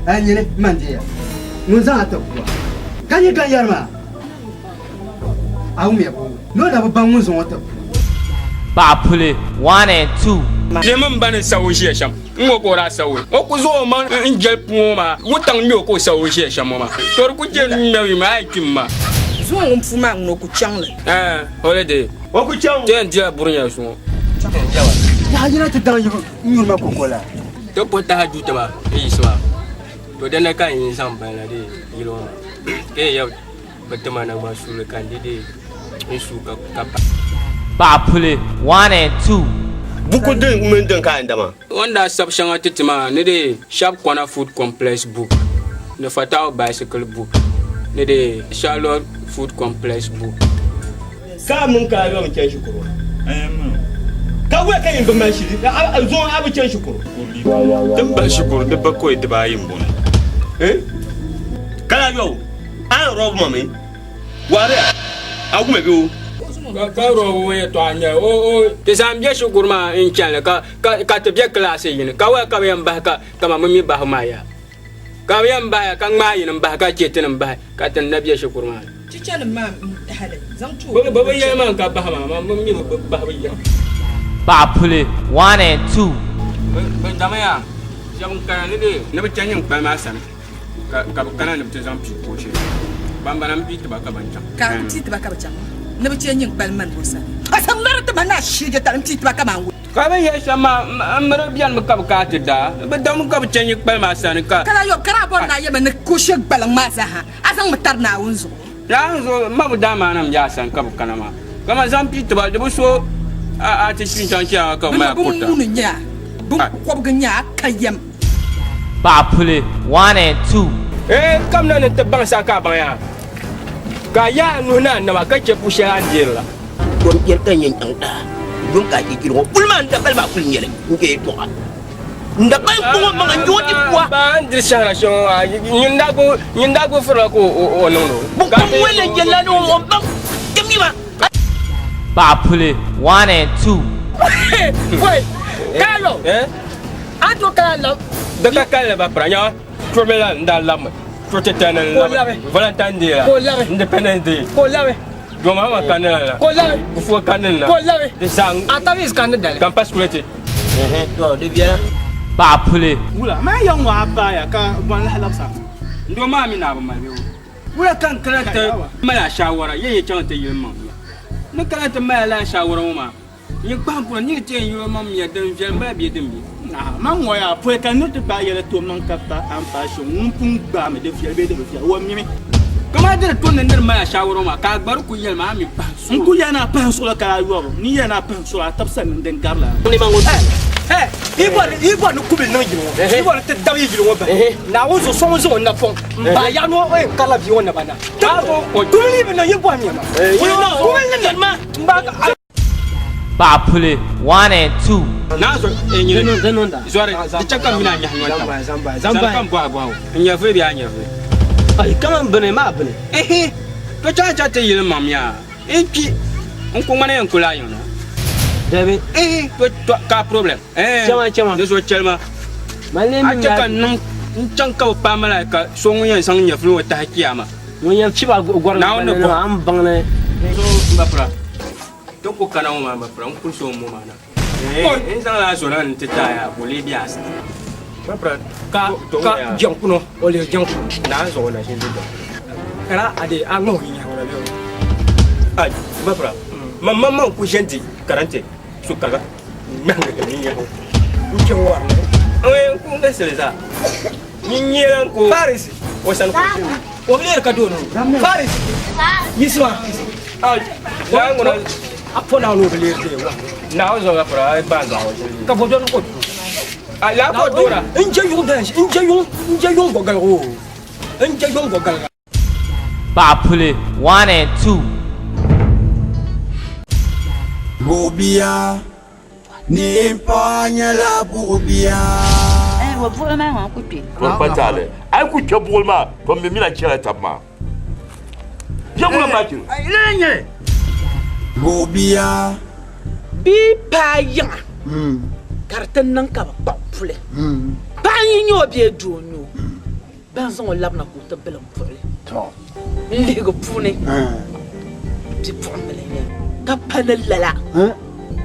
A nyini man deya ŋun zaŋ a ti bua ka nyɛ ka yɛri maa a wumya boo ni o na bi baŋ ŋun zaŋ o ti bua. Paɣa puli, 1 and 2. Lihimi m ba ni sa o ʒiya shɛm n-ŋɔ ka o daa sa o. O ku zaŋ o maŋ n-jɛli puu ŋɔ maa wuntaŋ ŋme o ka o sa o ʒiya shɛm ŋɔ maa. To di ku je ŋ-ŋmɛbu yi maa a yi kpi m ma. Zuŋɔ ŋun puu maa ŋuni o ku chaŋ li. Ɛɛn, holiday. O ku chaŋ. Ti yɛn dila burinya zuŋɔ. Yaha yina ti daŋ yibu n-nyuri ma koko la. Ti puhi taha juuti maa n yiɣisi maa, to dinni ka n yi zaŋ bali na dee yili ŋɔ maa ka yi yɛli bi ti ma naŋgban suuli ka n di dee n suui ka pa. Paɣa puli, 1 and 2. Buku din mini din ka n dama. O ni daa sabi shɛŋa ti ti maa ni dee Sharp Corner Food Complex book, ni Fatau Bicycle book, ni dee Charlotte Food Complex book. Ka a mini ka a yom chani shikuru? Ka wula ka yin bi mali shili zuŋɔ a bi chani shikuru? Din bahi shikuru di bakɔi dibaayi m-bɔŋɔ. Ka lahi yɔbu, a ni rɔbu ma mi? Wariya, a wumya bee o? Ka rɔbu ŋɔ yɛtɔɣa n-nyɛ o o ti zaŋ bɛ shikuru maa n-chani li ka ti be kilaasi yini ka wula ka bɛ yɛn bahi ka kaman bɛ mi bahibu maa yaha? Ka bɛ yɛn bahi ka ŋmaai yini m-bahi ka chɛ ti ni bahi ka ti ni na be shikuru maa ni. Chichanim maa n-tahi li zaŋ ti o. Bɛ bi yɛli ma n-ka bahi maa, man bi mi bɛ bahibu yɛm. Paɣa puli, 1 and 2. Bɛ damiya shɛba n-kana ni bɛ ni bɛ chɛ nyiŋkpali maa sani, ka bɛ kana ni bɛ ti zaŋ pii koochi ban bala m-pii ti ba ka bɛ chaŋ. Ka m pii ti ba ka bɛ chaŋ ni bɛ chɛ nyiŋkpali mani o sani. A sa ŋmari ti ma ni a sheege tali m pii ti ba kaman. Ka bɛ yɛli shɛm maa, M mi di bɛnimi ka bɛ ka a ti daa. Bɛ dami ka bɛ chɛ yi kpali maa sani ka. Ka lahi yɔbu, ka daa bɔri ni a yɛmi ni ka o she gbaliŋ maa zaa ha, a zaŋmi tari Naawuni zuɣu. Naawuni zuɣu, m ma bi daa maani m bɛ a sani ka bɛ kana maa. Ka man zaŋ pii ti ba, di bi so a ti kpi n-chaŋ chiyaama ka bɛ mali a kurita. Bɛ muni n-nyɛ a, biŋkɔbigu n-nyɛ a, a ka yɛm. Paɣa puli, 1 and 2. Ee, n kamina ni n ti baŋ sa ka a baŋ yaa, ka a yaai a nuhi ni a naba ka chɛ pu shɛli a ni deeri la. Tom yɛli ka n yɛn chaŋ daa yuŋ ka a chɛ chili ŋɔ kuli maa n dabali maa kuli nyɛli n chɛ yɛltɔɣa n dabali kpuŋɔ maŋa n yooi ti pua. Ba n diri shɛhira shɛŋa maa nyin daa gbubi firila ka o niŋdi o. Bɛ kum wɛli n jɛlla ni o baŋ ti mi ba. Paɣa puli, 1 and 2. Wait, Kayo, a to ka la. Di ka kalinli ba pira nya chuɣu la n daa labimi chuɣu titali ni n labi Valentine Day la Independence Day. Ka o labi. John Mahama kanni na la. Ka o labi. Kufuor kanni na. Ka o labi. Di zaa. Atavis kanni dali. Ka n pa security. To di biɛla. Paɣa puli. Wula, maa ya ŋɔ a paaya ka bɔn lahi labisa? N doo maa mi naa bi mali bɛ o. Wula ka n kana ti mali a shaawara, yɛn yɛn chaŋ ti yili maŋ ya. Ni kana ti mali a lala shaawara ŋɔ maa, nyin kpahim puna niri ti yɛn yuli o maŋ mia din viɛli m-bala bee din be. Man ŋɔ yaa, pɔi ka nir ti gbaai yɛli ti o maŋ ka pa a ni paai shɛm, ŋun pun gbaami di viɛli bee di bi viɛli, o mimi. Kamani di ni to ni nir mali a shaawara ŋɔ maa, ka a gba di ku yɛli ma a mi pahim suɣulo. N ku yɛli ni a pahim suɣulo ka a yɔbu, n ni yɛli ni a pahim suɣulo a tab sani ni din gari lala. Yi bɔri ni kubili niŋ yili ŋɔ, yi bɔri ni ti dabi yi yili ŋɔ bahi, Naawuni zuɣu so ŋun zaŋ o napɔŋ m-baai yaɣi ni o yɛn karila bia ŋɔ naba na. Kubili yi bi niŋ, yi bɔhimiya ma. Kubili ni niŋ ma, m-baai ka. Paɣa puli, 1 and 2. Naa zo nyini zɔri di chɛ ka m mini a nyahi noli taba. Zani ka m bɔhi a bɔhigu, n nyɛvili bee a nyɛvili? Ai, kaman bini maa bini. Ihi, to chaŋ chaŋ ti yili maŋ yaa n kpi, n ku ŋmani yɛn kuli a yiŋ na. Dabi. Ihi, to ka a problem. Ɛɛn, Chama, chama. Di zuɣu chɛli ma. Mali A chɛ ka n niŋ n chaŋ ka bɛ paai malaika so ŋun yɛn zaŋ nyɛvili ŋɔ tahi kiyama. Ŋun yɛn fibi a gɔrim Naawuni ni gbali bɔhi. maa, a ni baŋ ni. So m ba pira, ti ku kana ŋɔ maa m ba pira, n kuli so m-mo maa na. N zaŋla a zona nti ti a yaa ka o lee be a sani. M ba pira, Ka, to ka ŋɔ yaa. jɛŋkuno, o leei jɛŋkuno. Naa n zaŋ o na ʒini di jɛŋkuno. Kara a dee a ŋmahi o yinyahi ŋɔ la bee o? Ai, m ba pira, man maŋmaŋ ku ʒe n-di karante so ka ŋmahi yinyahi ŋɔ. N kpe wɔri ni. N ku n galisi li zaa. Nyin nyɛla n ku Faris. o sani ka o ʒini. O bi leeri ka doo ni o. Faris. Yiɣisima. Ai, naa ŋuna. A po Naawuni o bi leeri dee wa. Naawuni zuɣu ka pira a gba zaɣ o ʒini. Ka bo dɔni o. A laa ka o doora. N je yuŋ dan n je yuŋ n je yuŋ gɔgaliga o. N je yuŋ gɔgaliga. Paɣa puli, 1 and 2. Buɣubia, Nimpaɣa nyɛla buɣubia. Ɛɛn wa buɣili maa ŋɔ n ku kpe. To n pa taali. A yi ku kpe buɣili maa, to m mi mi na chɛla tab maa. Biɛŋ maa chɛ. Lala n-nyɛ li. Buɣubia. Bia paai yiŋa ka di ti niŋ ka bɛ kpuɣi puli. Paɣa n-yi nya o bee doo n-nya o. Ban zaŋ o labina ka o ti bilim buɣili. N lihigi puuni bipuɣimbila n-nyɛ li ka pa ni lala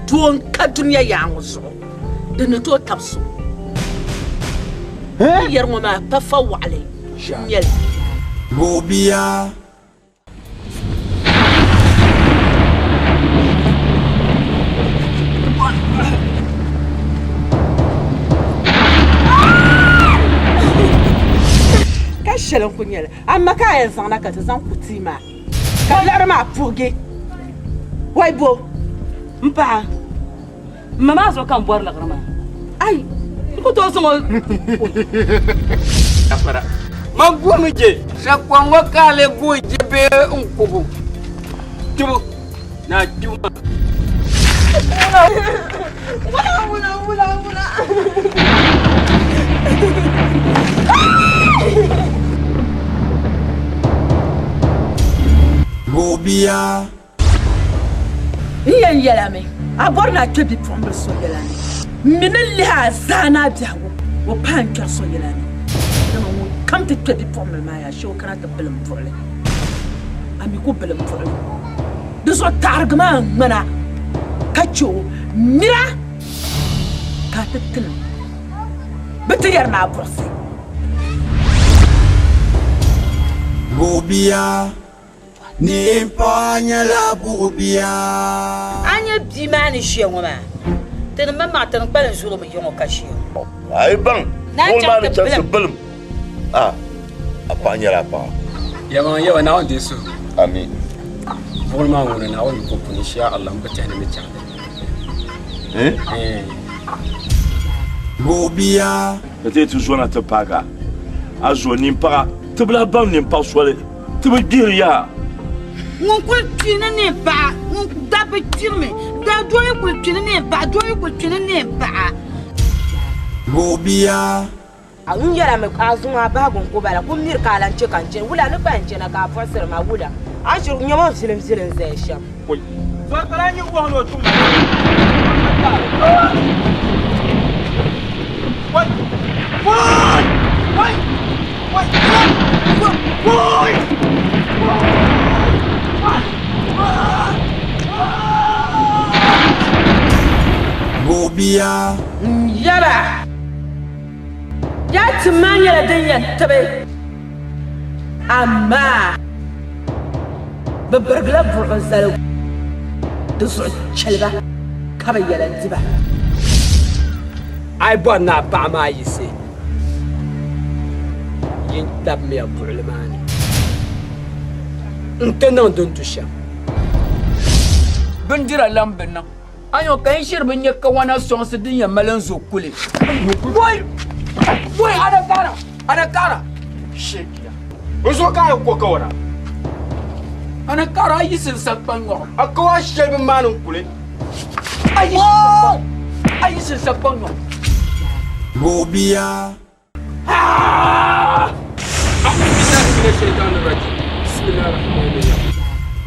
doo n-ka dunia yaɣa ŋɔ zuɣu din ni tooi tabi so. N yɛri ŋɔ maa pa fa waɣili n-nyɛ li. Buɣubia. Ka shɛli n-ku nyɛli, amaa ka a yɛn zaŋna ka ti zaŋ ku tia maa, ka liɣiri maa puhigi. Wai bo? M paɣa, m ma maa zuɣu ka m bɔri liɣiri maa. Ai, n ku tooi zaŋ o. Man guhimi je. Sakuɣa ŋɔ ka a lee guhi je bee n-kubu? Tibu, naa kpibu maa. Wula, wula, wula, wula. Buɣubia. N yɛn yɛlimi, a bɔri ni a kpe bipuɣimbila so yɛla ni? M mi ni lihi a zaa ni a biɛhigu, o paai n-kpɛri so yɛla ni. Dama ŋunkam ti kpe bipuɣimbila maa yaa shee o kana ti bilim buɣili, a mi ku bilim buɣili. Di zuɣu taɣirigi maa ŋmana ka chɛ o, mira ka a ti tilim bɛ ti yɛri ni a buɣisi. Buɣubia. Nimpaɣa nyɛla buɣubia. A nya bia maa ni ʒiya ŋɔ maa, ti ni maŋmaŋ ti ni kpalim zuri o mi yiŋɔ ka ʒiya ŋɔ. A yi baŋ Naa buɣili chaŋ maa ni ti chaŋ ti bilim. bilim, a a paɣa nyɛla a paɣa. Yɛlimaŋli yɛba Naawuni deei suhigu. Amin. Buɣili maa ŋuna Naawuni yiko puni insha Allah m bi tɛhi ni ni chaŋ di ni. Eh. Buɣubia. Ka ti yi ti zona ti paagi a, a zo nimpaɣa, ti bi lahi baŋ nimpaɣ soli. Ti bi gbihiri yaha. Ŋun kul kpi ni neen paɣa, ŋun dabba kpirimi, daa doo yi kul kpi ni neen paɣa, doo yi kul kpi ni neen paɣa. Buɣubia. A ŋun yɛla mi ka a zuŋ a bahigu n-ku bala, kum miri ka a lan chɛ ka n chani. Wula ni gba n chana ka a buɣisiri ma wula? A ni shiri nya ma vilimvili n-zaya shɛm. Buɣubia. N yaba, yaa tim maa nyɛla din yɛn tibi, amaa bɛ birigila buɣili zaligu di zuɣu chɛli ba ka bɛ yɛla di ba. A yi bɔri ni a paɣa maa yiɣisi, yin tabimiya buɣili maa ni nti niŋ din tu shɛm. Bindira lan bi niŋ. Ayo ka n shiri bi nya kawana sɔŋsi din yɛn mali n zo kuli. Woi! Woi! Ana kaara! Ana kaara! Shekiya. N zo ka a yi ko kawana. Ana kaara a yiɣisi n sagbani ŋɔɣu. A kawa shɛli bi maani n kuli. A yiɣisi n sagbani ŋɔɣu. Buɣubia.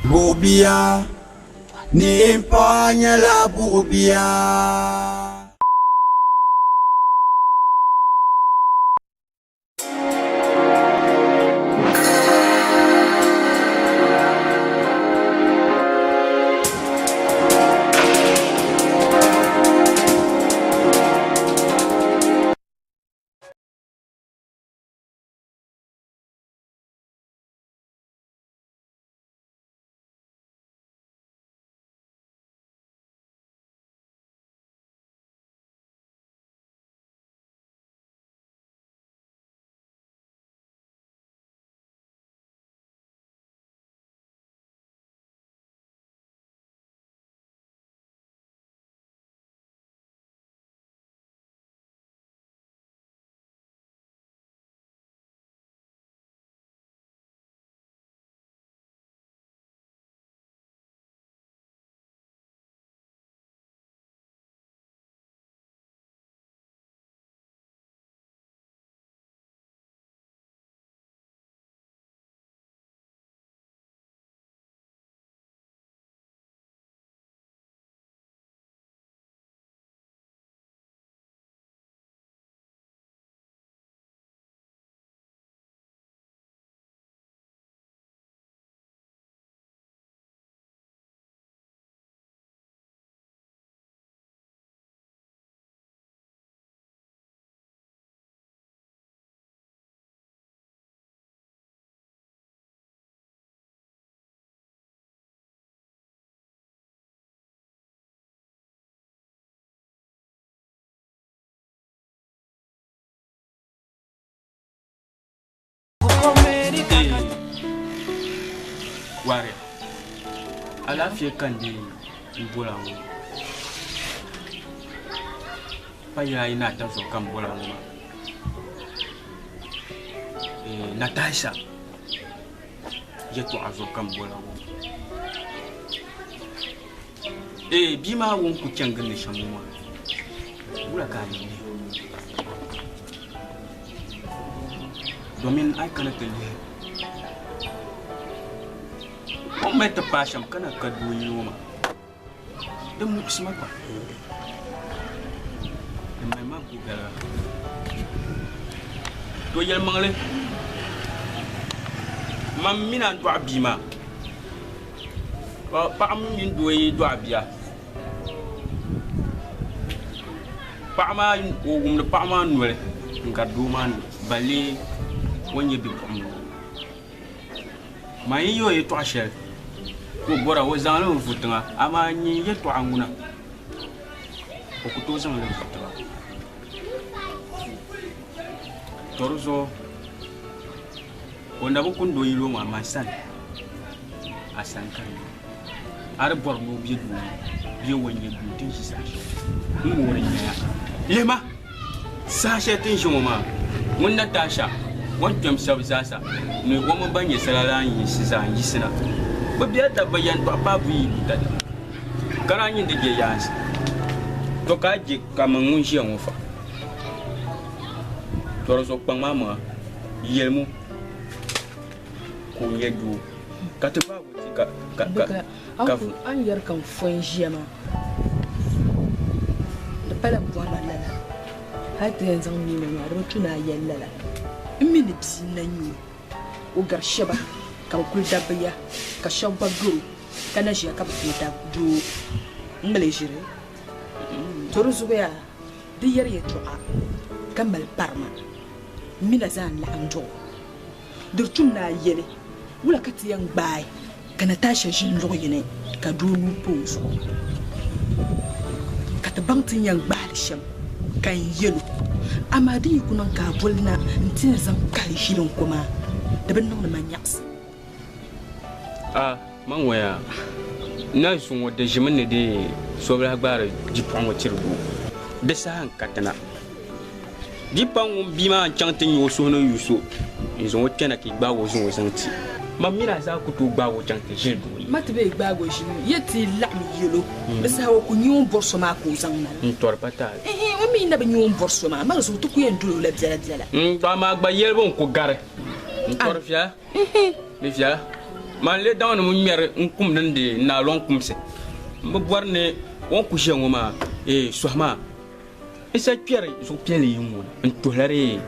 Buɣubia. Nimpaɣa nyɛla buɣubia. Wari alaafee ka n dee n bola ŋɔ pa yɛla ayi ni ata zuɣu ka n bola ŋɔ maa Natasha yɛltɔɣa zuɣu ka n bola ŋɔ ee bia maa ŋun ku chani gindi shɛm ŋɔ maa wula ka a yɛn niŋ domin a yi kana ti lihi o ni mali ti paai shɛm ka na ka doo yili ŋɔ maa di muɣisi ma gba di mali ma gogaliga to yɛlimaŋli mam mini a dɔɣi bia maa paɣa mini doo yi dɔɣi bia paɣa maa o wumdi paɣa maa noli n gari doo maa noli balee o ni nyɛ bipuɣimbila ŋɔ Man yi yɛ o yɛtɔɣ shɛli ka o bɔra, o zaŋ li n-vu tiŋa, amaa nyin yɛtɔɣa ŋuna, o ku tooi zaŋ li vu tiŋa. Tɔ di zuɣu o na bi kundi o yili o maa man sani, a sani ka di nyɛ. A di bɔri ni o be duu bee o ni nyɛ duu ti ni ʒi saha shɛli n ŋoori nyaya. Lihima! Saha shɛli ti ni ʒi ŋɔ maa, ŋun Natasha, o ni kpɛm shɛba zaasa ni o mini ban nyɛ sala la n-yiɣisi zaa n-yiɣisina. Bɛ bela dabba yɛntɔɣa paai buyi buta ni, ka daa nyin di je yaansi. To ka a je ka min ŋun ʒiya ŋɔ fa. To di zuɣu kpaŋ maa maŋa, yɛlimu ka o nyɛ doo ka ti gbaag o ti ka ka ka vu. A ni yɛri ka n fo n-ʒiya maa, di pala m bɔri ma lala. Hal ti yɛn zaŋ mi ma maa, di bi tu ni a yɛli lala. M mi ni bia n-na nyɛ o, o gari shɛba ka bɛ kuli dabba ya, ka shɛba gba gar o ka na ʒiya ka bɛ kuli dab doo m-mali ʒiri. To di zuɣu yaa, di yɛri yɛtɔɣa ka mali parima m mi na zaa n-laɣim dɔɣ o. Di di tum ni a yɛli, Wula ka ti yɛn gbaai ka Natasha ʒini luɣ yini ka doo nuu pa o zuɣu? Ka ti baŋ ti ni yɛn gbaai li shɛm, ka n yɛl o, Amaa di yi ku niŋ ka a boli na nti yɛn zaŋ kahi ʒili n ko maa, di bi niŋdi ma nyaɣisim. A man ŋɔ yaa, n na zuŋɔ di ʒimi ni di so bi lahi gbaari bipuɣiŋ ŋɔ tiri doo. Di saha n katina. Di pa ŋun bia maa n-chaŋ ti nya o suhu ni yu so n-zaŋ o kpɛna ka yi gbaag o zaŋ o zaŋ ti. Man mini a zaa ku tooi gbaag o chaŋ ti ʒili doo yi. Ma ti bee gbaag o ʒili o, ya ti laɣim yɛl o, di saha o ku nya o ni bɔri so maa ka o zaŋ na la. N tɔri pa taali. Ɛhɛn, o mi na bi nya o ni bɔri so maa, ma zuɣu ti ku yɛn dol o la biɛlabiɛla. N tɔ amaa gba yɛlibu n-ku gari. N tɔri viɛla, di viɛla. Man lee daŋ ni ŋun ŋmɛri n kum din deei n naaloŋ kumsi. M bi bɔri ni o ni ku ʒiya ŋɔ maa, ee, sɔhi maa. N sa kpɛri zuɣupiɛlli yi ŋɔ ni n-tuhila di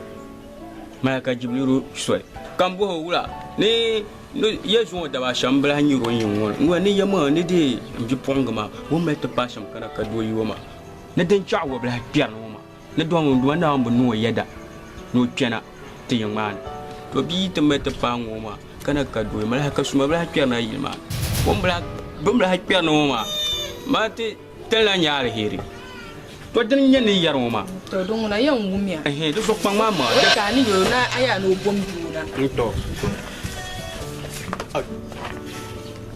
Malaika Jibrilu soli, ka m bɔhi o wula ni ya zuŋɔ daba shɛm m bi lahi nyari o yiŋ ŋɔ ni, wula ni ya maa ni deei m bipuɣiŋga maa o ni mali ti paai shɛm kana ka doo yi o maa ni din chaɣ o bi lahi kpɛri ni o maa ni dɔŋ ŋun Duuma Naawuni bi niŋ o yɛda ni o kpɛna ti yiŋ maa ni. To bia yi ti mali ti paai ŋɔ maa kana ka doo yi Malaika suma bi lahi kpɛri na yili maa ni, bɛ ni bi lahi kpɛri ni ŋɔ maa maa ti Ti lahi nya aliheri. To dini n-nyɛ ni yɛri ŋɔ maa? To di ŋuna yɛn wumya. Ɛhɛn, di zuɣu kpaŋ maa maa. O ka a ni yɛl o na a yaa ni o bom doo na. N to.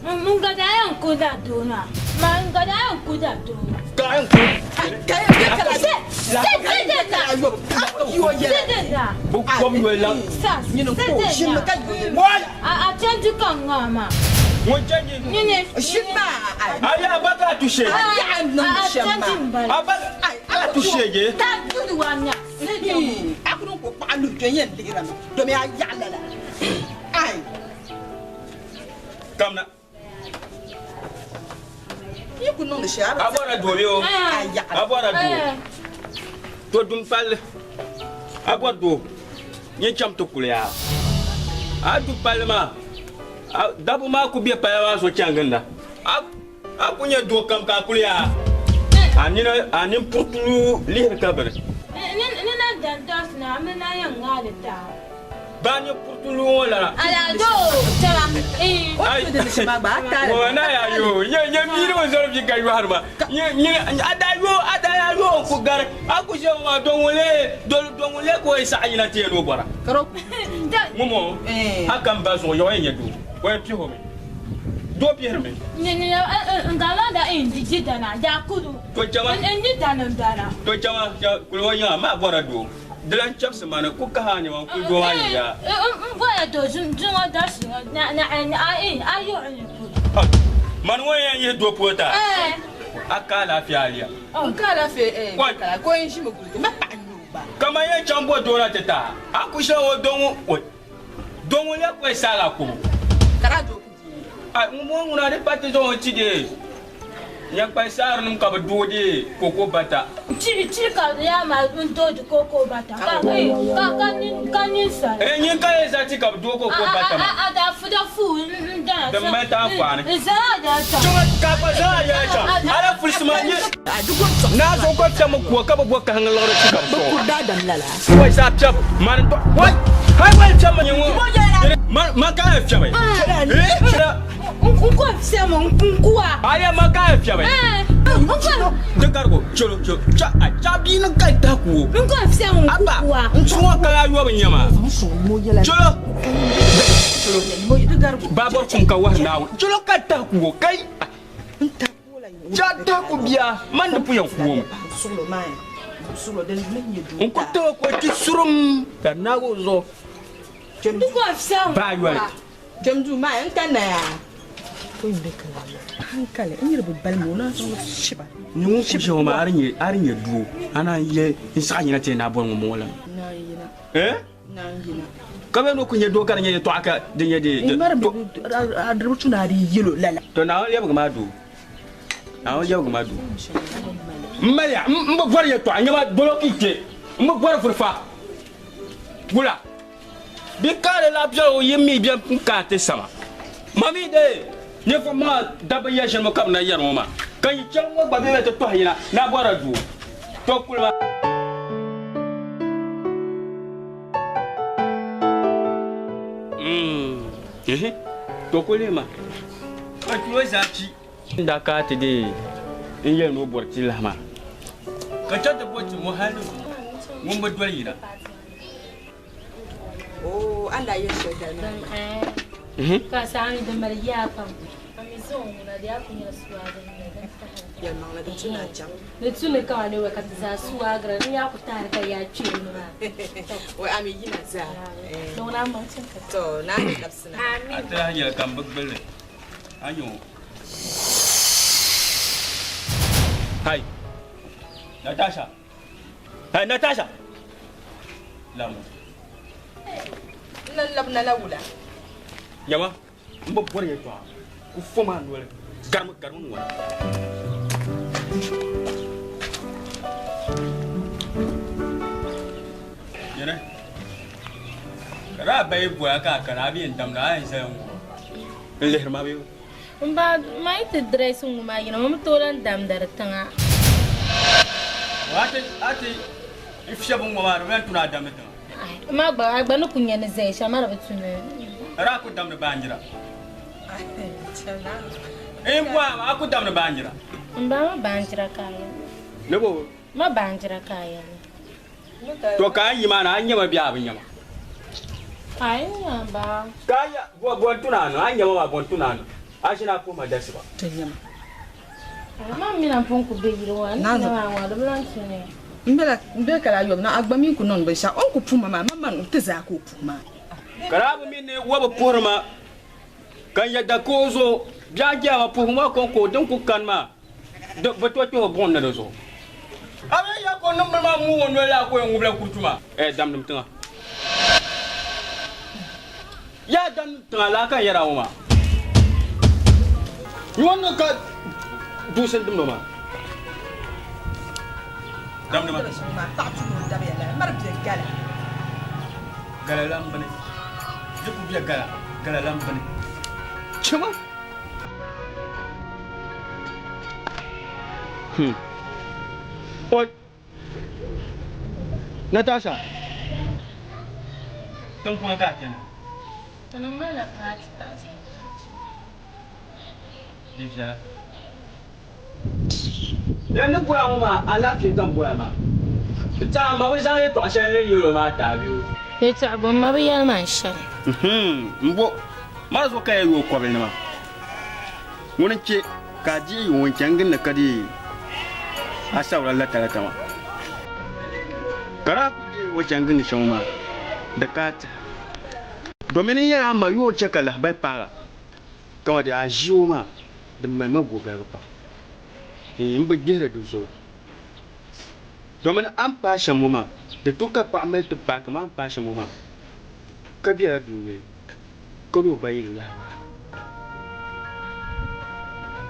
N gba daa yɛn ku da doo maa. Ma n gba daa yɛn ku da doo. Ka yɛn ku. Ka yɛn ku kala. Se se se de da. Se de da. Bu kom yoli la. Sa se de da. A a change ka ŋa maa. Ŋun change. Nyini. Ʒini maa. Ayi a ba ka a tu shee. A yaɣa n niŋdi shɛm maa. A ba ka a tu shee je. Ta dudi wa nya. A ku niŋ ka o kpaɣa luhi kpe n yɛn lihira mi domi a yaɣa lala. Ai. Kamna. Yi ku niŋdi shɛli a bɔra doo bee o? A yaɣa. A bɔra doo. To dum palli. A bɔri doo. Nyin cham ti kuli yaa. A du palli maa. Dabba maa ku be pala maa zuɣu chani ginda. A ku nya doo kam ka a kuli yaa. A nina a nini puɣitulu lihiri ka bini. Ni na dan tɔɣisi na, a mi na yɛn ŋaai li taai. Ba ni puɣitulu ŋɔ lana. Ala doo taba ee. Ai ŋɔ na yaa yo nyɛ nyɛ bia ni o zɔri bia ka yɔhiri ma nyɛ nyɛ a daa yo a daa yaa yo n ku gari a ku ʒe ŋɔ maa do ŋun lee do do ŋun lee ka o yi saɣi yina ti yɛn ni o bɔra. Ŋɔ mo a kam ba zuɣu yɔɣu yɛn nyɛ doo o yɛn pihi o mi. Doo bihirimi. N gama da in di dana da kudu. To chama. N di dana dana. To chama kuli o yiŋa maa bɔra doo. Dilan chɛbisi ma ni ku kahi a nɛma n-kuli doo maa ni yaa. N bɔra doo zuŋɔ dabisi ŋɔ na na a in a yuɣi ni kuli. Mani ŋɔ yɛn yihi doo puhi ti a. A ka alaafee aliya. N ka alaafee eh ka o yɛn ʒimi guli ti ma paɣa n-nyɛ o gba. Kaman yɛn chaŋ bɔ doo na ti ti a, a ku shɛli o doo ŋɔ doo ŋɔ lɛbi kɔhi saala kubu. Ka daa doo ku deei. Ai ŋun bɔŋɔ ŋuna di pa ti zaŋ o ti deei. Nyɛkpali saarinim ka bɛ dooi deei koko bata. Chiri chiri ka bɛ yaa maa n dooi di koko bata ka ka ka nyin ka nyin sali. Eh nyin ka yɛn zali ti ka bɛ dooi koko bata maa. A daa fuda fuu n dana. Din mali ti anfaani. N zali a daa chaŋ. Chaŋ ka a gba zaŋ a yɛla chaŋ. A lahi fulisi maa nyɛ. Naa zuɣu gba piɛmi kuwa ka bɛ bo kahiŋ liɣiri ti ka bɛ sɔŋ. Bɛ kuri daadam lala. Wai saa piɛbu mani n wai hai wai piɛbu nyɛ ŋɔ man ka yɛn piɛbi eh chira N ko piɛmi n kuwa. Aya man ka yɛn piɛbi di karigu cholo cholo cha a cha bia ni ka tahi kuo N ko piɛmi n kuwa. N chuɣu ŋɔ kala ayɔbu n nyɛ maa cholo baabɔri kum ka wahi Naawuni cholo ka tahi kuo kai Cha tahi ku bia man di puya kuom. N ku tahi ko ti surum ka naagi o zuɣu baa yoli. Ni ŋun ku shɛŋa maa a di nyɛ doo a naan yɛ n saɣi nyina ti naa bɔri ŋun bɔŋɔ la. Eh? Ka bɛ ni ku nyɛ doo ka di nyɛ yɛtɔɣa ka di nyɛ di. To Naawuni lɛbigi maa doo. Naawuni lɛbigi maa doo. M maliya m bi bɔri yɛtɔɣa nyɛma dolo ka yi kpe m bi bɔri furifa wula bɛ kaari la biɛligu yi mi bɛ n kaai ti sama ma mi dee ninvuɣ maŋa dabba yɛli shɛli ŋɔ ka bɛ na yɛri ŋɔ maa ka yi chɛli ŋɔ gba bɛ bɛ ti tɔhi yina ni a bɔrila doo to kuli maa. To kuli ma ka tuo zaa chi. N daa kaai ti dee n yɛli ni o bɔri ti lahi maa ka chaŋ ti bo ti ŋɔ hali ni zuŋɔ ŋun bi doli yina. Oo, a ni daa yɛli shɛli dali maa. Ka saa mi di mali yaa pam. A mi zaŋ o ŋuna di yaa ku nyɛla suwaagiri ni din tahiri. Yɛlimaŋli di tu ni a chaŋ. Di tu ni ka ni ka ti zaa suwaagira n yaa ku tahiri ka yaa kpee ni maa. Wai a mi yina zaa. Ni ŋuna maŋ chaŋ ka. To naa ni labisina. A ti lahi yɛli ka m bi gbulli a nya o. Hai Natasha. Hai Natasha. Lamu. N lan labina la wula? Nyama, m bi bɔri yɛltɔɣa. Ku fom a noli. Garimi, garimi ŋ-ŋɔna. Yɛri, ka daa ba yi bɔya ka a kana a bi yɛn damda a yɛn zaya ŋ-ŋɔ n-lihiri ma bee? M ba, ma yi ti dirɛsi ŋɔ maa yina, ma mi tooi lan damdi di tiŋa. A ti fiɛbi ŋ-ŋɔ maa, di bi lan tu ni a damdi tiŋa. Ma gba, a gba ni ku nya ni zaya shɛm, a di bi tu ni. A daa ku damdi baanjira. N bɔhi a, a ku damdi baanjira? M ba, ma baanjira ka a yɛli. Ni bo? Ma baanjira ka a yɛli. To ka a yi maa na, a nya ma bee a bi nya ma? A yi nya ba. Ka a nya, bɔ n-tu ni a niŋ? A nya ma maa, bɔ n-tu ni a niŋ? A ʒini a puhi ma dasiba. Ti nya ma. Ma mi na pun ku be yili ŋɔ, a ni nya maa ŋɔ, di bi lan tu ni. M bela, m be kala ayɔbu na, a gba mi ku niŋdi binshɛɣu. O ni ku puhi ma maa, ma man ti zaa ka o puhi maa. Ka daa bi mi ni o bi puhiri ma, ka n yɛda ka o zuɣu bɛ a jɛma puhigu maa kɔŋko din ku kani maa, di bi tooi kpɛh o buɣim ni di zuɣu. A mi ya ka o niŋ bini maa muug o noli la ka o yɛn ŋubila kuruchu maa, ɛɛ damdim tiŋa. Yaa damdim tiŋa laa ka n yɛr a ŋɔ maa. Nyɔŋ ni ka duusi n-dimdi o maa. Damdi ma. Gala lan bini. Di ku be gala, gala lan bini. Chama. Oi! Natasha! Tiŋkpaŋa ka a chana? Ti niŋ malila paati paati. Di viɛla. N ni bɔya ŋɔ maa, alaafee ka m bɔya maa. Di saha m ma bi zaŋ yɛtɔɣ shɛli ni yɛl o maa ti a bee o? Yɛtɔɣ bɔ m ma bi yɛli ma n shɛli. M bo, mara zuɣu ka ya yo o kɔbili ni maa. Ŋuni n-che ka a dihi ŋun chani gindi ka di a sabira latalata maa? Ka daa kul deei o chani gindi shɛm maa, di ka a tɛha. Domin n yɛli a ma yoo chɛ ka lahibali paag a, kaman di a ʒi o maa, di mali ma gobaligu pam. Iin, m bi gbihiri di zuɣu. Domin a ni paai shɛm ŋɔ maa, di tu ka paɣa mali ti paai kaman a ni paai shɛm ŋɔ maa, ka bela dunia ni. Ka o ba yili lahi maa.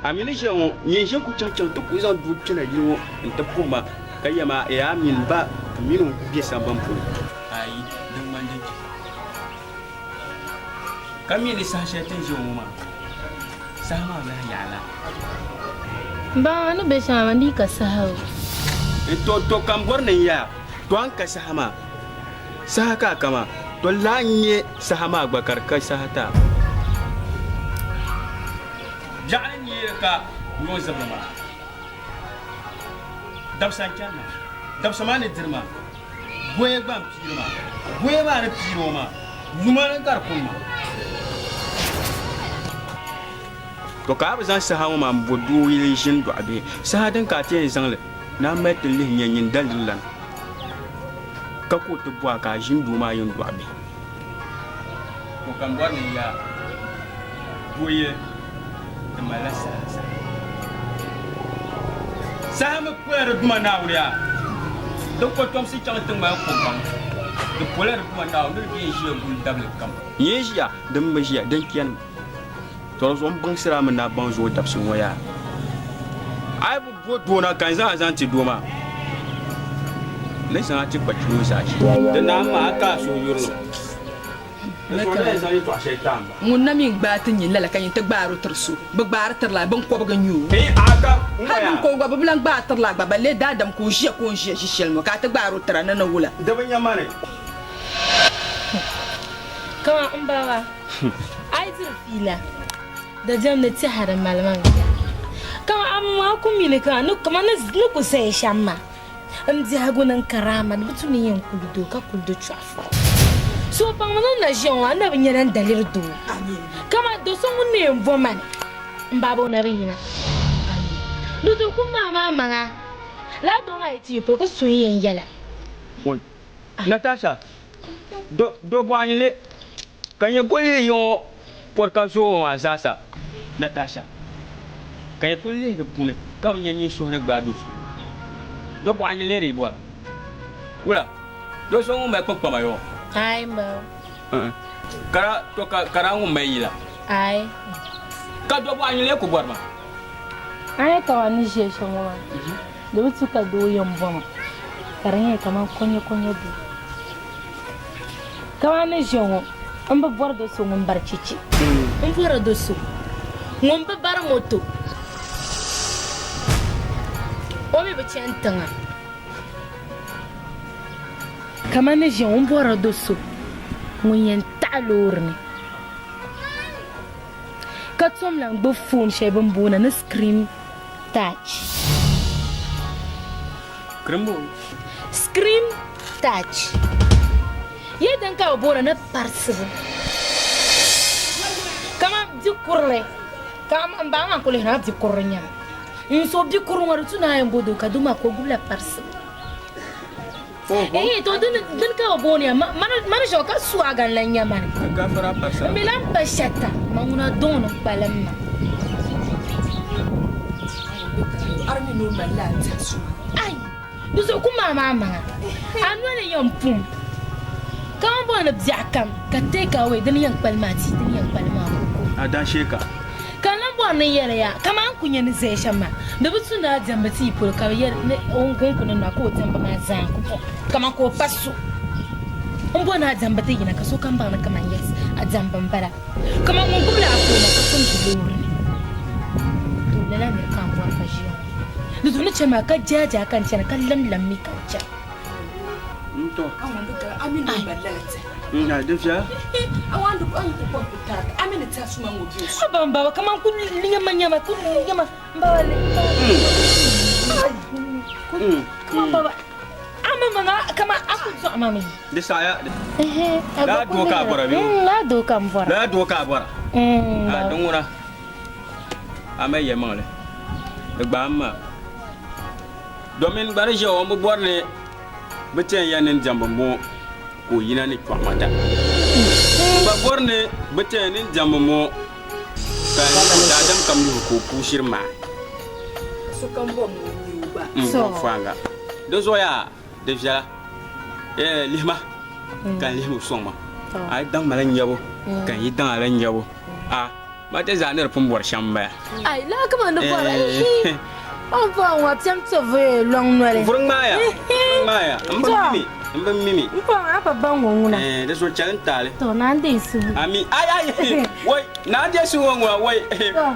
A mi ni ʒiya ŋɔ, nyin ʒe ku chaŋ chaŋ ti ku zaŋ doo kpɛna yili ŋɔ nti puhi ma, ka yɛli ma, Yaa a mini ba mini o ku be sambani puuni. Ayi, di ŋmani din chɛ. Ka mi ni saha shɛli ti ni ʒiya ŋɔ maa, saha maa lahi yaɣila. M ba, a ni be shɛm maa, man dii ka saha o. To, to ka m bɔri ni n yaa, to a ni ka saha maa. Saha ka a kama, to lahi n-nyɛ saha maa gba ka di ka saha ti a. Biɛɣuni neeri ka nyoo zibiri maa. Dabisa n-chani maa. Dabisa maa ni diri maa, goya gba m-piiri maa. Goya maa ni piiri o maa, yuma ni ka di kuni maa. To ka a bi zaŋ saha ŋɔ maa m-bo doo yili n-ʒini dɔɣi bihi, saha din ka a ti yɛn zaŋ li ni a mali ti lihi nya nyin daliri lana, ka ka o ti bɔh a ka a ʒini doo maa yɛn dɔɣi bihi. To ka m bɔri ni n yaa doo yili di malila saha saha. Saha mi pola di Duuma Naawuni yaa. Di kɔtomsi chaŋ tiŋgbani kɔgbaŋ. Di pola di Duuma Naawuni ni di yɛn ʒiya guli dabili kam. N yɛn ʒiya, din bi ʒiya, din chanimi. To di zuɣu m baŋsiri a mi ni a baŋ zooi dabisi ŋɔ yaa. A yi bi bo doo na ka n zaŋ a zaŋ ti doo maa, n ni zaŋ a ti kpa churi o zaashee. Di naan maa a ka a suhu yuri li. Di zuɣu n ni yɛn zaŋ yɛtɔɣ shɛli ti a m-ba. Ŋun na mi n-gbaai ti nyin lala ka nyin ti gbaar o tiri so, bɛ gbaari tirila biŋkɔbigu n-nyɛ o. Hal biŋkɔbigu gba, bɛ bi lan gbaai tirila a gba, balle daadam ka o ʒiya ka o ni ʒiya ʒi shɛli ŋɔ, ka a ti gbaar o tira ni ni wula? Di bi nya ma ni. Kaman m baba, a yi diri fiila, dabiɛm ni tɛha di mali ma mi. Kaman a maŋ ku mi ni kaman ni ku zaya shɛm maa, m biɛhigu ni n karaama di bi tu ni yɛn kuli doo ka kuli do chɔɣifu. So baŋmi ni n na ʒiya ŋɔ, a na bi nyɛla n daliri doo. Kaman do so ŋun na yɛn bo ma ni m baaba o na bi yina. Di zuɣu ku maai maa maŋa, lala doo maa yi ti yi polo ka so n-yɛn yɛla. Natasha, Do bɔɣinli ka nyɛ kuli lihi yiŋɔ pɔri ka zooi ŋɔ maa zaasa. Natasha, Ka nyɛ kuli lihi di puuni ka bi nya nyin suhu ni gbaai do so. Do bɔɣinli lee dii bɔra. Wula? Do so ŋun mali kpunkpama yɔ? Aai m ba. Kara, to ka kara ŋun mali yila? Aai. Ka do bɔɣinli lee ku bɔri ma? A ni ka ni ʒiya shɛm ŋɔ maa, di bi tu ka doo yɛn bɔma ka di nyɛla kamani kɔnyɛkɔnyɛ doo. Kamani ni ʒiya ŋɔ, m bi bɔri do so ŋun bari cheche. M bɔri do so ŋun bi bari moto. O mi bi chani tiŋa. Kamani ni ʒiya ŋɔ, m bɔri do so ŋun yɛn taɣi loori ni. Ka tom lan gbubi foon shɛli bɛ ni booni ni screen touch. Screen touch. Yɛli din ka bɛ booni ni parisibu. Kaman bi kurili, ka m ba maa kuli lihiri ma bi kurili nyɛmi. N so bi kurili ŋɔ di tu ni a yɛn bo doo ka doo maa ka o gbubila parisibu. Ehe to dini dini ka bɛ booni ya mani ʒiɛɣu ka suaga n-lan nyɛ mani. M mi lan pa shɛta ma ŋuna dɔŋ ni kpalim ma. Ai! Di zuɣu ku maami a maŋa. A noli yɛn pum kaman bɔŋɔ ni biɛɣu kam ka take away dini yɛn kpalim a tia dini yɛn kpalim a koko. Ka n lan bɔri ni n yɛli ya, kaman a ni kul nya ni zaya shɛm maa, di bi tu ni a diɛmdi ti yi polo ka bɛ yɛli ni o ni ku ni nɔhi ka o diɛmbu maa zaa n-ku pɔŋ kaman ka o pa so. M bɔri ni a diɛmbu ti yina ka sokam baŋ ni kaman yes, a diɛmbu m-bala. Kaman ŋun gbibila a foon ka so m-be loori ni. To lala nir ka m bɔri ka ʒiya ŋɔ. Di zuɣu ni chɛ ma ka jaaja ka n chana ka lamlam mi ka n chana. Haba m baba kaman ku nyama nyama ku nyama m baba le kaman baba ama maŋa kaman a ku dɔɣi ma mi. Di saɣaya laa doo ka a bɔra bee? Laa doo ka m bɔra. Laa doo ka a bɔra. A di ŋuna. A mali yɛlimaŋli, di gbaai m maa. Domin gba di ʒiya o bi bɔri ni bɛ ti yɛn yɛli ni n diɛmbu m-bɔŋɔ ka o yina ni chɔɣima ta. N gba bɔri ni bɛ ti yɛn ni n diɛmbu m-bɔŋɔ ka daadam kam yuhi ka o puu shiri maai. Sokam bɔri ni o nya o gba. M faaŋa. Di zuɣu yaa di viɛla. Ɛɛ lihima ka n lihimi sɔŋ ma. A yi daŋ ma la nyabu ka n yi daŋ a la nyabu. A ma ti zaa ni di pun bɔri shɛm m-bala. Ai, lala kaman di bɔri. Ihi! O ni bɔri ŋɔ piɛm ti vuhi lɔŋ noli. Vuri ŋmaaya, vuri ŋmaaya. M bi mimi, m bi mimi. M pɔŋ a pa baŋ ŋɔ ŋuna. Ɛɛ, di zuɣu chɛli n taali. To, naa n-deei suhu. Ami, ai, ai, wai, naa n-deei suhu ŋɔ ŋuna, wai,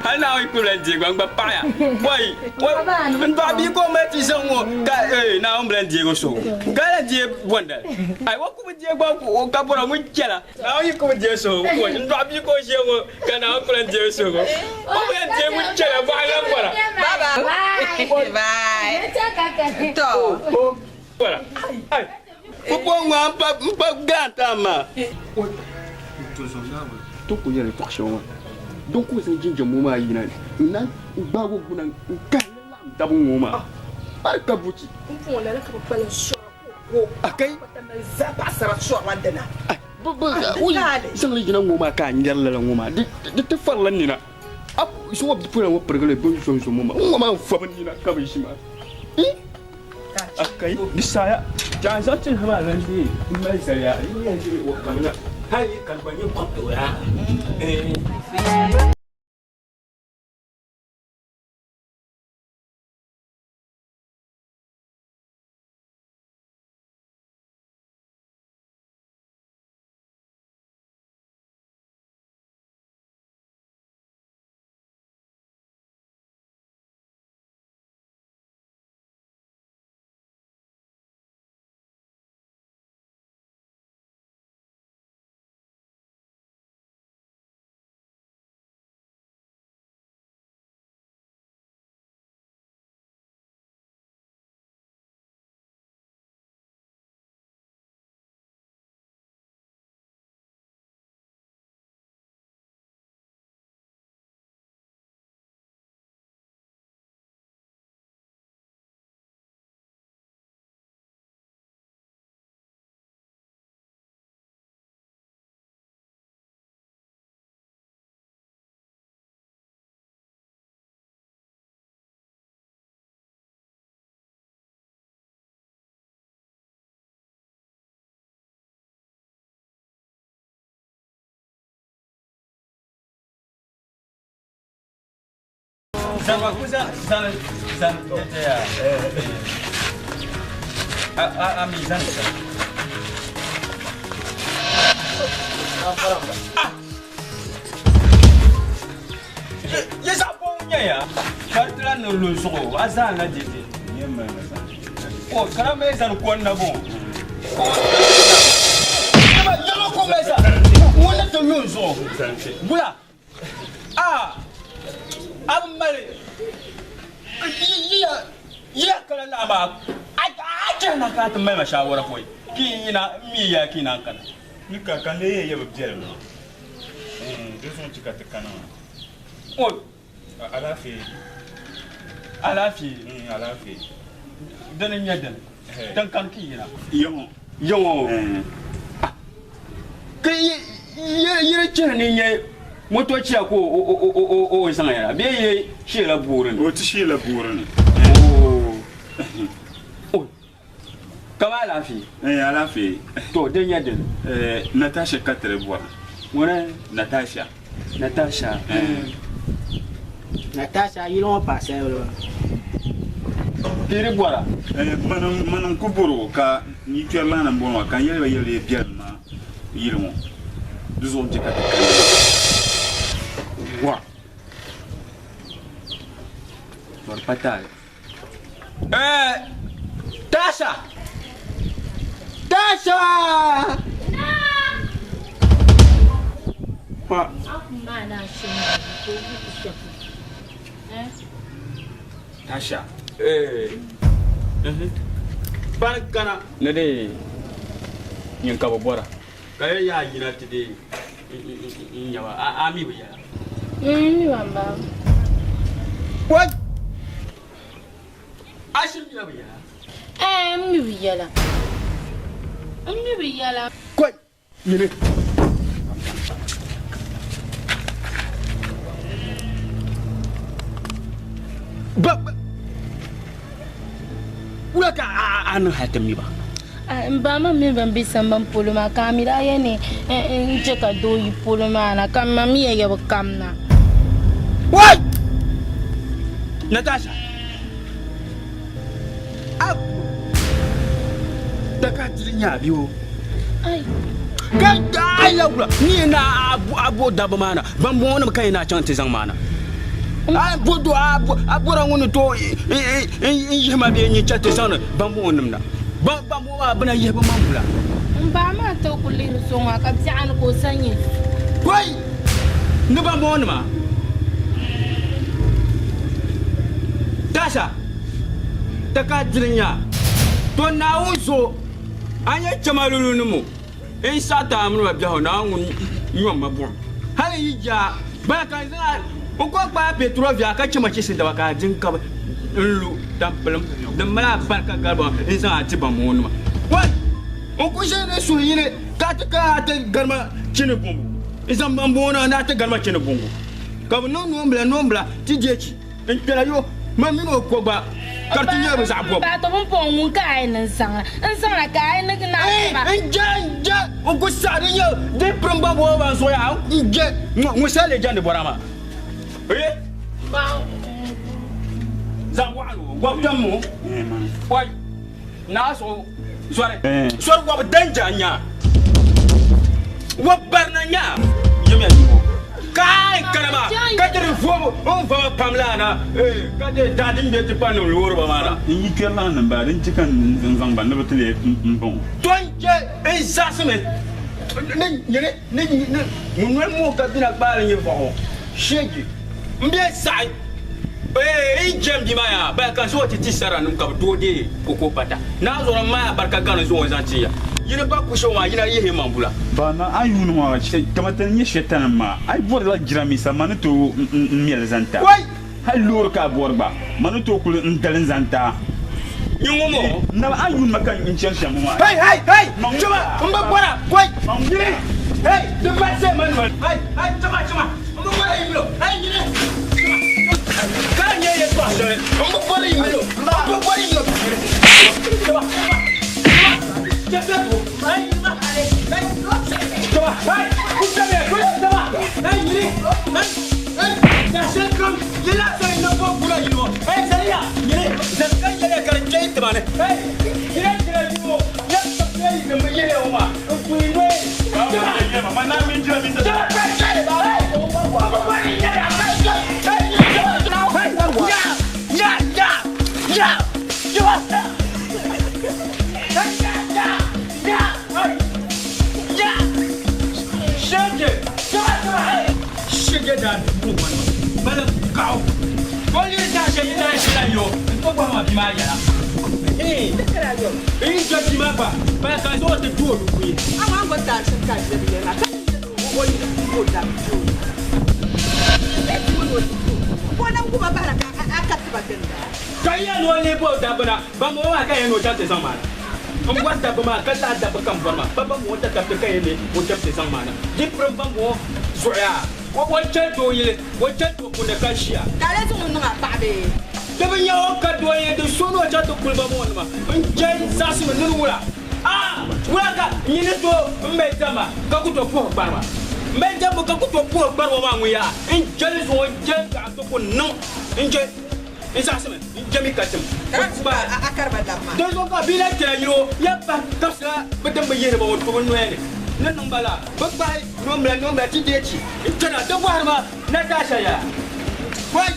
hali Naawuni kpibila n-deei gba, n gba paɣiya, wai, wai, n dɔɣi bia ka o mali ti zaŋ ŋɔ, ka, ee, Naawuni bi lan deegi o suhu, ka lan deei bɔndali. Ai, o ku bi deei gba ka bɔra ŋun chɛla. Naawuni yi ku bi deei suhu, wai, n dɔɣi bia ka o ʒiya ŋɔ, ka Naawuni ku lan deei suhu, o bi lan deei ŋun chɛla bɔɣa lan bɔra. Bye bye. To. Bɔra, ai. Pupɔŋ ŋɔ m pa grant a maa. To ku yɛli tɔɣ shɛŋa maa, din ku zaŋ jinjam ŋɔ maa yina ni n naan gbaag o gbuna n-kahi li laɣim daba ŋɔ maa, a di ka buchi. Pumpɔŋɔ lala ka bɛ kpalim sɔra ko ko A kai. Kpata mali zaa paɣisara sɔrila dina. Bɛ zaŋ li yina ŋɔ maa ka a nyari lala ŋɔ maa, di ti farila nina. A zuŋɔ bipola ŋɔ pirigili bɛ ni zɔnzo ŋɔ maa, ŋ-ŋɔ maa n-fa bɛ nina ka bɛ ʒi maa. Akai, di saaya ka a zaŋ ti ha maa lan deei m-mali zali ya, yi ni yɛn deei o kamina hal yi ka gba nyɛ kɔbigi o yaa. Yi zaɣ bɔŋ nyɛ ya ka di tila ni lu zuɣu a zaa na dede o kana mali zani ko na bo yɛlɛ ko mali sa ŋun ni ti lu zuɣu bula a a bi mali yiya kala laa maa a chɛhi na ka a ti mali ma shaawara pɔi ki yina n mi ya ki na n kana Ni ka ka n lee yɛn yɛ bi biɛlim maa di zuɣu n-chɛ ka ti kana maa. O. Alaafee. Alaafee. Alaafee. Dini n-nyɛ dini? Din kani ki yina? Yaŋɔ. Yaŋɔ. Ka yi di chihiri ni nyɛ moto chia ka o zaŋ ya na bee yi sheela boori ni? O ti sheela boori ni. Ka ba alaafee? Eh, alaafee. To, din nyɛ dini? Eh, Natasha ka ti di bɔra. Ŋuni? Natasha. Natasha. Eh. Natasha, yili ŋɔ paɣasaribili maa. Ka yi di bɔra? Eh, mani n-ku bɔri o ka n yi kpɛri lana m-bɔri maa ka n yɛli ba yɛli ya biɛlim maa yili ŋɔ. Di zuɣu n-chɛ ka ti kana. Wa. Bɔri pa taali. Eh, Tasha! Tasha! Pa. Tasha. Eh. Bani kana. Ne de nyin ka bi bɔra. Ka ya yaa yina ti de n nyaba a mi bi yɛla. Mi ban ba. Wai! A shiri mi la bi yɛla? Ɛɛ, m mi bi yɛla. M mi bi yɛla. Koi! Nyini! Ba ba wula ka a niŋ hali ti mi ba? N ba ma mini ban be sambani polo maa ka a mi daa yɛli ni n che ka doo yi polo maa na ka m ma mi ya bi kamna. Wai! Natasha! A da ka diri nya bi o. Ai! Ka ai la wula ni na a bo dabba maa na ban bɔŋɔ nim ka yi na chaŋ ti zaŋ maa na. A bo do a bɔra ŋuni to n yihi ma bee n yi chaŋ ti zaŋdi ban bɔŋɔ nim na. Ban bɔŋɔ maa bina yihi bi maŋ bula. N ba maa ti ku lihiri so ŋɔ ka biɛɣu ni ka o sa nyɛ. Koi! Ni ban bɔŋɔ nima. Tasha! Ti ka diri nya. To Naawuni zuɣu a nyɛ chɛma lulu ni mo n saɣi ti a mini ba biɛhigu Naawuni ŋun nyom ma buɣim. Hali n yi je a gbaya ka n zaŋ a n kɔŋ kpaai Pɛturɔvia ka chɛ ma chisi daba ka a di n-kabi n-lu tampilim din mali a barika gariba n zaŋ a ti bambɔŋɔnima. Wai! N ku ʒe ni suhu yini ka a ti kana a ti gari ma chini bɔŋgo. N zaŋ bambɔŋɔnima ni a ti gari ma chini bɔŋgo ka bɛ niŋ noombila noombila ti deechi. N kpɛla yo, man mini o ko gba ka di ti nyɛla bɛ zaɣ bɔbu. Ba to pumpɔŋɔ ŋun ka a yi ni n-zaŋ la, n zaŋ la ka a yi ni naai ba. N je, n je, n ku saɣi di nyɛ di pirim ba bɔbu ban zuɣu yaa, n je, ŋun sali lee jɛndi bɔra maa. Ee, zaɣ waɣila o, gɔbu kpɛm o, ɔi, naa zuɣu zɔri, zɔri wɔbu danja n-nya, wɔb barina n-nya, yimiya yi ŋɔ. Kai kana maa ka ti di voobu n vama pam laa na ka di daa din be ti pa niŋ loori ba maa na. N yi kpɛri laa nim baa din chɛ ka n zaŋ ba ni bi ti leei m bɔŋɔ. To n chɛ n zaɣisimi ni nyini ni ni ŋun noli mooi ka bina gbaali nyɛ vɔɣu sheegi m be saɣi n jɛm bia maa yaa baya ka n zaŋ o ti ti saranim ka bɛ tooi deei koko pata. Naa zuɣu n maaya barika gani n zaŋ o zaŋ ti ya. Yini ba ku shɛba maa yina yihi man bula. Ba na a yuuni ŋɔ kama ti ni nyɛ shɛtanim maa, a yi bɔrila jirambiisa ma ni tooi m-me li zaŋ ti a. Hal loori ka a bɔri gba, ma ni tooi kuli n-dali n-zaŋ ti a. Nyini ŋɔ moo. Naba a yuuni ma ka n chani shɛm ŋɔ maa. Hei! Hei! Hei! Chama! M bi bɔra! Kɔi! Nyini! Hei! Di mali see ma noli! Hei! Hei! Chama! Chama! M bi bɔra yi mini o! Hei! Nyini! Chama! Ka a nyɛ yɛtɔɣ shɛli! M bi bɔri yi mini o! M bi bɔri yi mini o! Nyini! Chama! Ka yi yɛn ni o leei bo dabba na, bambɔŋɔ maa ka yɛn ni o chaŋ ti zaŋ maa na. M bɔri dabba maa ka lala dabba kam bɔri ma, pa bambɔŋɔ tatabo ka yɛn ni o chaŋ ti zaŋ maa na. Di pirim bambɔŋɔ zuɣu yaa, o chani ti o yili, o chani ti o puuni ka ʒiya. Ka a lee zaŋ o niŋ a paɣa bee? Di bi nya o ka doo yɛn di so ni o chaŋ ti kuli bambɔŋɔnima n-chɛ n-zaɣisimi ni di wula. Aa! Wula ka n yi ni tooi m mali zama ka ku tooi puhi gbariba? M mali zambu ka ku tooi puhi gbariba maa ŋun yaa n je li zuŋɔ n je n ti ku niŋ n je n zaɣisimi n je mi ka tim. Dinzuɣu ka bia lahi kpɛra yili o ya bahi kabisila bɛ din bi yihiri ba ŋɔ to bɛ noya ni ni niŋ ba la bɛ kpahi noombila noombila ti deei chi n kpɛna ti bɔhiri ma Natasha yaa wai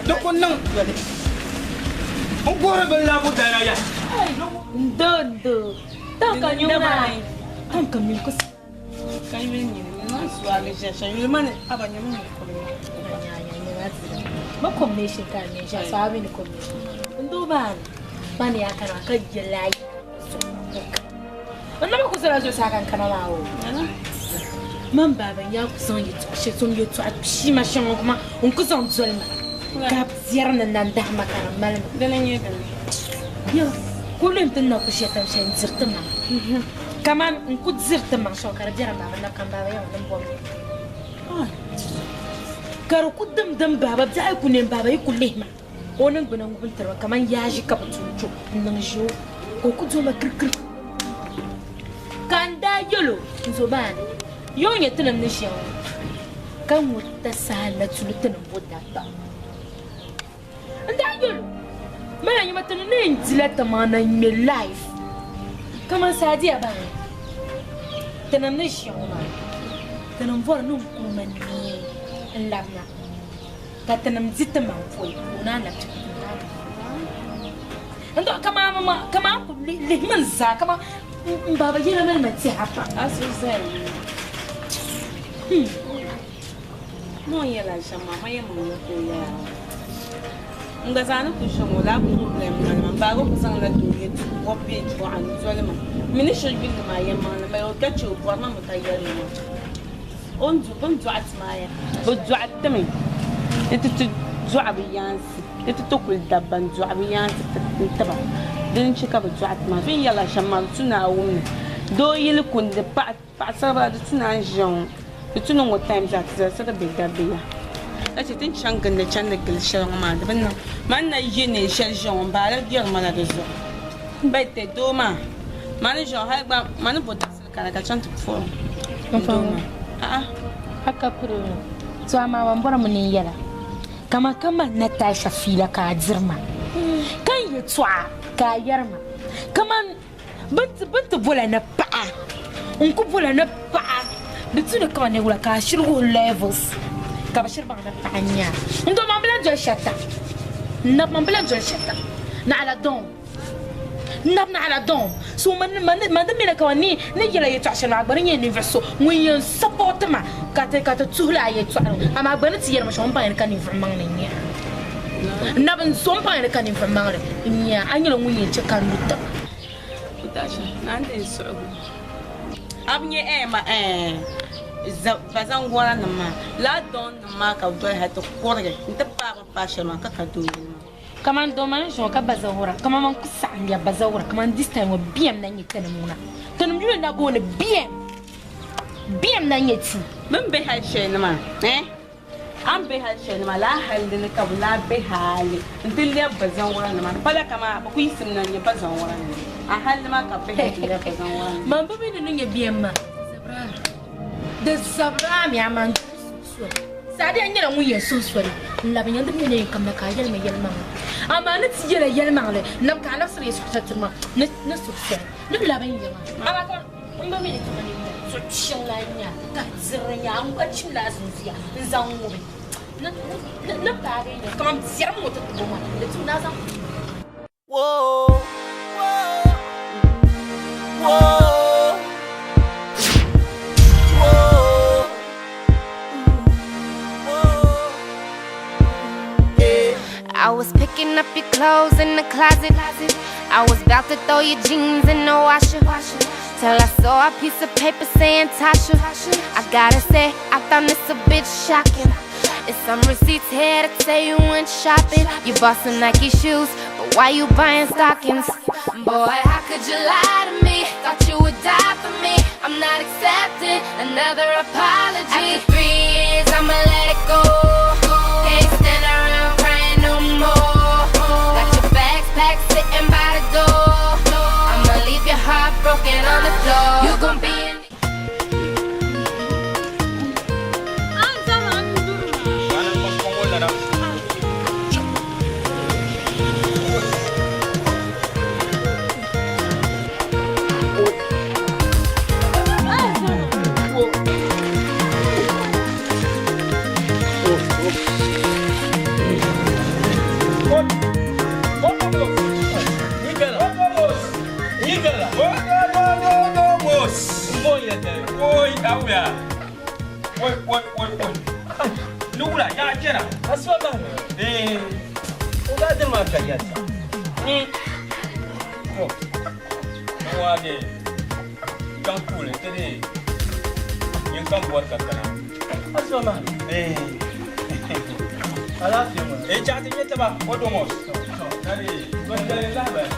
di ku niŋ n guhiri bɛ labu dana ya. Dodo tan ka nyuma tan ka mi ko ka yuli ni ma swagi shasha yuli mani aba nyama ni ko ma combination ka ni sha sabi ni combination ndo ban bani ya kana ka jela so na ma ku sala zo sa kan kana ma o man baban ya ku san yi to she tun yi to a shi ma shan kuma un ku san zolma Ka biɛri ni nandahima ka di mali ma. Dini n-nyɛ dini? Yo, kuli n ti na ku shɛtam shɛli n diri ti maŋa. Kaman n ku diri ti maŋ shɛŋa ka di biɛri m baaba na ka m baaba yɛma ni m bom li. Ka di ku dimdim baaba biɛɣu yi ku ne m baaba yi ku lihi ma o niŋgbuna ŋubi n tiri ma kaman yaaʒi ka bɛ tu n-cho n-niŋ ʒi o ka o ku do ma kirikiri. Ka n daa yɛl o, N zo maa ni, yo n-nyɛ tinim ni ʒiya ŋɔ, ka ŋɔ tasaha na tu ni tinim bo dabba. N daa yɛl o, Mala nyama ti ni na yɛn dila timaŋa na ŋ-ŋme live kaman Saadia baŋ ni tinim ni ʒiya ŋɔ maa, tinim bɔri ni n kuli ma neei n-labina ka tinim di timaŋ pɔi ka o naan labi chaŋ. N dɔɣi kaman kaman ku lihimi n zaa kaman n baaba yɛla mali ma tɛha pam. A suhu zaya ni Ma o yɛla shɛm maa, ma yɛn niŋ ka o yɛla maa. N gba zaa ni kuli ʒiya ŋɔ laa problem mali ma. M baaba kuli zaŋla doo yɛ bɔbi bee dɔɣi n-doli ma. M mi ni shiri yulli maa yɛlimaŋli m-bala o ka che o bɔri ma mi ka yɛli ma maa. O ni bɛ ni dɔɣi ti maa ya. Bɛ dɔɣi ti mi ni ti ti dɔɣi bɛ yaansi. Di ti ti kuli dabba n-dɔɣi bɛ yaansi n-ti ba. Dini n-chɛ ka bɛ dɔɣi ti maa. Bɛ ni yɛrila shɛm maa, di tu ni a wum li. Doo yili kundi paɣa paɣisaribila di tu ni a ni ʒiya ŋɔ, di tu ni ŋɔ time zaa ti zalisi di be dabba ya. Ka chɛ ti ni chaŋ gindi chandi gili shɛli ŋɔ maa di bi niŋ. Man na ye neen shɛli ʒiya ŋɔ m baala gbɛri ma la di zuɣu. Bɛ ti doo maa, man ni ʒiya ŋɔ hali gba man ni bo dabisili kana ka chaŋ ti puhi o doo maa. A'a. A ka piri o ni. To amaa man bɔrimi ni n yɛl a, kaman ka mali Natasha fiila ka a diri ma, ka n yɛtɔɣa ka a yɛri ma, kaman bɛ ni ti bol a ni paɣa, n ku bol a ni paɣa, di tu ni kaman wula ka a shiri wuhi levels ka bɛ shiri baŋ ni paɣa n-nyɛ a. N doo man bi lahi doli shɛta, n nab man bi lahi doli shɛta, naɣila dɔŋ. N nab naɣila dɔŋ. So man di mi ni kaman ni ni yɛla yɛtɔɣ shɛli maa gba ni nyɛ ninvuɣ so ŋun yɛn sapɔɔti ma ka ti ka ti tuhili a yɛtɔɣili ŋɔ. Amaa gba ni ti yɛri ma shɛm, m baŋya ni ka ninvuɣ maŋli n-nyɛ a. N nab n so m baŋya ni ka ninvuɣ maŋli n-nyɛ a. A nyɛla ŋun yɛn chɛ ka n lu tiŋa. Natasha, Naa n-deei suhigu. A bi nya ɛɛh ma ɛɛh bazaŋgɔra nim maa, lala dɔŋ nim maa ka bɛ doli hali ti kurigi nti paai bɛ ni paai shɛli maa ka ka doo yili maa. Kaman doo maa ni ʒiya ŋɔ ka bazawura, kaman man ku saɣim ya bazawura, kaman this time ŋɔ BM na nyɛ tinim ŋuna. Tinim yuli na booni BM. BM na nyɛ ti. Bɛ ni be hali shɛli ni maa, eh? A ni be hali shɛli ni maa, lala hali dini ka bɛ lahi be hali nti lɛbi bazawuranima. Pala kaman bɛ ku yiɣisimi na n-nyɛ bazawuranima. A hali ni maa ka bɛ be hali ti lɛbi bazawuranima. Man bi mi ni ni nyɛ BM maa. Di zabirami amaa n doli suhu soli. Saadia nyɛla ŋun yɛn suhi soli n-labi nya di mi ni yɛn kamina ka a yɛli ma yɛlimaŋli. Amaa ni ti yɛla yɛlimaŋli n-nam ka a labisiri yɛn suhu tiri ma ni suhu soli ni labi n ya maa. Amaa ka m bi mi ni kaman n zuɣu kpiɔŋ la n-nya ka diri nya a ŋ-gba chimla a zunzuya n-zaŋ ŋubi ni paagi nya kaman biɛrim ŋɔ ti tib o maa di tu ni a zaŋ. Whoa, whoa, whoa, I was picking up your clothes in the closet. I was about to throw your jeans in the washer. Till I saw a piece of paper saying Tasha. I gotta say, I found this a bit shocking. It's some receipts here to say you went shopping. You bought some Nike shoes, but why you buying stockings? Boy, how could you lie to me? Thought you would die for me. I'm not accepting another apology. After 3 years, I'ma let it go. Can't stand around crying no more. Got your bags packed sitting by the door. I'ma leave your heart broken on the floor. You gon' be in. Alaafee ŋɔ. Eh chaɣ ti nyɛ taba o domos. Kari, tɔn lahibali.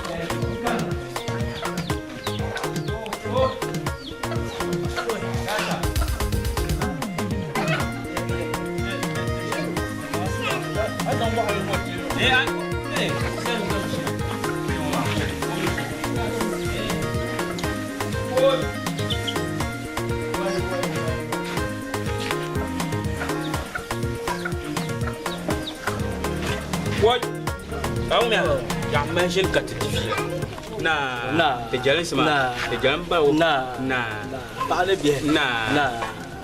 Wai, awumya, ya manjin ka ti difiya. Na, Na. ti jalinsi maa, Na. ti jalim balibu. Na. Na. Paɣa ni bihi. Na. Na.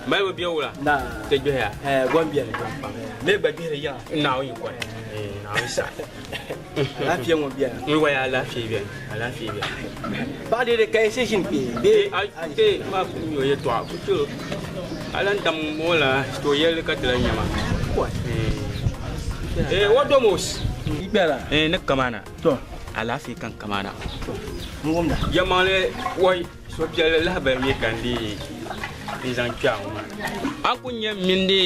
Malibu bɛ wula. Na. Ti gbihiya. Ɛɛ, gom biɛni. Me gba gbihiri yiŋa. Naawuni yi kɔni. Naawuni sa. Alaafee ŋɔ biɛni. N waya alaafee biɛni. Alaafee biɛni. Paɣa dee di ka yi se ʒini kpee bee? A te ma ku mi o yɛltɔɣa ku ti a lan dam o la to yɛlli ka ti lan nya ma. Eh, o domos. Gbɛra. Eh, ni kamana. To. Alaafee kan kamana. N wumda. Yɛlimaŋli wai suhupiɛlli lahabali mi ka n dii n zaŋ kpe a ŋɔ maa. A ku nya m mini di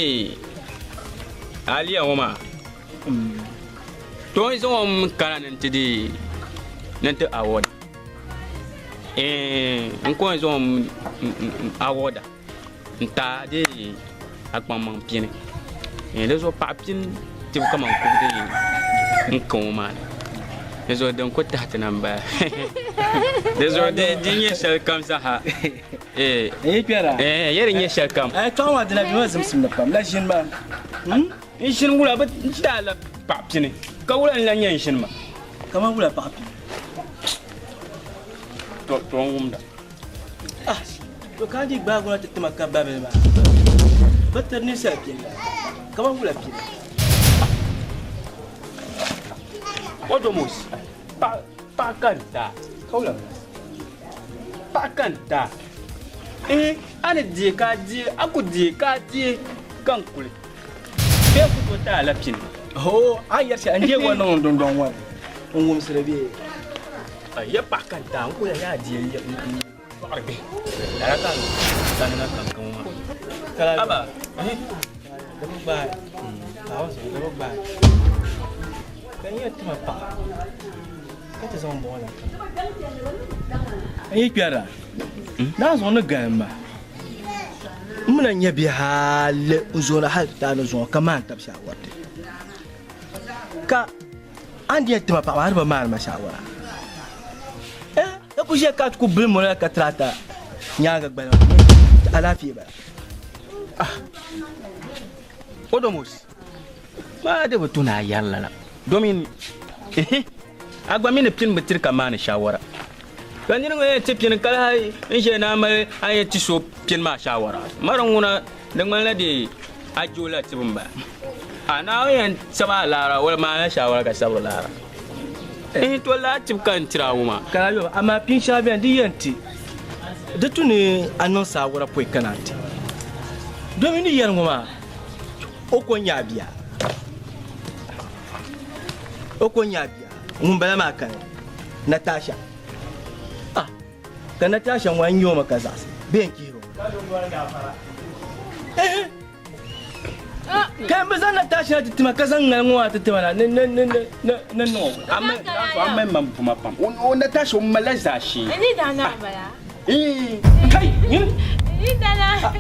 Aliya ŋɔ maa. To n zaŋ o m kana ni n ti di ni n ti awɔda. Eh, n ko n zaŋ o m awɔda n ta di a kpaŋmaŋ pini. Eh, di zuɣu paɣa pini tibu kaman kubu di n ka ŋɔ maa ni. Di zuɣu din ku tahi ti na m-bala. Di zuɣu di nyɛ shɛli kam zaaha. Eh, eh, ya di nyɛ shɛli kam. Eh, tɔɣa maa dina bɛ ma zimsim ni pam la ʒini maa. N ʒini wula bɛ daa la paɣa pini ka wula n-lan nyɛ n ʒini maa. Kaman wula paɣa pini? To, to n wumda. Ah, to ka di gbaagi na ti tima ka babili maa. Bɛ tiri ninsal pini la, kaman wula pini. O domos, paɣa paɣa ka n taa. Ka wula bala? Paɣa ka n taa. Eh, a ni deei ka a deei, a ku deei ka a deei ka n kuli. Bee ku tooi ti a la pini. Hoo, a ni yɛri shɛli n deei ŋɔ niŋ n dundɔŋ ŋɔ ni, n wumsiri bee? Ya paɣa ka n taa, n ku yɛli ni a deei n dɔɣiri bihi. Lala ka n sani na ka n ka ŋɔ maa. Kala Aba, di bi gbaai, Naawuni zuɣu di bi gbaai. Ka n yɛn tima paɣa ka ti zaŋ bɔŋɔ la n yi kpɛra naa zuɣu ni galim ma n mi na nyɛ bihi hali n zoona hali ti taai ni zuŋɔ ka maan tabi shaawariti ka a ni di yɛn tima paɣa maa a di bi maani ma shaawara eh ka ku ʒiya ka ti ku bili mɔna ka tirata nyaaŋa gbali maa alaafee bala ah odomos maa di bi tu ni a yɛri lala domin a gba mi ni pini bi tiri ka maani shaawara ka niri ŋɔ yɛn ti pini ka lahi n ʒe ni a mali a yɛn ti so pini maa shaawara mari ŋuna di ŋmanila di a je o la tibu m-bala a naawuni yɛn sabi a laara wala maanila shaawara ka sabiri laara n to laa tibu ka n tiri a ŋɔ maa Ka a yɔba, amaa pin shɛŋa beni di yɛn ti di tu ni a niŋ saawara pɔi ka naan ti. Domin ni yɛli ŋɔ maa, o ko n-nyɛ a bia. O ko n-nyɛ a bia. Ŋumbala maa kani, Natasha. Ah, ka Natasha ŋɔ n-nyɛ o mi ka zaɣisi bee n-chihiri o. Eh, ka bi zaŋ Natasha na ti tima ka zaŋ ŋali ŋɔ maa ti tima na ni ni ni ni ni ni niŋ o. A mali man buma pam. O Natasha o malila zaashee. Ni dana bala. Eh, kai, yin. Ni dana.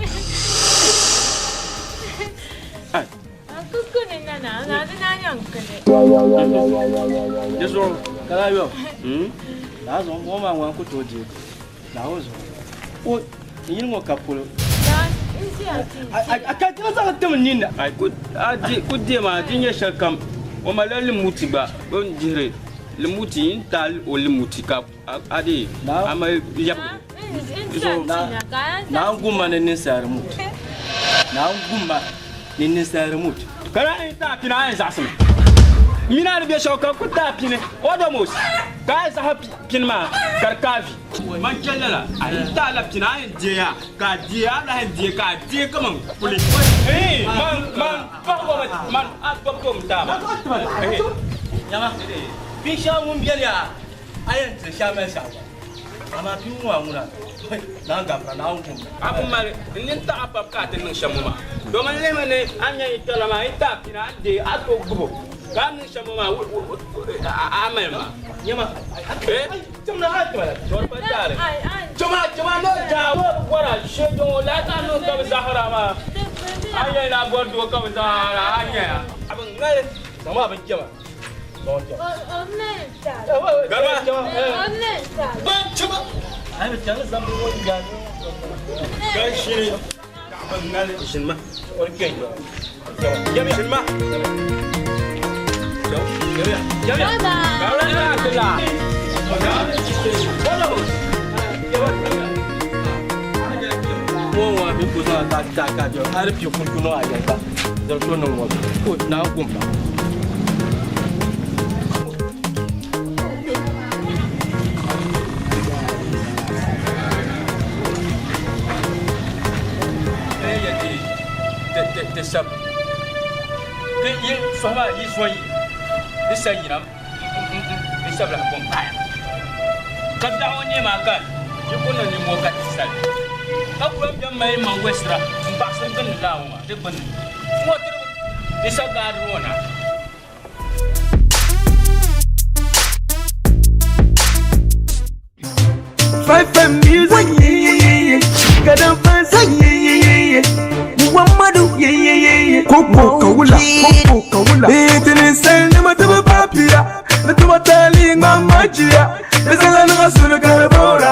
Kuku ni nana, na di na nyaŋ kili. Di zuɣu. Kala yɔ. Naa zuɣu ŋɔ maa ŋɔ ku tooi deegi. Naawuni zuɣu. O n yini ŋɔ ka polo. A ka ti zaŋ tim n ninni. Ai ku a di ku deema a di nyɛ shɛli kam o malila limuti gba o ni dihiri limuti n taai o limuti ka a di a mali lɛbigi. Naawuni gum ma ni ninsal remote. Naawuni gum ma ni ninsal remote. Ka na yi taai pini a yɛn zaɣisimi. Mini a ni be shɛli ka ku taai pini Odomos ka a zaɣisi pini maa ka di kaai vi. Man chɛ lala, a yi taai la pini a yɛn deei a ka a deei a lahi deei ka a deei kaman kuli. Eeh man man paɣiba man a gbubi ka o mi taai ba. Nyama, binshɛɣu ŋun beni yaa a yɛn tiri shɛli mali shɛɣu gba. Amaa pii ŋɔ maa ŋuna naan gafara Naawuni kum. A ku mali n nini taɣi a pam ka a ti niŋ shɛm ŋɔ maa. Domin lihimi ni a ni nya yi kpɛrila maa yi taai pina a ni deei a tooi gbubi o ka a ni niŋ shɛm ŋɔ maa a mali ma. Nyama Eh? Timna a tima la. Dɔri pa taali. Chama chama no daa wo bi bɔra shee dɔŋɔ laa ka a niŋ ka bi zahira maa. A yɛli ni a bɔri doo ka bi zahira a nyaya. A bi ŋali. Zaŋmi a bini chama. Ti sab ti yi sɔhima yi zo yi di sa yina n sabila kom paaya ka biɛɣu ŋɔ nyɛ maa ka yi ku niŋ nimmoo ka ti sali ka kuli bɛn mali maŋ wɛsira n baɣasiri gbunni laa ŋɔ maa di gbunni ŋɔ tiri di sa gaadiri ŋɔ na. 5M music, yeah, yeah, yeah, yeah. Gadam fans, yeah, yeah, yeah, yeah. Muhammadu, yeah, yeah, yeah, yeah. Koko kawula, koko kawula. Itini sel ni matuba papia, natuba tali mamajia. Isela no sunu karabora.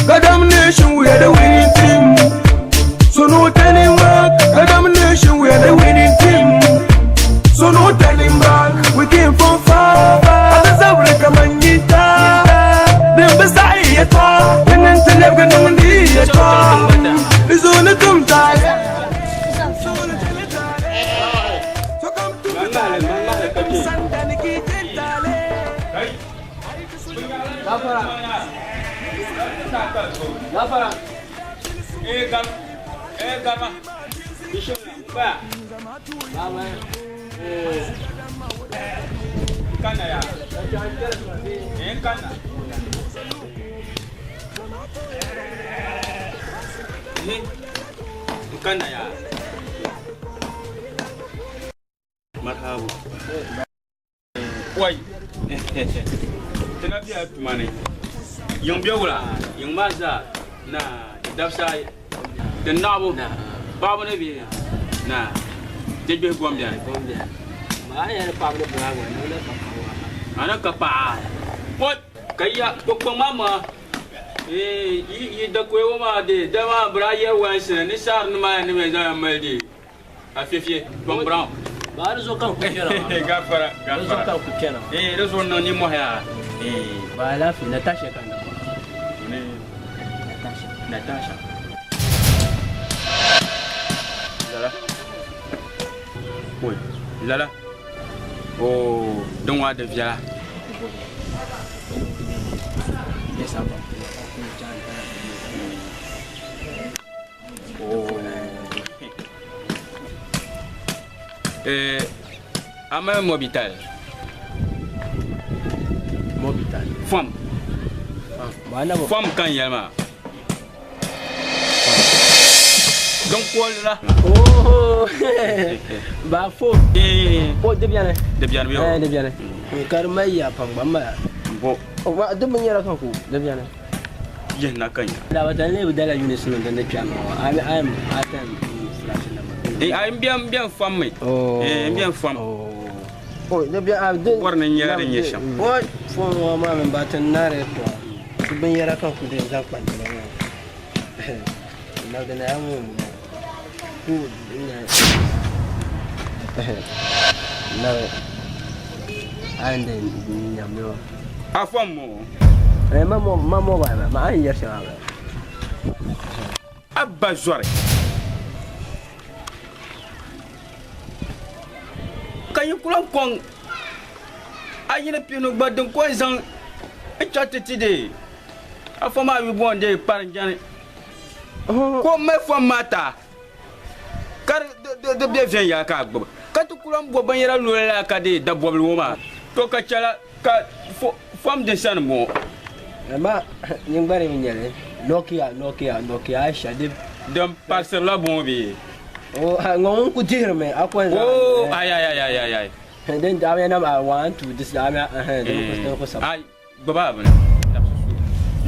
Gadam nation, we are the winning team. So no turning back. Gadam nation, we are the winning team. So no turning back. We came from far. Kamanyita, dimba saiyata, ninin tilebga nindiyata, izuna tumtale. Gafara. Gafara. Eh gam. Eh gama. Bishin ba. Baba. Eh. Kana ya. Eh kana. Eh. Kana ya. Marhabu. Wai. Tana biya tumani. Yung biya wula. Yung ma za na dabsa da nabu. Babu ne bi na. Jejbe gombia. Gombia. Ma ya pa bu ba wa na ka pa wa. Ana ka pa. Pot kaya ko mama. Eh yi da ko ma de da ma bra ye wansi ni sar ni ma ni me za maldi. Afefie bon brown. Ba zo kan ku kera. Gafara gafara. Zo kan ku kera. Eh zo no ni mo ya. Eh ba lafi Natasha kan da. Ne Natasha. Natasha. Lala. Oi, lala. Oh, don wa da viala. Yes, I'm. Oh. Eh, ama mobital. Mobital. Fam. Fam kan yelma. Donc quoi là? Oh, ba fo. Eh. Oh, de bien. De bien oui. Eh, de bien. Karma ya pangba ma. Bo. Wa de mun yara kanku, de bien. Yen na kan. La ba tan le da la Yunis non dan da piano. Am am atam slash na ma. Eh, am bien bien fam mi. Eh, bien fam. Oh, de bien ah de. War na nyara de nyesham. Oh, fo wa ma min ba tan na re to. Su bin yara kanku de zan kwan na. Na da na mu. Ku na. Na. Ande nyamyo. A fam mo. Eh, ma mo ma mo ba ma an yar shawa ba. Abba zore. Kan yi kulan kong. Ayina pino gbadin ko zan chatiti de. A fama wi bon de par jani. Ko me fam mata. Kar de bien vient ya ka gbo. Ka tu kulan bo ban yara lola ka de da bobli wo ma. To ka chala Ka fom di sani ŋɔ. Amaa nyin gba di mi nyɛli Nokia, Nokia, Nokia Aisha di. Din parisirila bɔŋɔ bee? O, ha, ŋɔ ŋun ku dihirimi a ko n-zaŋ. Oo, ai, ai, ai, ai, ai, ai. Din daa mi nam a one, two, this daa mi a, ɛhɛn, din ku, din ku sab. Ai, gbubi a bini.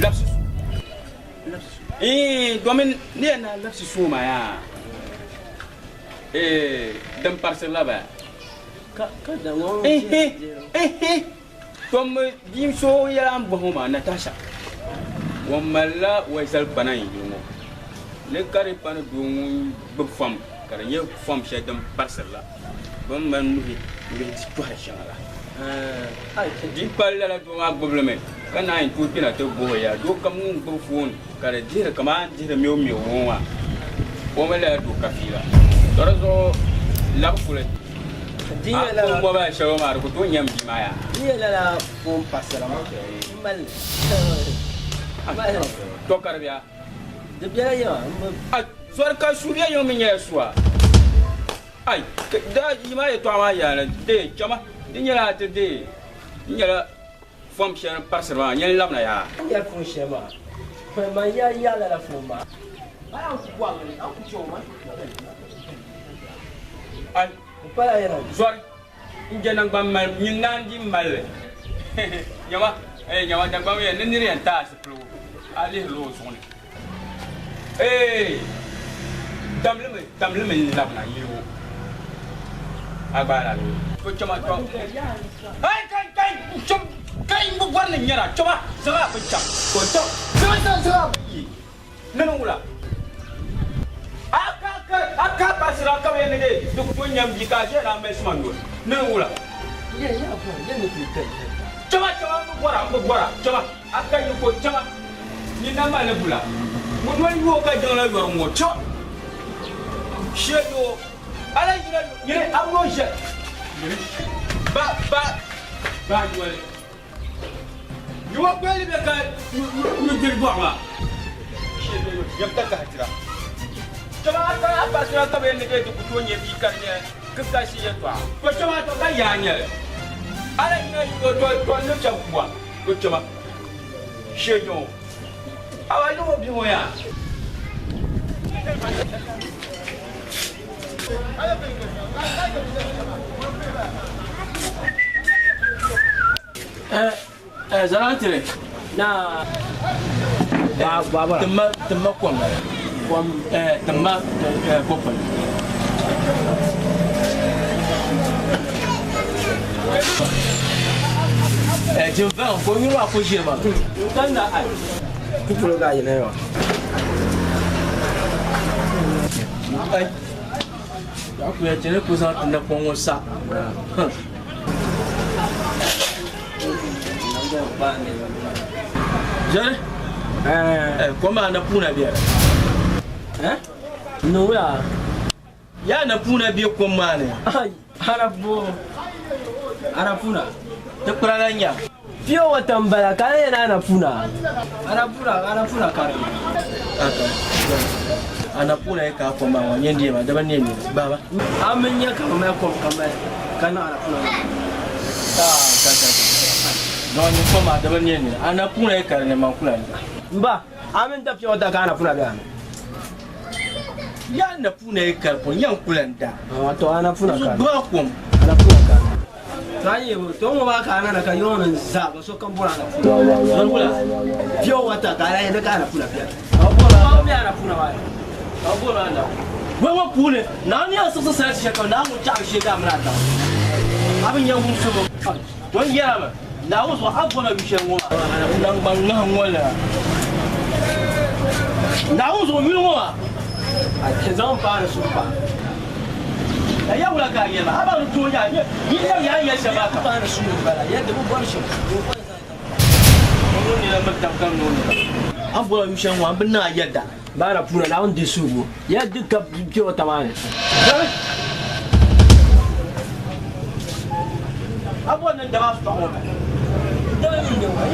Labisi suo. Labisi suo. Labisi suo. Ii, domin ni yɛn na labisi suo maa yaa. Ee, din parisirila baya. Ka, ka da ŋɔ ŋun Ehe, ehe. Tom bia so yɛla n bɔhi ŋɔ maa, Natasha, o malila wɛzali kpana n yili ŋɔ ni ka di pa ni doo ŋun gbubi fom ka di nyɛ fom shɛli din parisiri la bɛ ni mali nuhi n-lihi di tɔhiri shɛŋa la. Di pali lala doo maa gbubi li mi ka naan yi tooi kpɛna ti bɔhi o yaa doo kam ŋun gbubi foon ka di dihiri kaman a ni dihiri miɛummiɛu ŋɔ maa o mi lala doo ka fiila. Tɔ di zuɣu labi kuli. Di nyɛ lala. A mobile shɛli ŋɔ maa di ku tooi nyam bia maa yaa. Di nyɛ lala phone pasira maa m mali li. Tɔ ka di bia. Di bela yiŋa m bi. A zɔri ka su bɛ yiŋ mi nyɛla suwa. Ai da yi maa yɛtɔɣa maa yaa ni dee chama di nyɛla a ti dee n nyɛla fom shɛli parisiri maa nyɛli labina yaa. N nyɛla phone shɛli maa man ya ya lala phone maa. A ku bɔhimi ni a ku chɛ o maa. Ai zɔri n je naŋgban mali nyin naan di mali li nyama eh nyama Dagbaŋ yɛn ni niri yɛn taai zipiligu a lihirila o zuɣu ni eh damlimi damlimi n labina yili ŋɔ a gbaai la bee to chama to ai kai kai cham kai n bi bɔri ni n nyɛra chama zaŋ a bin chaŋ to chaŋ zaŋ zaŋ zaŋ a bin yi Ni ni wula? A ka ka a ka pasira ka bɛ yɛn ni dee di ku tooi nyam bia ka a ʒiya ni a mali sima noli. Ni ni wula? Chama chama m bi bɔra m bi bɔra chama a ka yiko chama nyin na mali bula ŋun noli yooi ka jiŋla yɔri ŋɔ chama shee yoo a lahi yina nyini a bi yo ʒe ba ba ba yoli. Yiwa kpɛli bɛ ka nudiri dɔɣu maa yɛm ka kahi tira. Chama a ka a paɣasira ka bɛ yɛn ni bɛ di ku tooi nyɛ bia ka di nyɛ kikashi yɛltɔɣa. To chama to ka yaa nyɛli. A lahi yina yi to to n ni chɛ bua to chama shee nyɛ o. A ba niŋ o bia ŋɔ yaa. Zalantiri na timma timma kom kom timma kopin jinvɛŋ ka o nyuri maa ku ʒiri ma n kanna ai Kupolo ka yina yo. Ai ya ku ya chene ku zaŋ ti napɔŋ ŋɔ sa. Jɛri kom maa na puuna bɛ Ni wula? Ya na puuna bɛ kom maa ni. Ana bo ana puuna. Ti kpira la nya. Pure water n bala ka yɛn ana puuna. Ana puuna ana puuna kari. Aka. Ana puuna ye ka kom maa ŋɔ nyɛ ndiema daba ne ne baba. A min nya ka mali kom ka mali ka niŋ ana puuna. Ka ka ka. Dɔn nyɛ kom maa daba ne ne ana puuna ye kari ne man kula ni. Mba a min da pure water ka ana puuna bɛ ani. Ya ana puuna ye kari pun yan kula n da. To ana puuna kari. Gba kom. Ana puuna kari. To a yi to ŋɔ maa ka ana na ka yɔŋ ni zaa ka sokam bɔri ana puuna. Zɔri wula? Pure water ka ala yɛn ka ana puuna bɛ. Ka bɛ ana puuna maa. Ka bɔri ana. Wei ŋɔ puuni naa ni yɛn siɣisi sarati shɛli kam Naawuni chaɣiri shee ka a mini a daŋ. A bi nya wumsibu. To n yɛrimi Naawuni zuɣu a bɔri ma yu shɛli ŋɔ maa. N naŋgban ŋahi ŋɔ la. Naawuni zuɣu yuli ŋɔ maa. A zaŋ paani suhu pahi. Ka ya wula ka a yɛli ma? A baŋ ni tooi nya yi lɛbi ya ni yɛli shɛm maa kam. Paani suhu m-bala, yɛli di bi bɔri shɛm. O nina miri tab kam ni o nina. A ni bɔri ma yu shɛli ŋɔ, a bi niŋ a yɛda. Baana puuna Naawuni di suhigu. Ya di ka kpe o taba ni. A bɔri ni n daba a sɔɣu ŋɔ mɛ.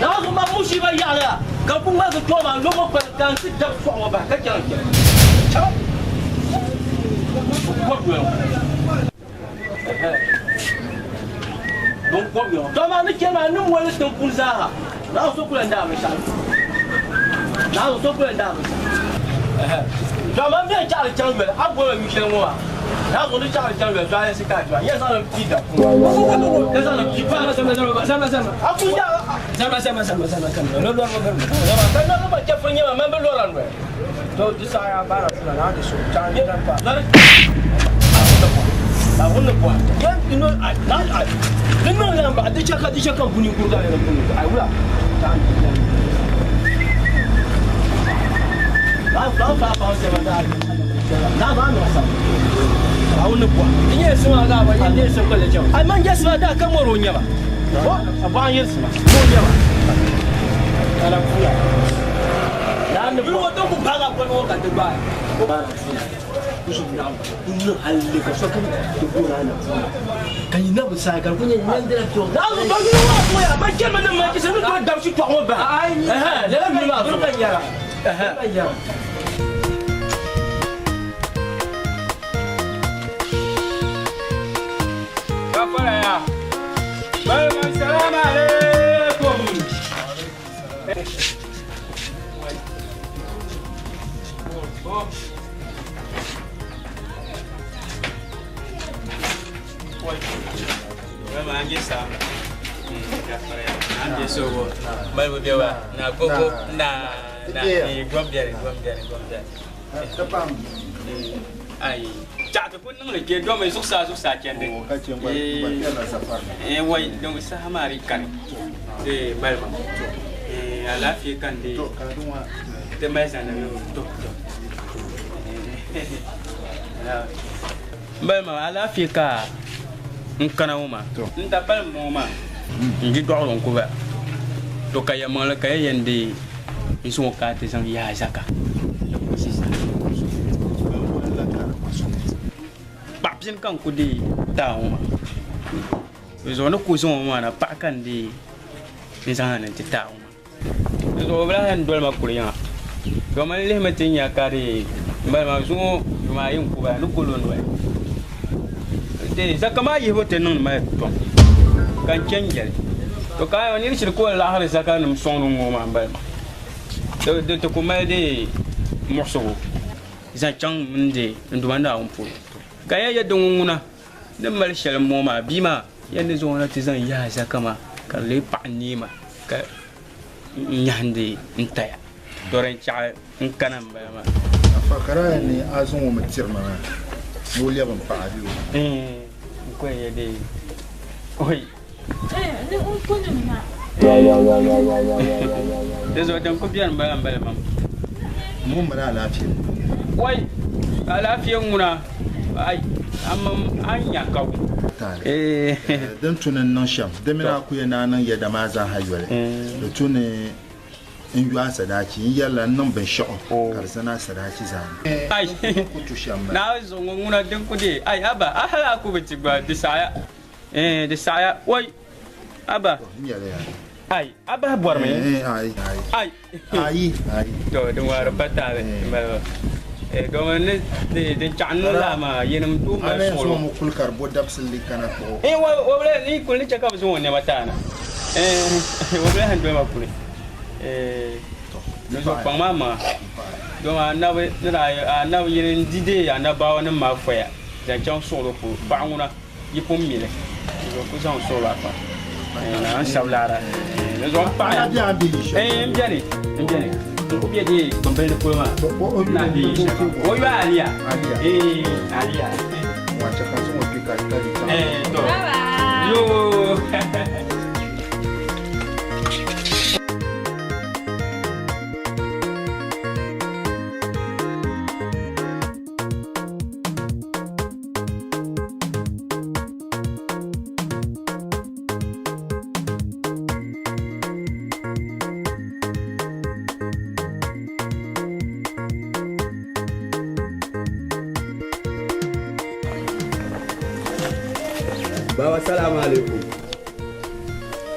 Naawuni zuɣu ma musiiba yaɣili a, ka n ku ŋmaligi kpe ŋɔ maa n-lo ŋɔ kpali ka n ti dabi sɔɣu ŋɔ bahi ka chaŋ n kpɛri. Chama! Bɔri doli ŋɔ. Binkɔbigu ŋɔ. To amaa ni chani maa, n ni moli tiŋ puni zaaha, Naawuni so ku lan daai binshɛɣu. Naawuni so ku lan daai binshɛɣu. Ɛhɛ. To amaa m bɛn chaɣili chaŋ yoli, a boli ma yu shɛli ŋɔ maa, Naawuni ni chaɣili chaŋ yoli, to a yɛn ka a kpɛma, n yɛn zaŋli m-pii dapuni. N zaŋli m-pii paɣa. A ku yaɣi a. Ka nɔri gba chɛfuri nyɛ ma, man bi lɔra noli. To di saha yaa baara pula naa di so chaŋ n dan pa. Naawuni ni bɔhi yɛn ti no ai na ai di niŋ ya n-bahi di chɛ ka di chɛ ka n ku ninkurigu a yɛli pun ai wula chaŋ n dan Naawuni ni bɔhi di nyɛla sima daa ba yɛn deei sima ka chaŋ ai man jɛ sima daa ka mɔri o nyɛba a bɔhi n yɛli sima o nyɛba ala pula Salaam alaikum. Saha maa di kani balima alaafee ka n deei ti mali zani to balima alaafee ka n kana ŋɔ maa n da balim ŋɔ maa n di dɔɣiri n ku ba to ka yɛlimaŋli ka ya yɛn deei n zaŋ o ka ti zaŋ yaai zaka paɣa bini ka n ku deei taa ŋɔ maa Di zuɣu ni ku zaŋ o maa na paɣa ka n deei n zaŋ na ni n ti taai o maa. Di zuɣu o bi lahi yɛn doli ma kuli yiŋa. Domin n lihimi ti nya ka di mali ma zuŋɔ yuma ayi n-ku bala ni ku lo noli. Zaka maa yihibu ti niŋdi ma tom ka n chɛ n-yɛli, To ka a niri shiri ka o laɣiri zakanim sɔŋdi ŋ-ŋɔ maa m-bala maa. Di ti ku mali di muɣisigu zaŋ chaŋ mini di n Duuma Naawuni polo. Ka ya yɛda ŋɔ ŋuna ni mali shɛli m-ŋɔ maa, bia maa yɛn ni zaŋ o na ti zaŋ yahi zaka maa ka di leei paɣ neema ka nyahindi n-taya. To din chaɣi n-kana m-bala maa. Afa ka daa yɛn ni a zaŋ o mi tiri ma maa ni o lɛbi m paɣa bee o? N ko yɛn yɛ dee oi. Ni n kunim na. Di zuɣu din ku beni m-bala m-bala mam. Ŋun mali alaafee. Wai! Alaafee ŋuna, ai, a mam a ni nya ka wum. Taali. Din tu ni n niŋ shɛm, di mini a ku yɛn ni a niŋ yɛda maa zaaha yoli, di tu ni n yo a sadaachi, n yɛrila n niŋ binshɛɣu ka di zani a sadaachi zaani. Ai! Din ku tu shɛm m-bala. Naawuni zuɣu ŋɔ ŋuna din ku deei, ai, Abba, a hal a ku bi ti gba, di saɣiya. Ɛɛn, di saɣiya. Wai! Abba! Ai, a bahi bɔrimi? Ai. Ai. Ayi, ayi. To, din waari pa taali m-bala maa. Eh, domin ni di din chaɣ n niŋ laa maa, yinim tooi mali A na yɛn suɣilo. zaŋ o kuli ka di bo dabisili kana kpuɣi o. Eh, wa, wa bi lahi, ni kuli ni chɛ ka bɛ zaŋ o nɛma taai na. Eh, o bi lahi doli ma kuli. Eh, di zuɣu kpaŋ maa maŋa. Domin anabi ni daa, anabi yini n-di deei anabaawanim maa foya zaŋ chaŋ suɣilo polo, paɣa ŋuna. Yi pun mi li, di zuɣu ku zaŋ suɣilo a kpa n sabi laara. Di zuɣu m paɣiya. N beni, n beni. N ku be di gbambili ni polo maa. N na be shɛli maa. O yɔi Aliya. Ee, Aliya. Ee, to. Yoo. Baba salamu alaikum.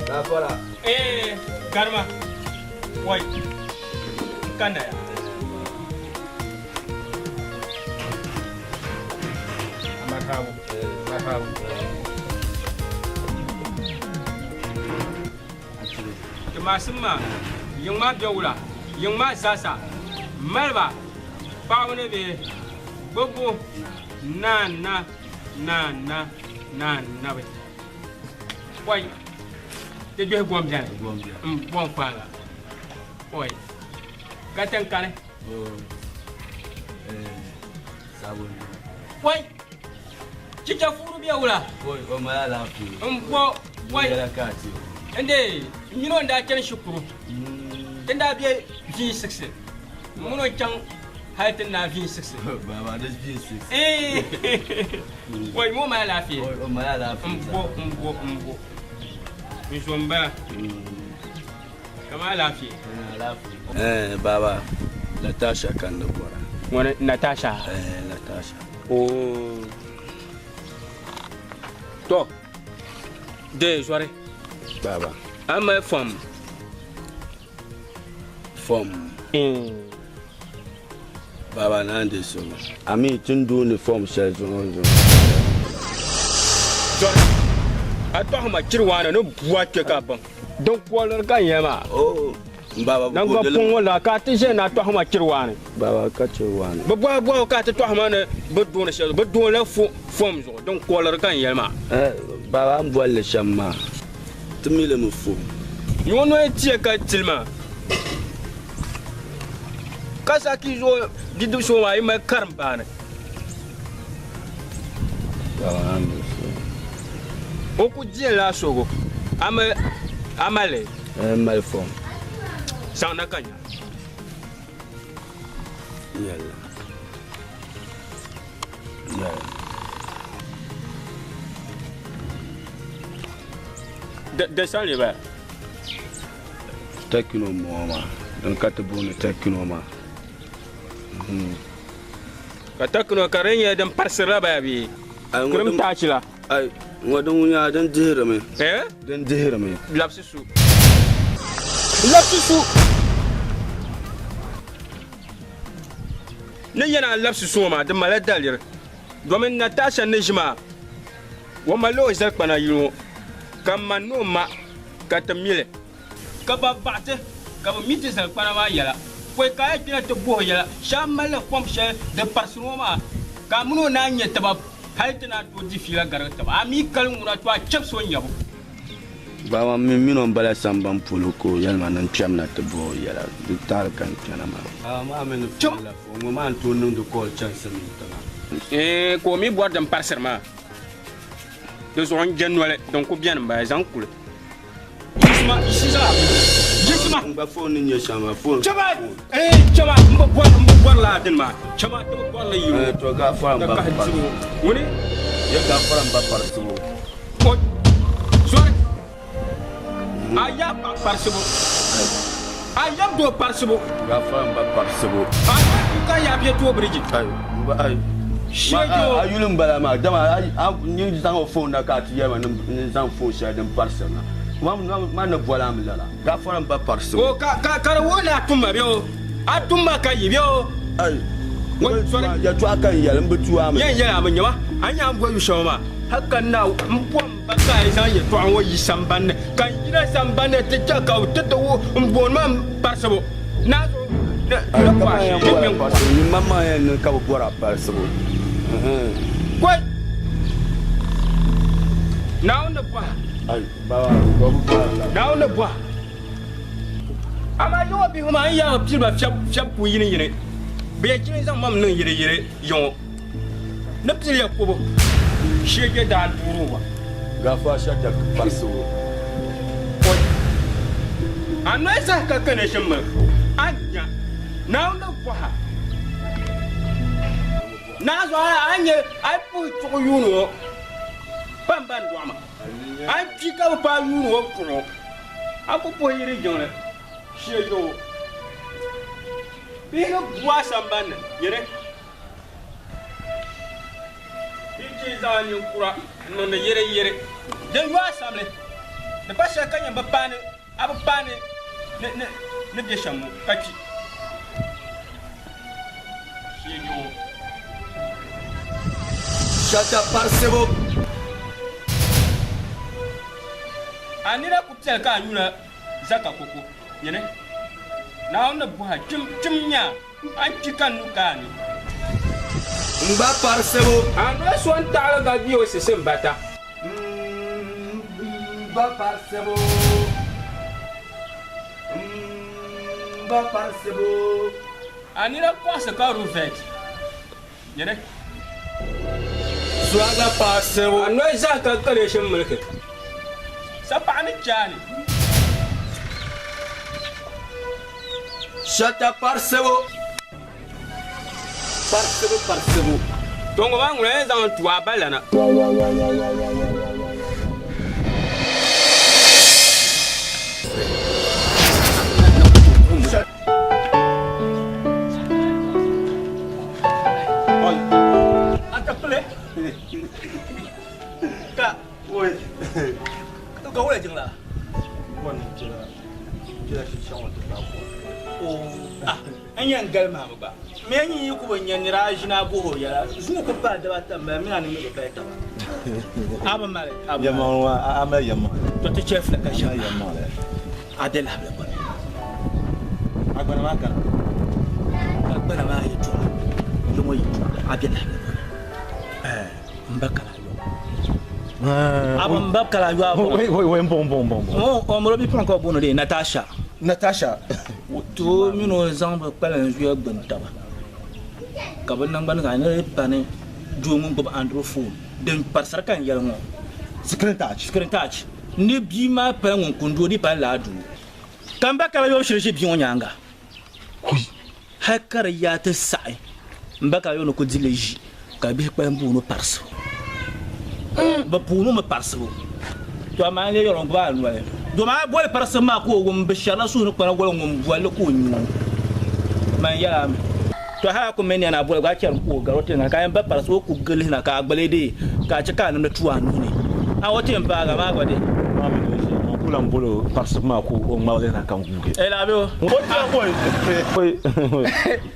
Gafara. Eh, garma. Wai. Kana ya. Marhabu. Marhabu. Ti maasim maa, yiŋ maa be wula? Yiŋ maa zaasa mali ba paɣaba ni bihi gbubbu naana naana naanabi. Oi! Ti gbihi gom beni m-bom kpaaŋa. Oi! Ka tiŋ kani. Oi! Chicha fuuru be wula? M-bo wai n-dee n mini o n-daa chani shikuru ti ni daa be V6 m mini o chaŋ hali ti ni daa V6 Wai ŋɔ mali alaafee m-bo m-bo m-bo n zo m-bala ka mali alaafee. Baba, Natasha ka n ni bɔra. Ŋuni Natasha? Natasha. Oo. To, dee zɔri. Baba. A mali fom. Fom. Baba naan di so. A mi ti ni dooni fom shɛli zuŋɔ zuŋɔ. Zɔri, a tɔhi ma chiri waana ni bua kpe ka baŋ. Din kɔliri ka n yɛli maa. Oo. Baba, Nan gba puŋ ŋɔ la ka a ti ʒe ni a tɔhi ma chiri waani. Baba ka chiri waani. Bɛ bɔhi bɔhigu ka a ti tɔhi ma ni bɛ dooni shɛli zuɣu. Bɛ doonila fom zuɣu. Din kɔliri ka n yɛli maa. Baba, a ni boli li shɛm maa, ti mi li mi fom. Nyuɣu noli tia ka tili maa. Ka Zaki zuɣu bidibisi ŋɔ maa yi mali karimbaani. Baba, a ni di so. O ku diɛla asogo. A mi a mali li? N mali fom. Zaŋ na ka nya. Yɛlli. Yɛlli. Di sani ba. Tɛkino m-bɔŋɔ maa. Din ka ti booni tɛkino maa. Ka tɛkino ka di nyɛ din parisirila baya bee? Kurim taachi la. Ai, ŋɔ din ŋun yaa din dihirimi. Eh? Din dihirimi. Labisi su. Labisi su. Ni yɛn a labisi su ŋɔ maa, di malila daliri. Domin Natasha ni ʒi maa, o malila o zalikpana yili ŋɔ, ka m ma ni o ma ka ti mi li. Ka ba baɣi ti, ka bɛ mi ti zalikpana maa yɛla. Pɔi ka a yi kpɛna ti bɔh o yɛla, shee a malila kom shɛli din parisiri ŋɔ maa, ka a mini o naan nya taba hal ti naan tooi di fiila garigi taba. A mi kali ŋuna to a chɛbisi o nyabu. Baba m mi mini o m-bala sambani polo ka o yɛli ma ni n kpɛm na ti bɔh o yɛla. Di taali ka n kpɛna maa. Baba maa mi ni fiila fo ŋɔ maa n-tooi niŋdi call chani silimiin tiŋa. Eeh ka o mi bɔri din parisiri maa. Di zuɣu n je noli din ku beni m-bala zaŋ kuli. Yiɣisima, yiɣisi zaa. Yiɣisima. N gba phone ni nyɛ shɛm maa, phone. Chama, eh, chama, n bi bɔri, n bi bɔri laa dini maa. Chama, ti bi bɔri li yino. Eh, to gaafara n ba Ka kahi dibu. Ŋuni? Ye gaafara n ba parisibu. O, sorry. A ya paɣa parisibu. A yab doo parisibu. Gaafara n ba parisibu. A ya ka ya bɛ doo biriji. Ai, n ba, ai. Shejo. A yuli n bala maa, dama a ni zaŋ o phone na ka a ti yɛli ma ni n zaŋ phone shɛli din parisiri na. Ma ni boli a mi lala. Gaafara n ba parisibu. O ka ka ka di wuhi ni a tum ma bɛ o. A tum ma ka yi bɛ o. Ai. Yɛltɔɣa ka n yɛli, m bi tu a mi. Yɛn yɛli a mi nyama, a ni nya n boli yu shɛŋa maa, hali ka n na m bom ba ka a yi zaŋ yɛltɔɣa ŋɔ yi sambani ni, ka n yina sambani ni ti chɛ ka bɛ ti ti wuhi m booni ma m parisibu. Naa zuɣu ni ni bɔhi shee ni kpe n-kɔhi. Nyini maŋmaŋ yɛn niŋ ka bɛ bɔri a parisibu. Kɔi! Naawuni ni bɔhi. Ai, baba, bɛ bi bɔri la. Naawuni ni bɔhi. Amaa yiŋɔ bihi maa n yaa bi pili ba fiɛbu ku yini yini. Bɛ yɛn chimi zaŋ mam niŋ yiri yiri yiŋɔ ni pili ya kubu shee je daa duuri wa. Gaafara shɛta parisibu. Kɔi! A noli saha ka kani ʒim mi, a nya Naawuni ni bɔh a. Naa zuɣu a ni nya a yi puhi chuɣu yuuni ŋɔ pam ban dɔɣi ma. A yi kpi ka bi paai yuuni ŋɔ chuɣu, a ku puhi yiri jiŋli shee yiŋɔ. Bihi ni bu a sambanni, nyini. Yi ti zaŋ a ninkura n-niŋdi yɛreyɛre din yo a samli, di pa shɛli ka nyɛ bi paani a bi paani ni be shɛm ŋɔ ka kpi. Sheegi ŋɔ. Shata parisibu. A nina ku piɛli ka a nyuna. Zaka koko, nyini. Naawuni ni bɔha, chim, chim nya, a ni kpi ka n nu ka a ni. N gba parisibu. A noli so n-taɣili ka bɛ o sisi m-bata. N ba parisibu. N ba parisibu. A nina kɔɣisi ka ruvɛt. Nyini. Suaga parisibu. A noli zaa ka kaleeshin miliki. Sapaɣa ni chaani. Shata parisibu. Parisibu parisibu. To ŋɔ maa ŋuna yɛn zaŋ n tu a ba lana. Ka ka wula jiŋla n yɛn gali maa mi gba mi n yi ku bi nya nira a ʒini a bohi o yɛla zuŋɔ ku paai dibata m bala mi a ni mi bi pali taba a bi mali a bi mali to ti chɛfili ka shɛm a be lahabali gbuni a gbana maa kana ka gbana maa yɛtɔɣa yiŋɔ yɛtɔɣa a be lahabali gbuni n ba kala ayɔ a n ba kala ayɔ a bɔŋɔ n bɔŋ bɔŋ bɔŋ o molo bipuɣin ka o booni dee Natasha Natasha to o mini o zaŋ bi kpalim zuya gbuni taba ka bi nangbani zaa ni pani doo ŋun gbubi android phone din parisiri ka n yɛli ŋɔ screen touch screen touch ni bia maa pali ŋun kuni doo di pali laa doo ka n ba kala yɔbu shiri ʒi bia ŋɔ nyaanga hali ka di yaa ti saɣi n ba kala yɔbu ni ku dili ʒi ka bihi kpalim booni parisibu bi puuni mi parisibu to amaa n lee yɛri o gbubi a noli domi a boli parisibu maa ka o wum bi shɛrila suhu ni kpana goli ŋun bolli ka o nyu man yɛla mi to hali a ku mi nɛna a boli gba a chɛri ka o gari o ti ka yɛn ba parisibu o ku gili na ka a gbali dee ka a chɛ ka a nimdi tu a nuhi ni a o ti yɛn paagi maa gba dee n ku lan boli parisibu maa ka o ŋmaligi na ka n guugi Eh, la be o.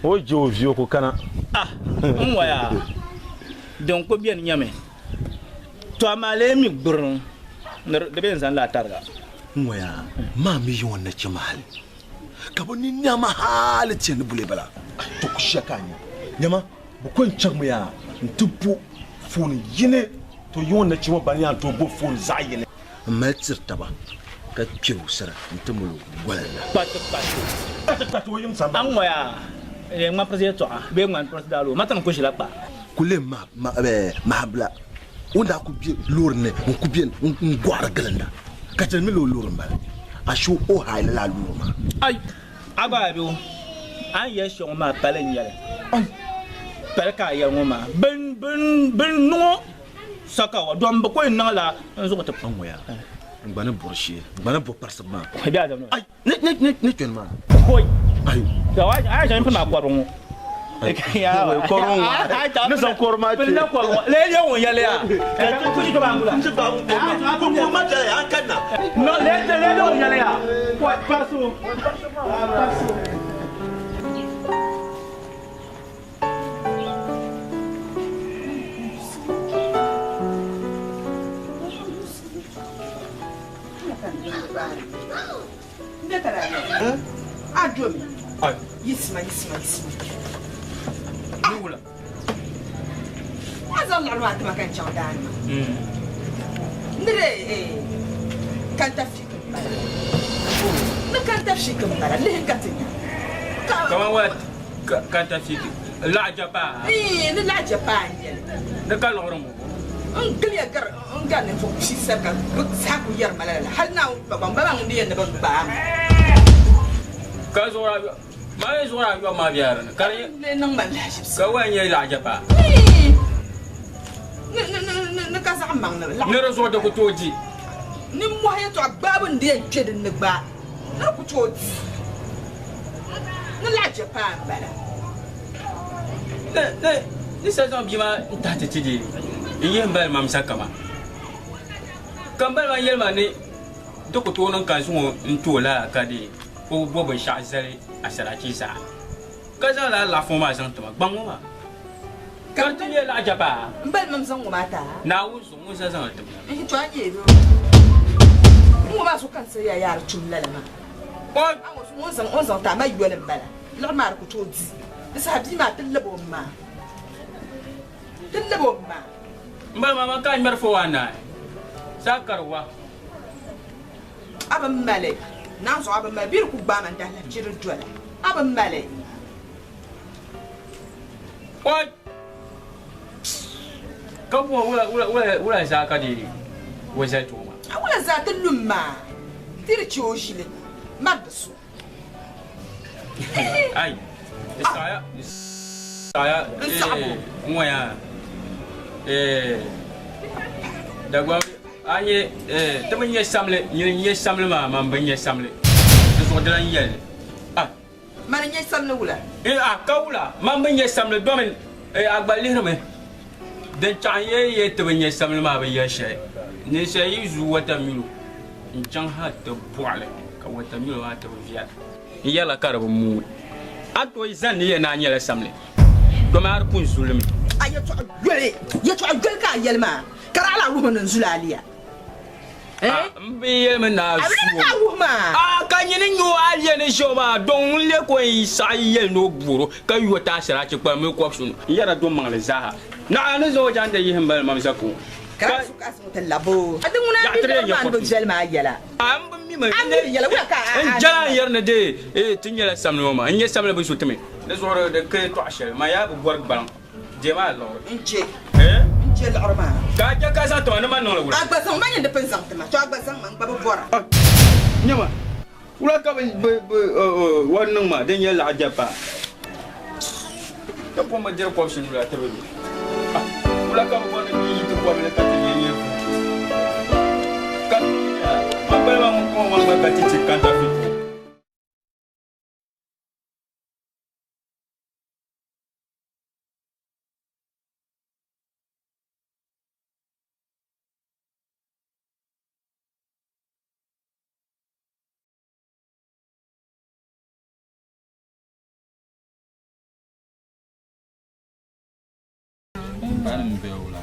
O je o vi o ku kana. Ah, n waya. Din ku beni nyɛmi. To amaa lee mi gburiŋ ni di be n zani la a tariga. N waya, maa mi yi ŋɔ nachimba hali ka bɛ ni nɛma hali ti yɛn ni buli bala. To ku shia ka a nya. Nyama, bɛ ko n-chaŋmi yaa nti bo fooni yini. To yi ŋɔ nachimba ban yaa n-tooi bo fooni zaɣ yini. N mali tiri taba ka kpɛri o sara nti mali o goli la. Kpati kpati. Kpati kpati o yiŋ sambani. A ŋɔya eh, ŋmani pirisi yɛltɔɣa bee ŋmani pirisi daaloo ma tiŋ ku ʒila kpa. Kuli mahabila o ni daa kuli be loori ni n-kuli be n-gɔhiri gilinda ka chani mi la o loori m-bala ashe o haai la lala loori maa. Ai! A gba a be o a ni yɛli shɛŋa maa pali n-nyɛli. Pali ka a yɛli ŋɔ maa. Bin bin bin niŋ o Sakawa, dɔn bi ko yi niŋ la n zuɣu ti N ŋɔya, n gba ni bɔri shee, n gba ni bo parisibu maa. Bɛ a dɔn. Ai, ni ni ni ni kpɛni maa. Hoi. Ai. Yawa, a yɛ pini maa kɔrigu ŋɔ. Kɔrigu ŋɔ. Ni zaŋ kɔri maa kpe. Pini la kɔrigu ŋɔ. Lee lee ŋun yɛli ya. Ka ti ti ba ngula. Ti ba ngula. Ko ko ma jala ya an na. No, lee lee ŋun yɛli ya. Parisibu. Parisibu. Yisima yisima yisima. Wula. A zaŋ liɣiri maa tima ka n chaŋ daani maa. Ni di kanta fiki m-bala. Ni kanta fiki m-bala lihi ka ti nya. Kaman wala kanta fiki laɣa japaa. Ii ni laɣa japaa n nyɛli. Ni ka liɣiri ŋɔ. N giliya gari n gari ninvuɣ pia sani ka bɛ zaa kuli yɛri ma lala hali Naawuni kpakpa m ba maa ŋun di yɛn ni bɛ gbaai ma. Ka zuɣuri ayɔ maa yi zuɣuri ayɔbu maa bela di ni ka di nyɛ. Niŋ ma lahiʒibisi. Ka waya nyɛ laɣa japaa. Ii ni ni ni ni ka zaɣ maŋ ni Ni di zuɣu di ku tooi di. Nimmɔhi yɛtɔɣa gbaabu n di yɛn kpe din ni gba. Ni di ku tooi di. Ni laɣa Japan m-bala. Ni, ni, ni sa zaŋ bia maa n-tahi ti ti di n-yihi m bali maa saka maa. Ka m bali maa yɛli ma ni di ku tooi niŋ ka n zaŋ o n-ti o lala ka di o bo binshɛɣu zali asarachi zaa. Ka zaŋ lala laɣifu ŋɔ maa zaŋ ti ma, gbaŋ ŋɔ maa. Ka di ti leei laɣa Japan. M bali maa zaŋ ŋɔ maa ti a? Naawuni zuɣu ŋun sa zaŋ li ti ma. N to a nyɛ n ŋɔ maa zuɣu ka n sa ya yaari tum lala maa. Ŋun zaŋ o zaŋ ti a ma yoli m-bala. Liɣiri maa di ku tooi di. Di saha bia maa ti lab o ma. Ti lab o ma. M bala maa, man ka a ŋmɛri fo waa naai. Saa kari wa. A bi mali. Naanzuɣu a bi mali. Bɛ di ku gbaai ma n-dahilahichi di dola. A bi mali. Oi! Ka bɔhi wula, wula, wula, wula zaa ka di o zali ti o maa? A wula zaa ti lum maa, ti di chɛ o ʒili mari di so. Ai, di saɣiya, di saɣiya, N saɣibu. eh, n waya, eh, Dagbaŋ, a nyɛ, eh, ti bi nya samli, nyini n-nyɛ samli maa, man bi nya samli. Di zuɣu di lan yɛli li. Ah! Mani n-nyɛ samli wula? Eh, a ka wula? Man bi nya samli domin, eh, a gba lihirimi. Din chaɣ n yɛn yɛli ti bi nya samli maa bi yɛli shɛli. Ninsal yi zuui watamilo n-chaŋ hal ti bɔɣili ka watamilo maa ti bi viɛla. N yɛrila ka di bi mooi. A ni tooi zani ni yɛli ni a nyɛla samli domin a di pun zuli mi. A yɛtɔɣa yoli, yɛtɔɣa yoli ka a yɛli maa, ka di a lahi wuhi ni n zuli a liya. M bi yɛlimi ni a zuo maa. Ka nyini n-nyɛ o aliya ni ʒe o maa, dɔŋ ŋun lee ko n-yi saɣi yɛli ni o boor o, ka yo ti a sarachi kpalim mini kɔbisinu. N yɛrila do maŋli zaaha. Naɣ a ni zaŋ o chaŋ ti yihi m bali mamsa ko. Ka M bi mi mi. N jɛla n yɛri ni dee ti nyɛla samli ŋɔ maa. N nyɛ samli bi su ti mi. Di zuɣu di ka yɛtɔɣ shɛli, man yaa bi bɔri gbaliŋ. Deemi a liɣiri. N je. N je liɣiri maa. Ka a je ka zaŋ ti ma ni ma niŋ li wula? A gba zaŋ ma nyini di pun zaŋ ti ma, to a gba zaŋ ma, n gba bi bɔra. Nyama, wula ka bɛ wan niŋ ma din nyɛ laɣ jɛpaa? Ka pun bi diri kɔbisinu la ti bi mi. Wula ka bɛ bɔri ni bia yi ti kɔbili ka ti nyɛ nyɛ Ka ma kpalima ŋun kɔŋ maa gba ka ti ti counterfeit. Banim bɛ wula.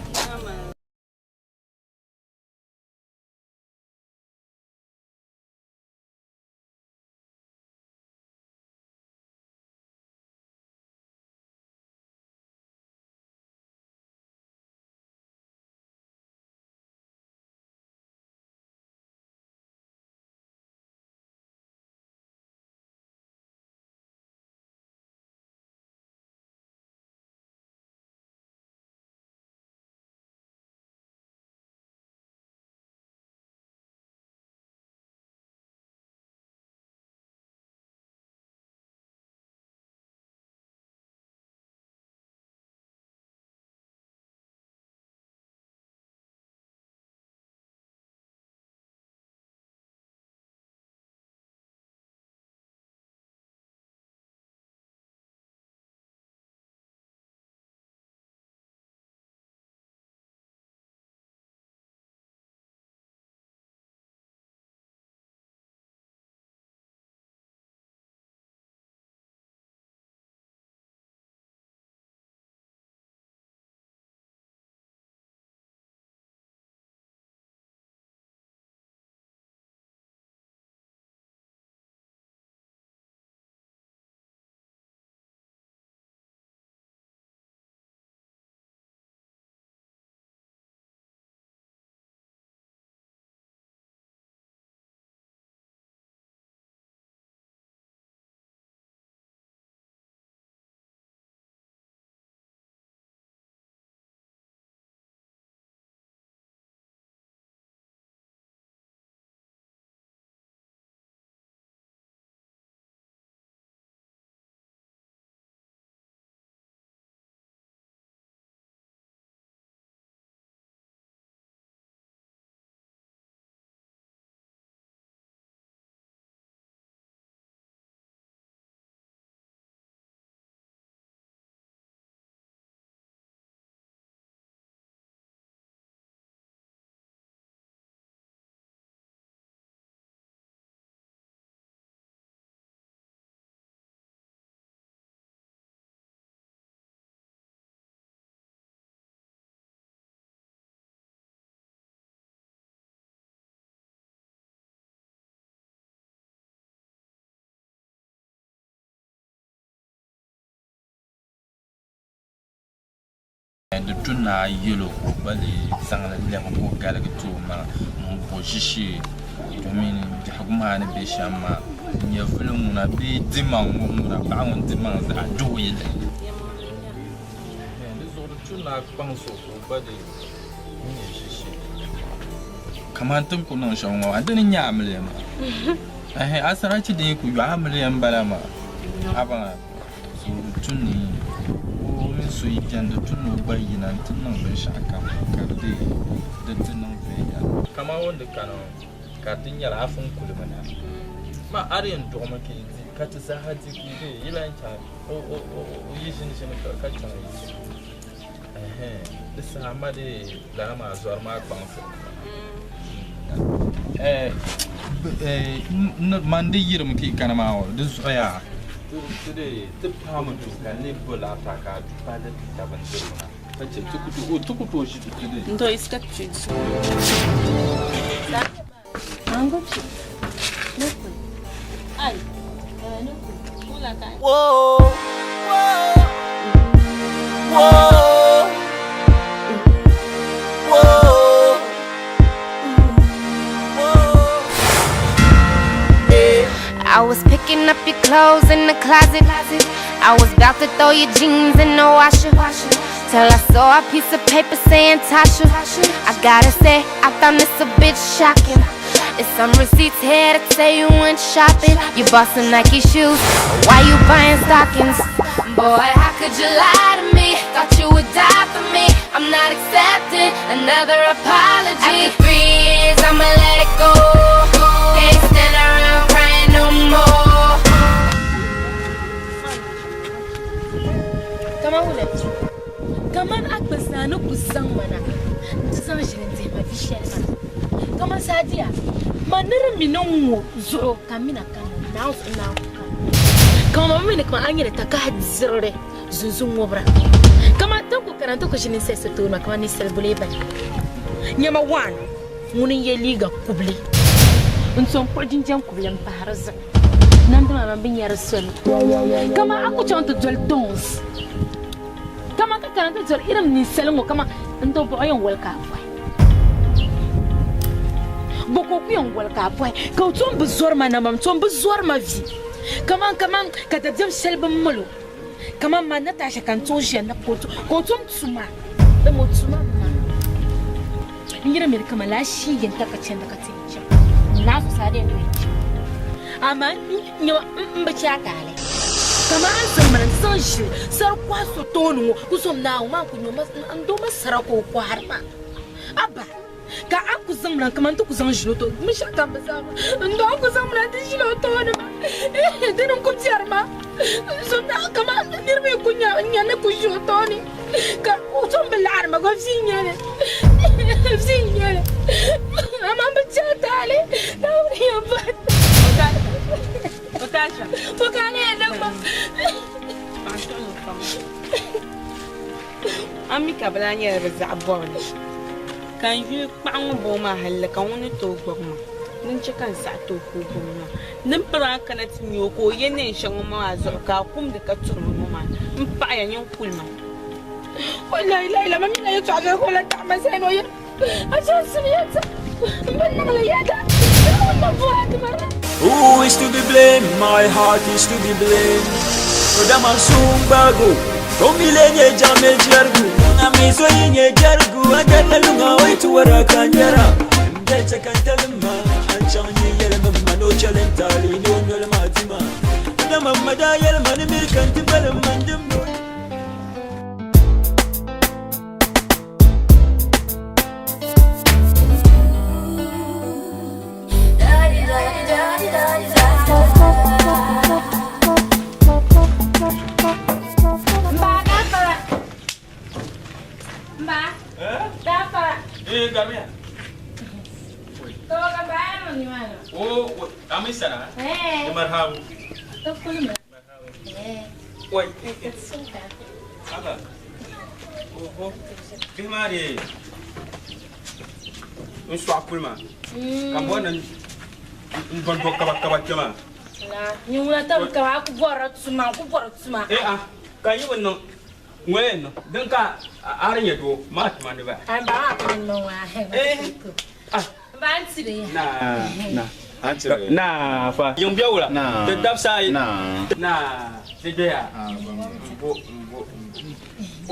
Di tu ni a yɛl o ka o gba lee zaŋ li lɛbi ka o galigi ti o maŋa m-bo ʒishee domin biɛhigu maa ni be shɛm maa nyɛvili ŋuna bee dimaŋ ŋɔ ŋuna paɣa ŋun di maŋ zaa duhi li. Di zuɣu di tu ni a kpaŋs o ka o gba dii nya ʒishee kamani ti ni ku niŋ shɛm ŋɔ maa di ni nyɛ amiliya maa. Ɛhɛn asarachi din yi ku yɔɣi amiliya m-bala maa a baŋ a. So di tu ni o mini so yi beni di tu ni o gba yina nti niŋ binshɛɣu kam ka di dii di ti niŋ viɛnyɛla. Kaman o ni di kana ŋɔ ka di nyɛla a fun kulimi na maa a di yɛn duɣimi ka yi di ka ti zaaha di ka yi dii yi lan chaŋ o yi ʒini ʒini ka chaŋ yi di ɛhɛn di saha ma dii lala maa zɔri maa kpaŋsiri Man di yirimi ka yi kana maa ŋɔ di zuɣu yaa ti paami duu ka n lee bo laataa ka a du palli ti ta bindirigu na ka chɛ ti ku tooi ʒi di duli. Whoa, whoa, whoa, whoa, I was picking up your clothes in the closet. I was about to throw your jeans in the washer. Till I saw a piece of paper saying Tasha. I gotta say, I found this a bit shocking. It's some receipts here that say you went shopping. You bought some Nike shoes. Why you buying stockings? Boy, how could you lie to me? Thought you would die for me. I'm not accepting another apology. After 3 years, I'ma let it go. Can't stand around crying no more. Kaman wula kaman a kpa zaa ni ku zaŋ ma na nti zaŋ ʒili n-dihi ma vi shɛli maa. Kaman Sadiya, ma ni di mi ni ŋ-ŋɔ zuɣu ka m mi na kanna, Naawuni zuɣu Naawuni ku kanna. Kaman ma mi ni kaman a nyɛla takahi dirili zunzun ŋubira. Kaman ti ni ku kana nti ku ʒi ninsal so tooni maa kaman ninsal bulee bala. Nyama waan ŋuni n-ye liiga kubili n-tom kpuɣi jinjam kubili m-pahi di zuɣu. Namdi maa man bi nya di soli. Kaman a ku chaŋ ti doli dɔns. Kaman ka kana ti doli irin ninsal ŋɔ kaman n do buɣa yɛn wali ka a bɔhi. Bɔ ka o ku yɛn wali ka a bɔhi? Ka o tom bi zɔri ma nambam, tom bi zɔri ma vi. Kaman kaman ka dabiɛm shɛli bi mali o. Kaman man Natasha ka n tooi ʒiya na ka o tom tuma. Dama o tuma m-ma. N yiri miri kaman lala shii yɛn ta ka chandi ka ti yɛn chaŋ. N naai zuɣusaa di yɛn tooi chaŋ. Amaa n nyama m bi chɛ a taali. Kaman a ni zaŋ ma na nti zaŋ ʒili sari kɔhi so tooni ŋɔ, ku zom Naawuni maa ku nyo ma n doo ma sara ka o kɔhiri ma. Abba, ka a ku zaŋ ma na kaman ti ku zaŋ ʒili o tooni, binshɛɣu kam bi zaŋ ma. N doo a ku zaŋ ma na nti ʒili o tooni maa, dini n-ku biɛri ma. N zom Naawuni kaman niriba yi ku nya n nya ni ku ʒi o tooni ka o tom bi laɣiri ma gba vi n-nyɛ li, vi n-nyɛ li. Amaa m bi chɛ a taali, Naawuni yɛn bɔhi. Bɔ ka a ni yɛn niŋ ma? A mi ka bɛ lahi nyɛla bɛ zaɣ bɔbili, ka n yuli kpaɣi ŋun bɔŋɔ maa halli ka ŋun ni tooi gbubi ma. Din chɛ ka n saɣi ti o ka o gbubi ma. Din piri a kana ti nya o ka o ye neen shɛŋa ŋɔ maa zuɣu ka a kumdi ka turi ma ŋɔ maa, m paɣiya nyin kuli ma. Wallahi Laila, ma mi la yɛtɔɣa viɛli ka o lahi taɣi ma zali ni o yɛli a chɛrisi ni yɛta m bi niŋ li yɛda Naawuni na bɔhi a ti ma di. Who is to be blamed? My heart is to be blamed. Odama sumbago, komile nye jame jergu. Amiso nye jergu, agala lunga wetu wara kanjara. Ndeche kantalima, anchanyi yelma mano chalentali no nyolma tima. Odama mada yelma ni mirkanti balam mandim. Mba, gafara. Mba. Gafara. Eh, Gabriel. To ka ba no ni mana. Oh, ami sana. Eh. Marhabu. To kulma. Eh. Wai. Ka sunka. Aba. Oho. Bihi maa de n sɔɣi kuli maa ka n bɔri ni n dɔn dɔ kaba kaba kpɛ maa. La, ni wula tam ka ba ku bɔra tuma, ku bɔra tuma. Eh ah, ka yi bi niŋ Ŋɔ yɛn niŋ din ka a di nyɛ doo maa tuma ni ba. An ba maa ka n niŋ maa. N ba n tiri ya. Na na na fa yiŋ bɛ wula ti dabisa ayi na ti doya mbo mbo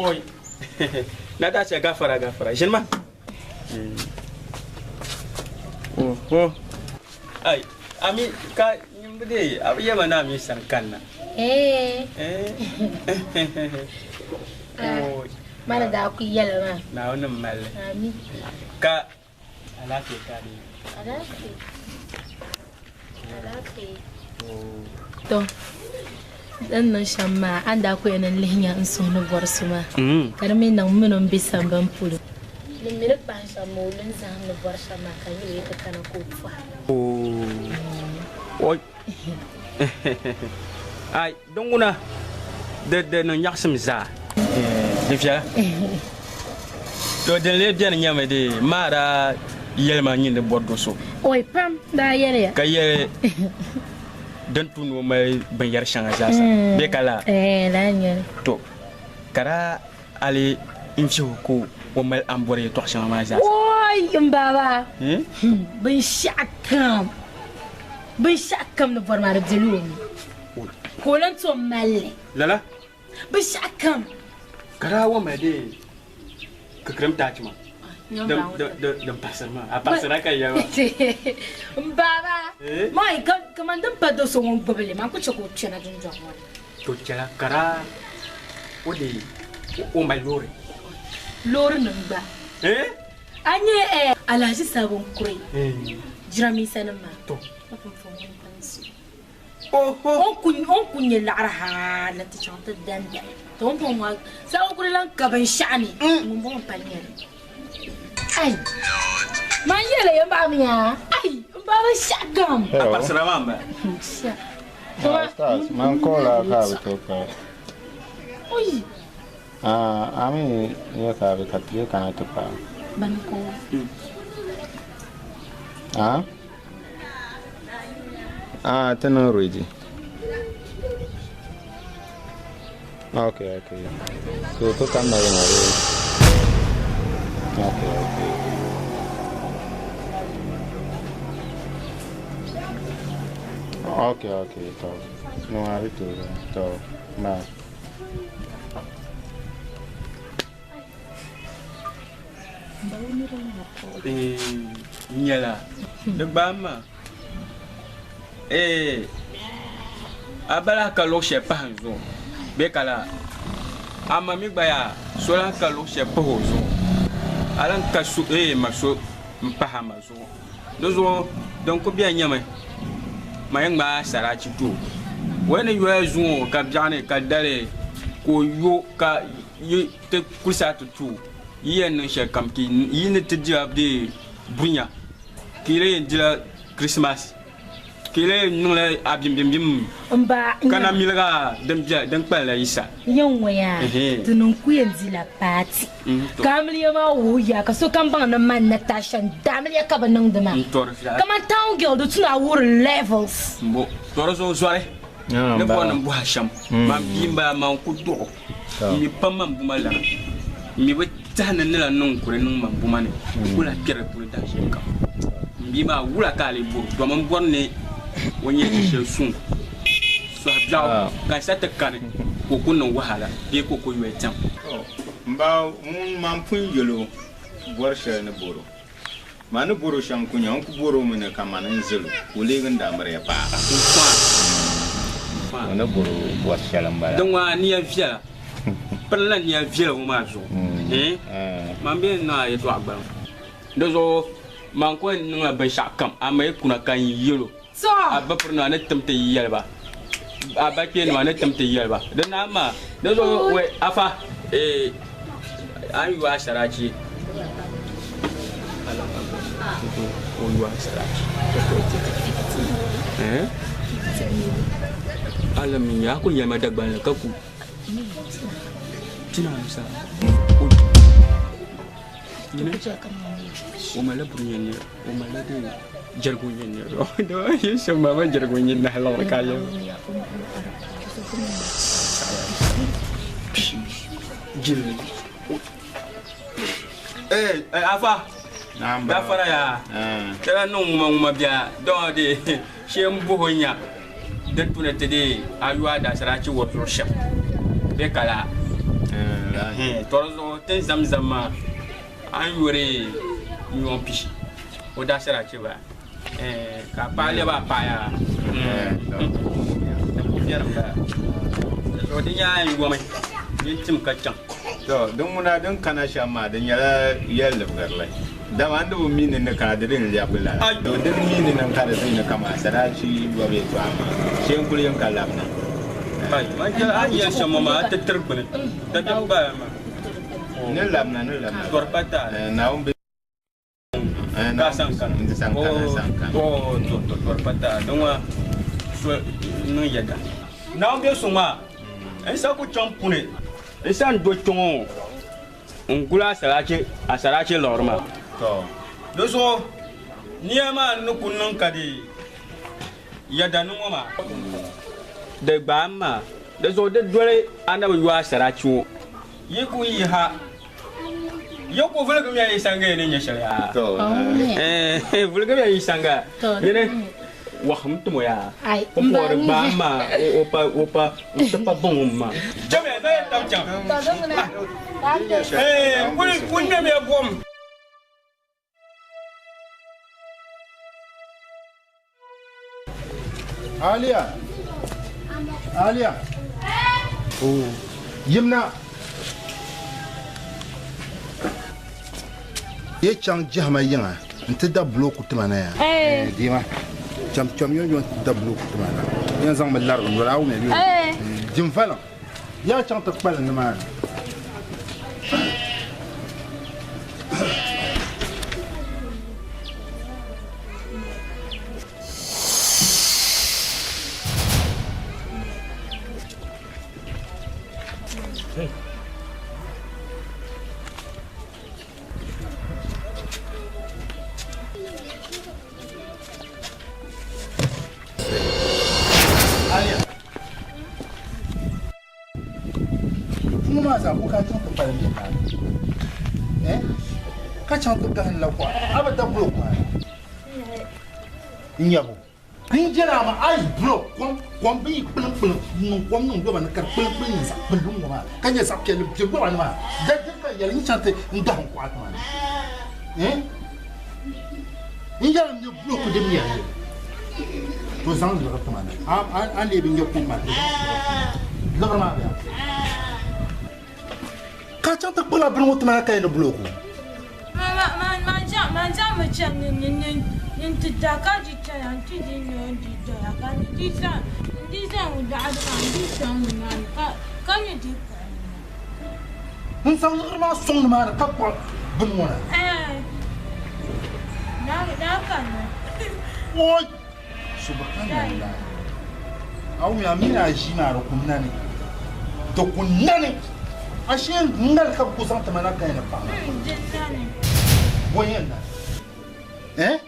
oi Natasha gafara gafara ʒini ma. Oho ai ami ka nyimbi dee a bi yɛma ni a mi sani kanna. Eh. Eh. Oi. Mana daa ku yɛli maa. Naawuni ni mali li. Ami. Ka alaafee ka di. Alaafee. Alaafee. To din niŋ shɛm maa a ni daa ku yɛn ni lihi nya n suhu ni bɔri so maa ka di mi niŋ mini o ni be sambani polo. Ni mi ni kpahi shɛm maa o lu n-zahim ni bɔri shɛm maa ka yuli yi ti kana ka o pɔhi. Oi. Ai, din ŋuna di di niŋ nyaɣisim zaa. Di viɛla. To din lee beni nyɛmi di maa daa yɛli ma nyin di bɔri do so. Oi pam daa yɛliya. Ka yɛli din tu ni o mali binyɛri shɛŋa zaa sa. Bee ka laa? Ɛɛ, lala n-nyɛ li. To ka daa a lee n vihi o ka o mali a ni bɔri yɛtɔɣ shɛŋa maa zaa sa. Oi m baba! Binshɛɣu kam, binshɛɣu kam ni bɔri maa di bela o ni. Ka o lan tom mali li. Lala? Binshɛɣu kam. Ka daa wa mali dee kikirim taachi maa din paɣisiri maa. A paɣisira ka yɛli maa. M baba, maa yi kaman din pa do so ŋun gbubi li maa n-ku chɛ ka o kpɛna dundɔŋ ŋɔ ni. To chɛla ka daa o dee o mali loori. Loorinima gba. A nya Alhaji Sabon Kuri jirambiisanima maa. To. Ka pumpɔŋ ŋun pa n-su. O ku nyɛ laɣiri hali nti chaŋ ti dandali. To o ni bɔŋɔ maa, Sabon Kuri lan ka binshɛɣu ni, ŋun bɔŋɔ m-pa nyɛ li. Ai! Man yɛli ya maa mi yaa, ai! M ba binshɛɣu kam. A kparisira maa m-bala. Ah, stars, man call a ka bi to ka. Oi! Ah, a mi yɛ ka bi ka ti kana ti pa. Ban ko. Ah? Ah, ti niŋ ready. Okay, okay. So to kam na yana ready. Okay, okay. Okay, okay, to. No, I to, to. Bye. Nyɛla di gbaai ma ee a ba lahi ka luɣu shɛli pahi n zuɣu bee ka laa a ma mi gba yaa so lahi ka luɣu shɛli pahi o zuɣu a lahi ka so ee ma so n pahi a ma zuɣu di zuɣu din ku beni nyɛmi ma yɛn ŋmaai saraachi ti o o yi ni yoya zuŋɔ ka biɛɣuni ka dali ka o yo ka yi ti kulisa ti tu o yi yɛn niŋ shɛli kam ka yi ni ti dila bee bunya ka yi lee yɛn dila Krismas ka yi lee yɛn niŋla abimbimbimm ka na miliga din bɛ din kpalila yi sa. Yɛn ŋɔ yaa ti niŋ ku yɛn dila paati ka amiliya maa wuhi ya ka sokam baŋ ni man Natasha n da amiliya ka bi niŋdi maa kaman town girl di tu ni a wuhiri levels. Mbo tɔri zuɣu zɔri ni bɔri ni m bɔhi a shɛm man bia m-bala man ku duɣi o. N mi pam man buma lana. N mi bi tɛhi ni ni lan niŋ kuli niŋ man buma ni n ku lahi kpɛri di puuni dahinshɛli kam. M bia maa, wula ka a lee bɔr o? Dama m bɔri ni o nya ʒi shɛli suŋ sɔhi biɛɣu ka n sa ti kani ka o ku niŋ wahala bee ka o ku yoli tɛm. M ba ŋun man pun yɛl o bɔri shɛli ni bɔr o. Man ni bɔr o shɛm ku nya, n ku bɔr o mi ni ka mani n-zil o ka o leegi n daamiriya paɣa. O ni bɔr o bɔri shɛli m-bala. Din ŋɔ a nia viɛla, pirinla nia viɛla ŋɔ maa zuɣu. Man bee n-niŋ a yɛtɔɣa gbaliŋ. Di zuɣu man ku yɛn niŋla binshɛɣukam, amaa yi kuna ka n yɛl o, A ba pirinima a ni tim ti yɛli ba, a ba kpeenima a ni tim ti yɛli ba. Di naai maa, di zuɣu wai afa, ee, a ni yo a saraachi. O yo a saraachi. Eh? Ala min ya ku yɛlima Dagbaŋ la ka ku pinaanu sa. O malila buri nyɛ nira, o malila dee jɛrigu nyɛ nira. Doo yi shɛm maa ma jɛrigu nyɛ nahi liɣiri ka yɛli. Jilli. Eh, afa. Gafara ya. Tala niŋ ŋuma ŋuma bia dɔɔ di shee n buhi nya din tuni ti di a yu a daasarachi wɔ zuɣu shɛm bɛ kala. Tɔri zuɣu tin zam zam maa a ni yuri yuun pishi o daasarachi ba ka paɣa lɛbi a paɣa yaa. Di ku viɛlim bala. Di zuɣu di nyaa yomi din tim ka chaŋ. To, din ŋuna din kana shɛm maa di nyɛla yɛlibigirili. Dama n di bi mi ni ni kana di din lɛbigi lala. To, din mi ni niŋ ka di zini kaman sadachi yɔbu yɛtɔɣa maa, shee n-kuli yɛn ka labina. Ai, man yɛli a ni yɛli shɛm ŋɔ maa, a ti tiri gbuni. Dabiɛm gbaai a maa. Ni labina, ni labina. Tɔri pa taali. Naawuni be Ka san kana. N san kana, san kana. To, to, to, tɔri pa taali. Din ŋɔ so niŋ yɛda. Naawuni be suŋ maa, n sa ku chaŋ puni. N sa n do kpɛŋɔ n guli a sarachi liɣiri maa. To. Di zuɣu nia maa ni ku niŋ ka di yɛda ni ŋɔ maa, di gbaai m maa. Di zuɣu di doli a na bi yo a sarachi ŋɔ. Yi ku yi ha, yi ku vuligimiya yi sanga yi ni nyɛ shɛli yaa. Vuligimiya yi sanga nyini wɔhim timo yaa. O pɔri gbaai m maa, o pa, o pa, o ti pa bɔŋ m maa. Chamiya, zaya tab chaŋ. Kuli ŋmɛmiya buɣim. Aliya. Aliya. Oh, yimna. Ye chaŋ jahama yiŋa nti da bulooku tima na ya. Eh. Dima. Cham cham yo yo nti da bulooku tima na. Yan zaŋ mi larigi noli a wumya yo. Eh. Jim valiŋ. Ya chaŋ ti kpalim nimaani. Puŋɔ maa zaa ko ka chaŋ ti kpalim bɛ maa eh? Ka chaŋ ti gahim la kuɣa a bi da bulo kuɣa n nyɛbu n jɛla ama a yi bulo kom kom bi yi kpilim kpilim niŋ kom niŋ loba ni ka di kpilim kpilim nyɛ zaɣ kpilli ŋɔ maa ka nyɛ zaɣ piɛlli bɛ loba ni maa da diri ka yɛli n chaŋ ti n gahim kuɣa ti maa ni eh? N yɛli n nyɛ buloku din mɛri to zaŋ liɣiri tima na a ni lee bi nyɛ kum maa to zaŋ liɣiri maa bɛ ka chaŋ ti kpuɣila bini ŋɔ tima na ka yɛn ni buloku. N zaŋ liɣiri maa sɔŋ nimaani ka kpuɣi bini ŋɔ na. Oi! Subhanallah. A wumya a mini a ʒii maa di ku nani. Di ku nani. A shee ŋmali ka bɛ ku zaŋ ti ma na ka yɛn ni paɣa maa. Bɔ n-yɛn nani? Eh?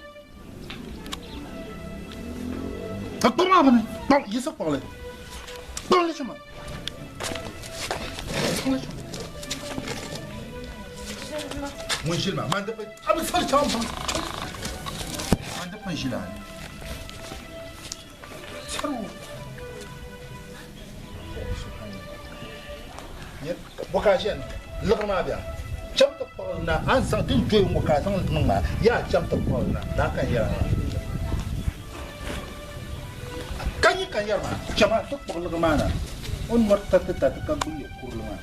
Ka kpuɣi maa bini. Kpuɣi, yiɣisi kpuɣili. Kpuɣili chɛ ma. Ŋun ʒili maa, man di pa, a bi sɔri chaŋ baŋ. Man di pa ʒili a ni. Sɔri o. Bɔ ka a ʒiya niŋ? Liɣiri maa bɛ a. Cham ti kpuɣili na, a ni zaŋ din doya ŋɔ ka a zaŋ niŋ maa, yaa cham ti kpuɣili na, daa ka n yɛra maa. Ka yi ka yɛri maa, chama ti kpuɣi liɣiri maa na, o ni nɔri tariti tariti ka gbubi ya kurili maa.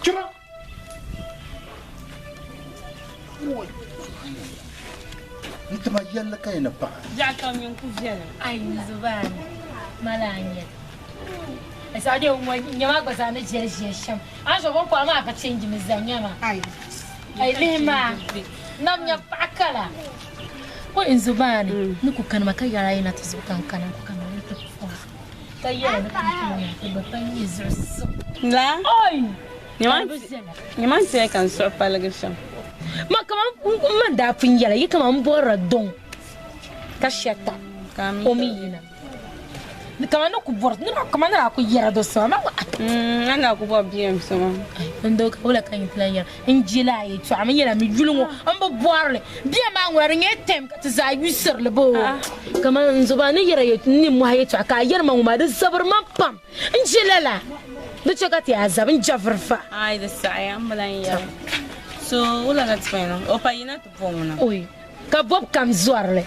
Chama! Oi! N tima yɛlli ka yi ni paɣi. Biɛɣu kam nyin ku viɛlim. Ai n zubaani mali a nyɛli. Saudi ŋɔ nyɛma gba zaa ni jɛli ʒiya shɛm. A ni zuɣu binkɔɣu maa ka change mi zaa nyɛma. Ai lihi maa nam nya paɣa kala. Ko n zubaani ni ku kanima ka yɛra yina ti zuɣu ka n kana ku kanima ni ti pɔha ka yɛra ni kantima maa ti gba pa nyɛ zuɣu suŋ. La. Oi! Nyɛma n tiɛ ka n suhu paligi shɛm. Ma kaman n man daa pun yɛla yi kaman n bɔrila dɔŋ ka shɛta o mi yina. Kamar ni ku bɔri ni kamar ni daa ku yɛra do so ma N daa ku bɔri BM so maa. N doo ka wula ka n ti lan yɛra n je la a yɛltɔɣa mi yɛla mi yuli ŋɔ n bi bɔri li bia maa ŋuna di nyɛla time ka ti zaa yusiri li boo kamar n zoba ni yɛra n nimmɔhi yɛltɔɣa ka a yɛri ma ŋɔ maa di zabiri ma pam n je lala di chɛ ka ti yaa zabi n jɛviri fa. Aai di saɣiya m bi lan yɛri so wula ka ti pun yɛn niŋ o pa yina ti bo ŋuna. Oi Ka bɔbu kam zɔri li.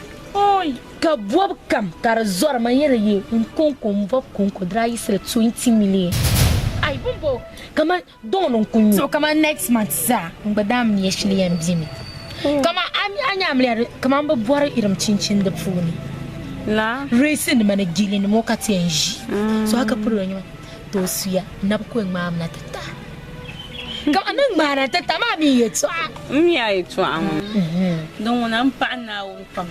Ka bɔbu kam ka di zɔri ma yɛli ye n konko n bɔbu konko di daa yiɣisila 20 million. Ai bumbo kaman Don n ku nyu. So kaman next month zaa n gba daa mi ya shili yɛn bemi. Kaman a nya amiliya di kaman bi bɔri irim chinchini di puuni. La. Racing nima ni gili nima o ka ti yɛn ʒi. So hali ka piri o nyuma to o suya nabi ku yɛn ŋmaami na ti tahi. Ka a ni ŋmaana ti ta maa mi yɛtɔɣa. M mi a yɛtɔɣa ŋɔ. Din ŋuna m paɣi Naawuni pam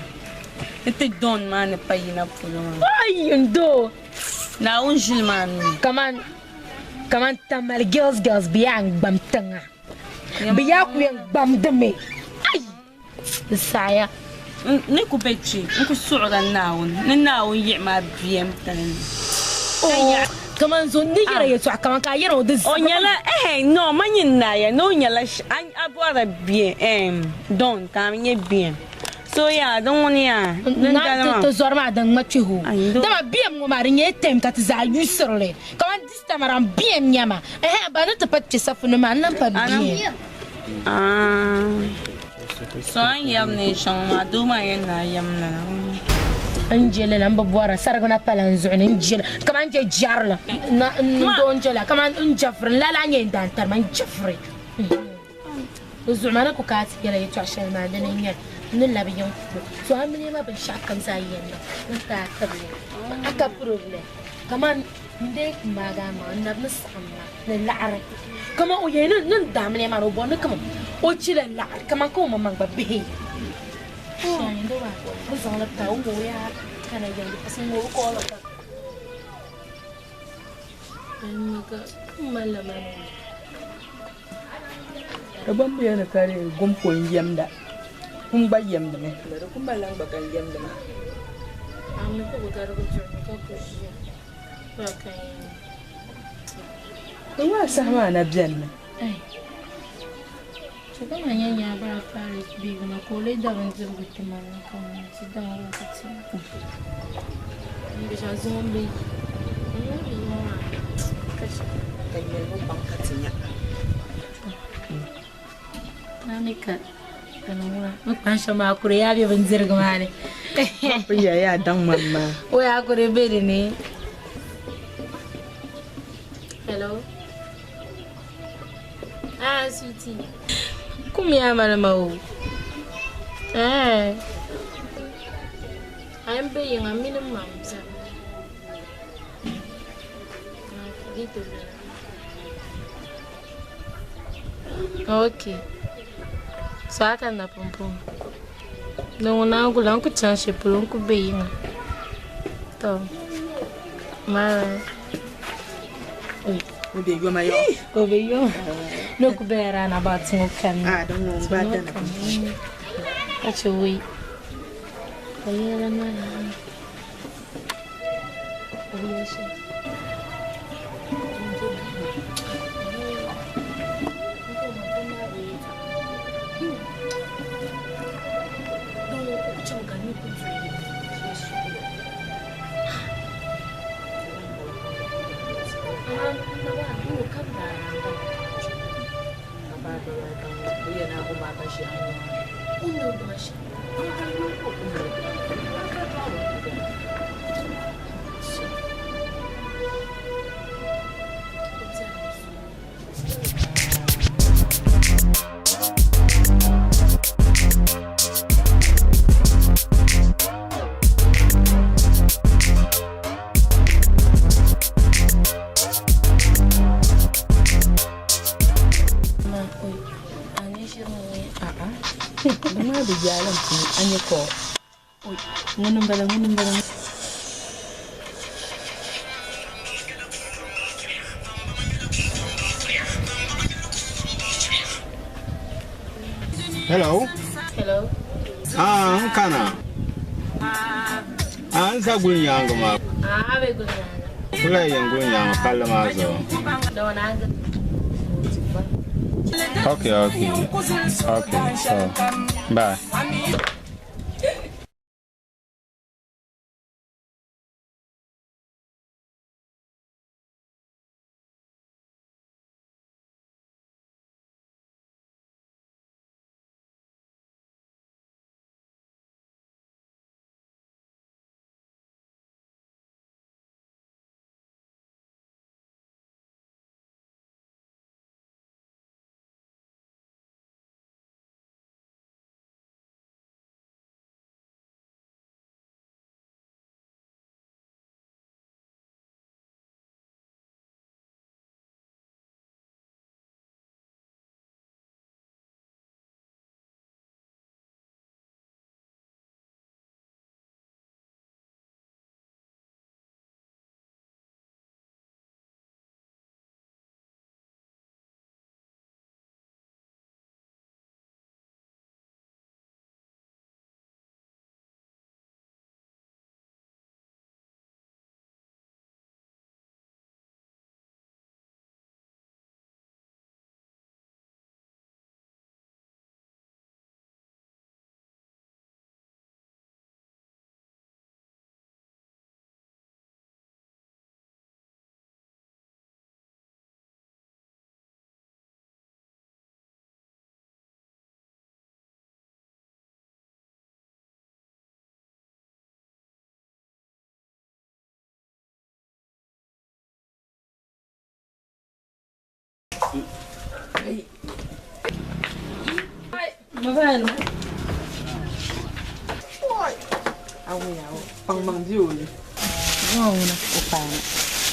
ni ti Don maa ni pa yina polo maa. Ai n doo! Naawuni ʒili maa nuu ni. Kaman, kaman Tamale girls girls bɛ yaa n-gbam tiŋa. Bɛ yaa ku yɛn gbamdimi. Ai! Di saɣiya. N ni ku be kpe, n ku suɣirila Naawuni ni Naawuni yiɣi ma biem tali ni. Ka yaɣi. Kaman zo ni yɛra yɛtɔɣa kaman ka a yɛra o di O nyɛla, ɛhɛn, no, ma nyin naaya ni o nyɛla a bɔrila biem, ɛɛm, Don, ka a mi nyɛ biem. So yaa, din ŋuni yaa, din dali maa. Ti zɔri maa din ŋma kpɛhi o. Dama biem ŋɔ maa di nyɛla time ka ti zaa yusiri li. Kaman this time around biem nyɛ ma. Ɛhɛn, ba ni ti pa kpe safunima maa, n lan pa biem. So a ni yɛri neen shɛŋa maa, doo maa yɛn naai yɛm lala. N je lala, m bi bɔra, sarigi na pala n zuɣu ni, n je li kaman n je jɛrili, n doo n je la kaman n jɛfiri, n lala nyɛ n daantari ma, n jɛfiri. Di zuɣu maa ni ku ka a ti yɛla yɛtɔɣ shɛli maa, dini n-nyɛ li, n ni labi yiŋ polo. So a mini ma binshɛɣu kam zaa yɛn niŋ, n ti a tibili, a ka problem kaman n dee maagi a maŋa, n nabi ni saɣim ma. Ni laɣiri kaman o yɛn ni ni daamiliya maa ni o bɔri ni kaman o chila laɣiri kaman ka o maŋmaŋ gba bihi o zaŋli pa o ŋɔ o yaa kana yɛn di pasi ŋɔ o kɔɔli ka Di gbambuya ni ka di gum ko n-yɛmda, kum gba yɛmdimi. Di kum ba lan gba ka n-yɛmdi maa. Di maa saha maa na beni mi. Ka ŋmɛlimi baŋ ka ti nya. Hello. Ah, sweetie. Kum ya malama o. Eh. I'm being a minimum. Okay. So aka na pumpum. Don ŋuna n kuli n ku chaŋ shɛli polo n ku be yiŋa. To. Mara. O be yoma yo. O be yoma. No ku be around about ŋɔ kam. Ah, don ŋɔ gba dana. Ka che wei. Ka yɛla maa. O bi yɛli shɛli. Hello. Hello. Ah, n kana. A n za guli nyaangi maa. A be guli nyaanga. Kula yɛn guli nyaangi palli maa zuɣu. Okay, so bye.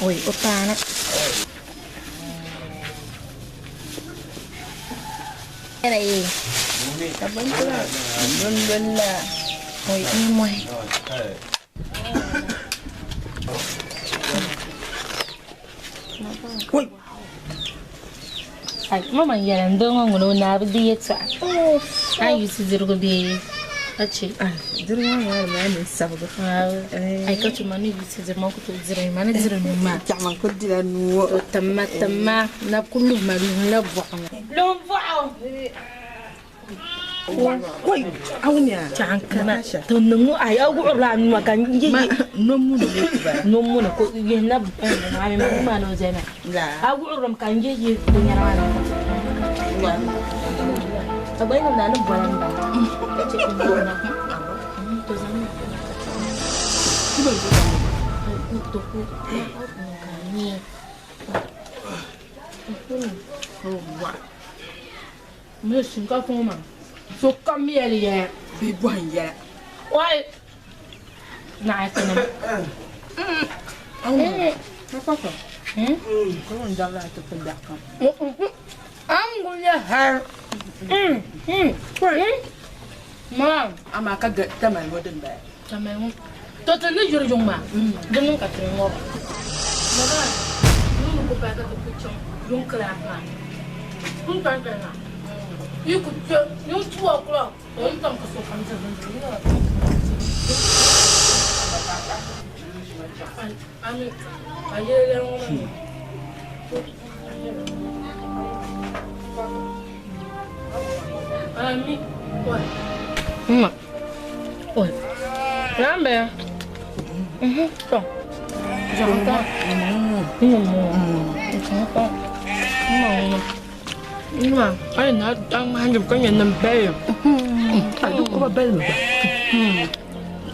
Oi, o paana. Peraí. Tá bom lá. Oi, mãe. Oi. Ai, mama yɛla n doo ŋɔ ŋuni o naa bi di yɛltɔɣa. A yi yusi dirigu bee ka che. Dirigu maa maa ni sabigi. Ai ka che ma ni yusi diri ma ku tooi diri ma ni diri nuu maa. Chaɣa ku dila nuu. To timma timma na ku luhi ma luhi la bɔɣu ŋɔ. Luhi bɔɣu. Koi, awunya. Chaɣa kana. To niŋ ŋɔ ai a wuɣurila a nuu ka ye Ma nomuni le ba. Nomuni ko yihi na maa mi ma na o zaya maa. A wuɣurimi ka n ye ye binyɛra maa ni. A gba yɛn naa ni bɔla n bala. Ka che ka n na. To zaŋ mi. To ku ka nyɛ. Mi shinkafa ŋɔ maa sokam mi yɛli yɛya. Bɛ bɔhim yɛla. Wai naɣi ti nim. Ma. Amaa ka tamali ŋɔ din bala. Tamali ŋɔ. To ti ni yuri yuŋ maa di niŋ ka ti ŋɔba. Baba, yuŋ ni ku paai ka ti ku chaŋ yuŋ kilaasi maa. N kpani kpani maa. Yi ku kpe yuŋ 2 o'clock to n tam ka sokam diri bindirigu. Ami, a yɛli lɛri ŋɔ maa. Ami, oi. Ma. Oi. Lambe. To. Janta. Ma, ai na dang hanjum ka nyɛ nim bɛyi. A du ko ba bɛli mi gba.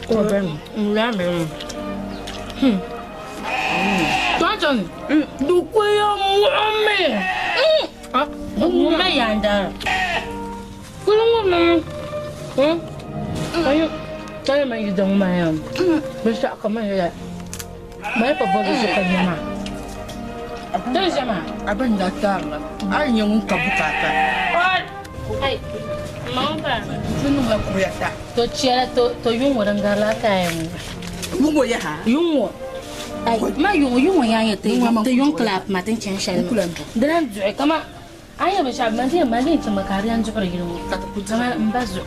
Ko ba bɛli mi. Lambe. Tɔntɔn, dukuya muɣimi. Ah, ŋun yanda. Kuli ŋɔ mi. Ayo, tɔya ma yi daŋ maa ya. Binshɛɣu ka man yɛla. Ma yi pa bɔbi zuɣu ka nya maa. Dini ʒe maa. A bin da taarila. A yi nyɛ ŋun ka bukaata. Ai, ma ŋɔ pa. Ti niŋla kuriya ta. To chɛla to yuŋ ŋɔ din garila ka yɛn ŋɔ. Yuŋ ŋɔ yaha? Yuŋ ŋɔ. Ai, ma yuŋ yuŋ ŋɔ yaa nyɛ ti yuŋ club ma tin chani shɛli maa. Di lan duɣi kama a yɛ binshɛɣu man ti yɛn mali din chimma ka di lan duɣiri yili ŋɔ. Kama n ba zuɣu.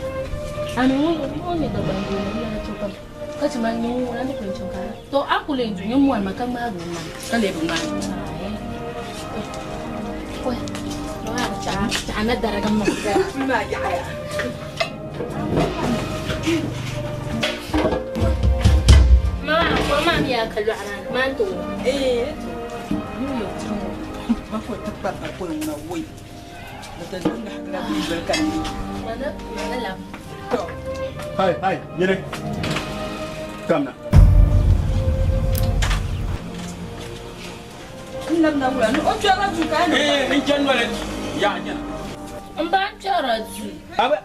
Ami ŋun ŋun nyɛ Dagbaŋ doo ŋɔ yɛla chɛ kam. Ka chɛ ma nyɛ ŋun ni kuli chaŋ ka to a kuli yɛn du nyɛ mɔri ma ka ŋmaagi o ŋmani. Ka lee bi ŋmaagi. Oi, chaɣa na darigi ma. Puli maa yaɣaya. Ma, ko maa mi yaa ka lɔɣu maa ni, maa n-ti o. Ee, ba ko ti kpa ba ko ŋuna woi. Ba ta zaŋ la bia ka ni. Mana, mana lam. Hai, hai, nyini. Kamna. N lab na wula ni o kpɛrila duu ka a ni. Eh, n chani noli yaɣa nyɛna. N ba n kpɛrila duu. Abe,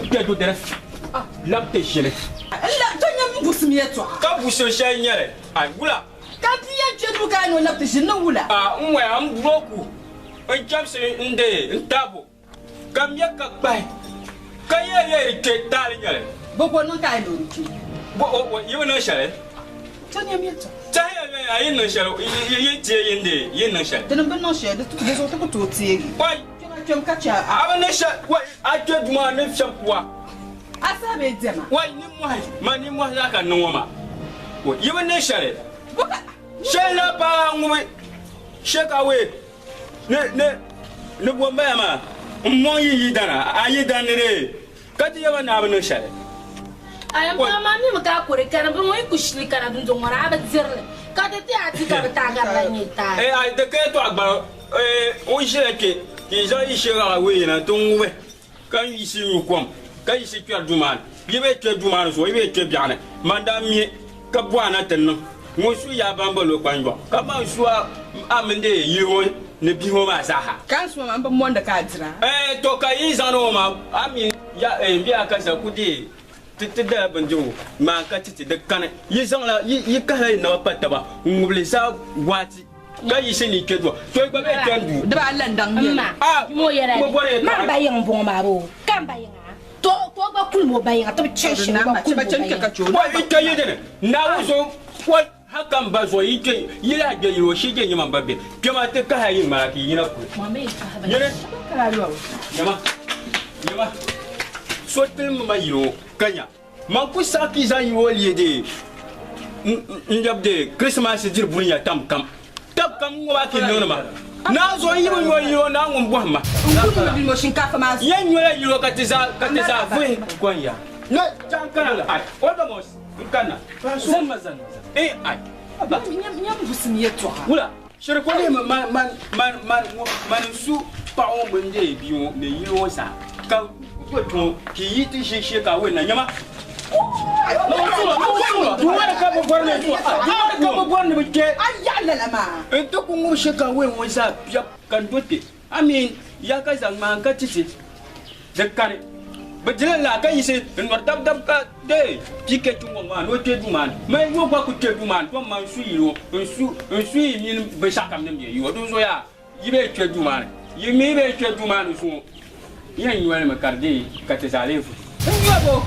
kpɛ du dini. Lab ti ʒini. N lab to nyɛ m busim yɛltɔɣa. Ka busim shɛli nyɛli, ai wula. Ka bia yɛn kpɛ duu ka a ni o lab ti ʒini ni wula. A n waya n buroku n chɛmsi n deei n taabo ka mɛ ka kpahi ka yɛ yɛ di kpɛ taali nyɛli. Bɔ ka o niŋ ka a ni o di kpɛ? Bɔ o o yi bi niŋ shɛli. To nyɛ yɛltɔɣa. Tɛhi ya nyɛli a yi niŋ shɛli yi teei yi deei yi niŋ shɛli. Ti ni bi niŋ shɛli di zuɣu ti ku tooi teegi. Wai. Kpɛma kpɛm ka chɛ a. A bi niŋ shɛli wai a kpɛ duu maa ni fiɛm kuwa. A saha bee diɛma. Wai nimmohi ma nimmohi zaa ka n niŋ ŋɔ maa. Yi bi niŋ shɛli. Shɛli na paai ŋubi shɛkawee ni ni ni bombaya maa n mɔŋ yi yidana a yidan ni dee ka ti yaba ni a bi niŋ shɛli. A yɛn paai maa mimi ka a kuri kana bini ŋɔ yi ku shili kana dundɔŋ ŋɔ ni a bi diri li ka ti ti a ti ka bi taagari la nyɛ taali. Ee a di ka yɛtɔɣa gbali ee o ʒila kpe ka yi zaŋ yi shɛkawee yina ti ŋubi ka yiɣisi nyu kom ka yiɣisi kpɛri duu maa ni. Yi bee kpe duu maa ni zuɣu, yi bee kpe biɛɣu ni, man daa mi ka bɔhi a na ti niŋ ŋun su yaa ban ba lo kpanjɔɣu, ka man su a a mini di yili ŋɔ ni bihi ŋɔ maa zaaha. Ka n suma maa, m bi mɔndi ka a dira. Ɛɛ, to ka yi zaŋdi ŋɔ maa, a mi ya, ɛɛ, m bia ka za ku deei ti ti dala bindirigu maa ka ti ti di kani. Yi zaŋla, yi, yi kahila yi naba pa taba n-ŋubi li zaa waati. Ka yiɣisi ni kpe dua. To yi gba bee kpɛm duu. Di baa lan daŋ nyɛli. Mma, mo yɛla ni, man ba yiŋ m-bɔŋɔ maa boo? Ka m ba yiŋa? To ka o gba kuli mo ba yiŋa, ti bi chani shɛli o gba kuli mo ba yiŋa. Wa yi kpe yi dini, Naawuni zuɣu wa ha ka m ba zuɣu yi kpe yi lahi gbe yili o shee je nyɛma m ba be kpɛma ti kahi a yi ŋmana ka yi yina kuli. Nyini, nyɛma, nyɛma, so tilim ma yili o ka nya. Man ku saɣi ka yi zaŋ yi o leei dee n-lɛbi dee Kristimasi diri buni ya tam kam. Tab kam ŋɔ maa ka yi niŋdi ma. Naa zuɣu n yi bi nyo yino, naa ŋun bɔhim ma. Yɛn nyola yino ka ti zaa ka ti zaa vuhi kɔŋ ya. Ne chaŋ kana ai Odomos n kanna. Zani ma zani eh ai Abba. Wula shiri ko lihimi man man man man ŋɔ man n-su paɣa ŋɔ mini dee bia ŋɔ ni yili ŋɔ zaa ka do kpe ŋɔ ka yi yi ti ʒi shee ka a wuli na nyama. Duwari ka bɛ bɔri ni duwari ka bɛ bɔri ni bɛ kpe. N ti ku ŋubi shee ka a wuli ŋɔ zaa piɛb ka n do kpe. A mi ya ka zaŋ ŋmaai ka ti ti di kani. Bɛ dili laa ka yiɣisi n-nɔri dabdab ka deei PK ti ŋɔŋ maa ni o kpe duu maa ni. Mani yo gba ku kpe duu maa ni tom man su yili o n-su n-su yi mini binshɛɣukam din be yi o. Dinzuɣu yaa yi bee kpe duu maa ni yi mi bee kpe duu maa ni zuŋɔ yɛn nyoli mi ka di deei ka ti zaa lee vuhi. N nyɔbu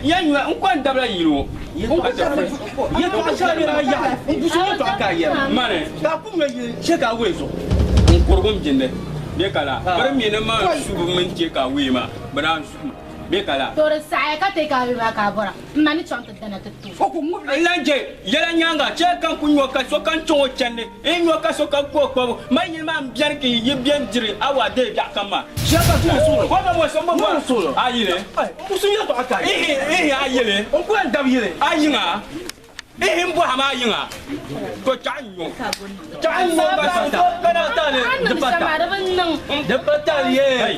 yɛn nyoli n ko n dabila yili o. Yɛltɔɣa shɛli bɛ daa yaɣi n buso yɛltɔɣa ka a yɛri mani ka a ku ŋme yili shɛ ka a wuhi zuɣu. N kurigim jindi bɛ ka la bɛ di mi ni man subu mini chɛ ka a wuhi maa bɛ daa zuhi ma bɛ ka la. To di saɣiya ka take away maa ka a bɔra m ma ni chaŋ ti dana ti ti o. N lan je yɛla nyaaŋa chɛ ka n ku nyo ka sokam chaŋ o chandi, n nyo ka sokam ku o kpabu. Man yili maa m-beni ka yi beni diri awa deei biɛɣu kam maa. Shɛba ka tuun suɣilo. O ba mo so m-bi bɔri. Tuun suɣilo. A yili. N buso yɛltɔɣa ka a yɛli. Ihi, ihi a yili. N ku yɛn dabi yili. A yiŋa. Ihi m bɔhim a yiŋa. To chaɣ n nyo. Chaɣ n nyo ka so kana taali. A ni niŋ shɛm maa di bi niŋ. Di pa taali yee.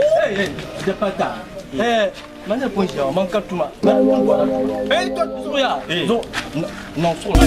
Di pa taali. Man ni pun ʒiya ŋɔ man ka tuma. Man pun bɔra. To suɣuya. Zuɣu niŋ suɣulo.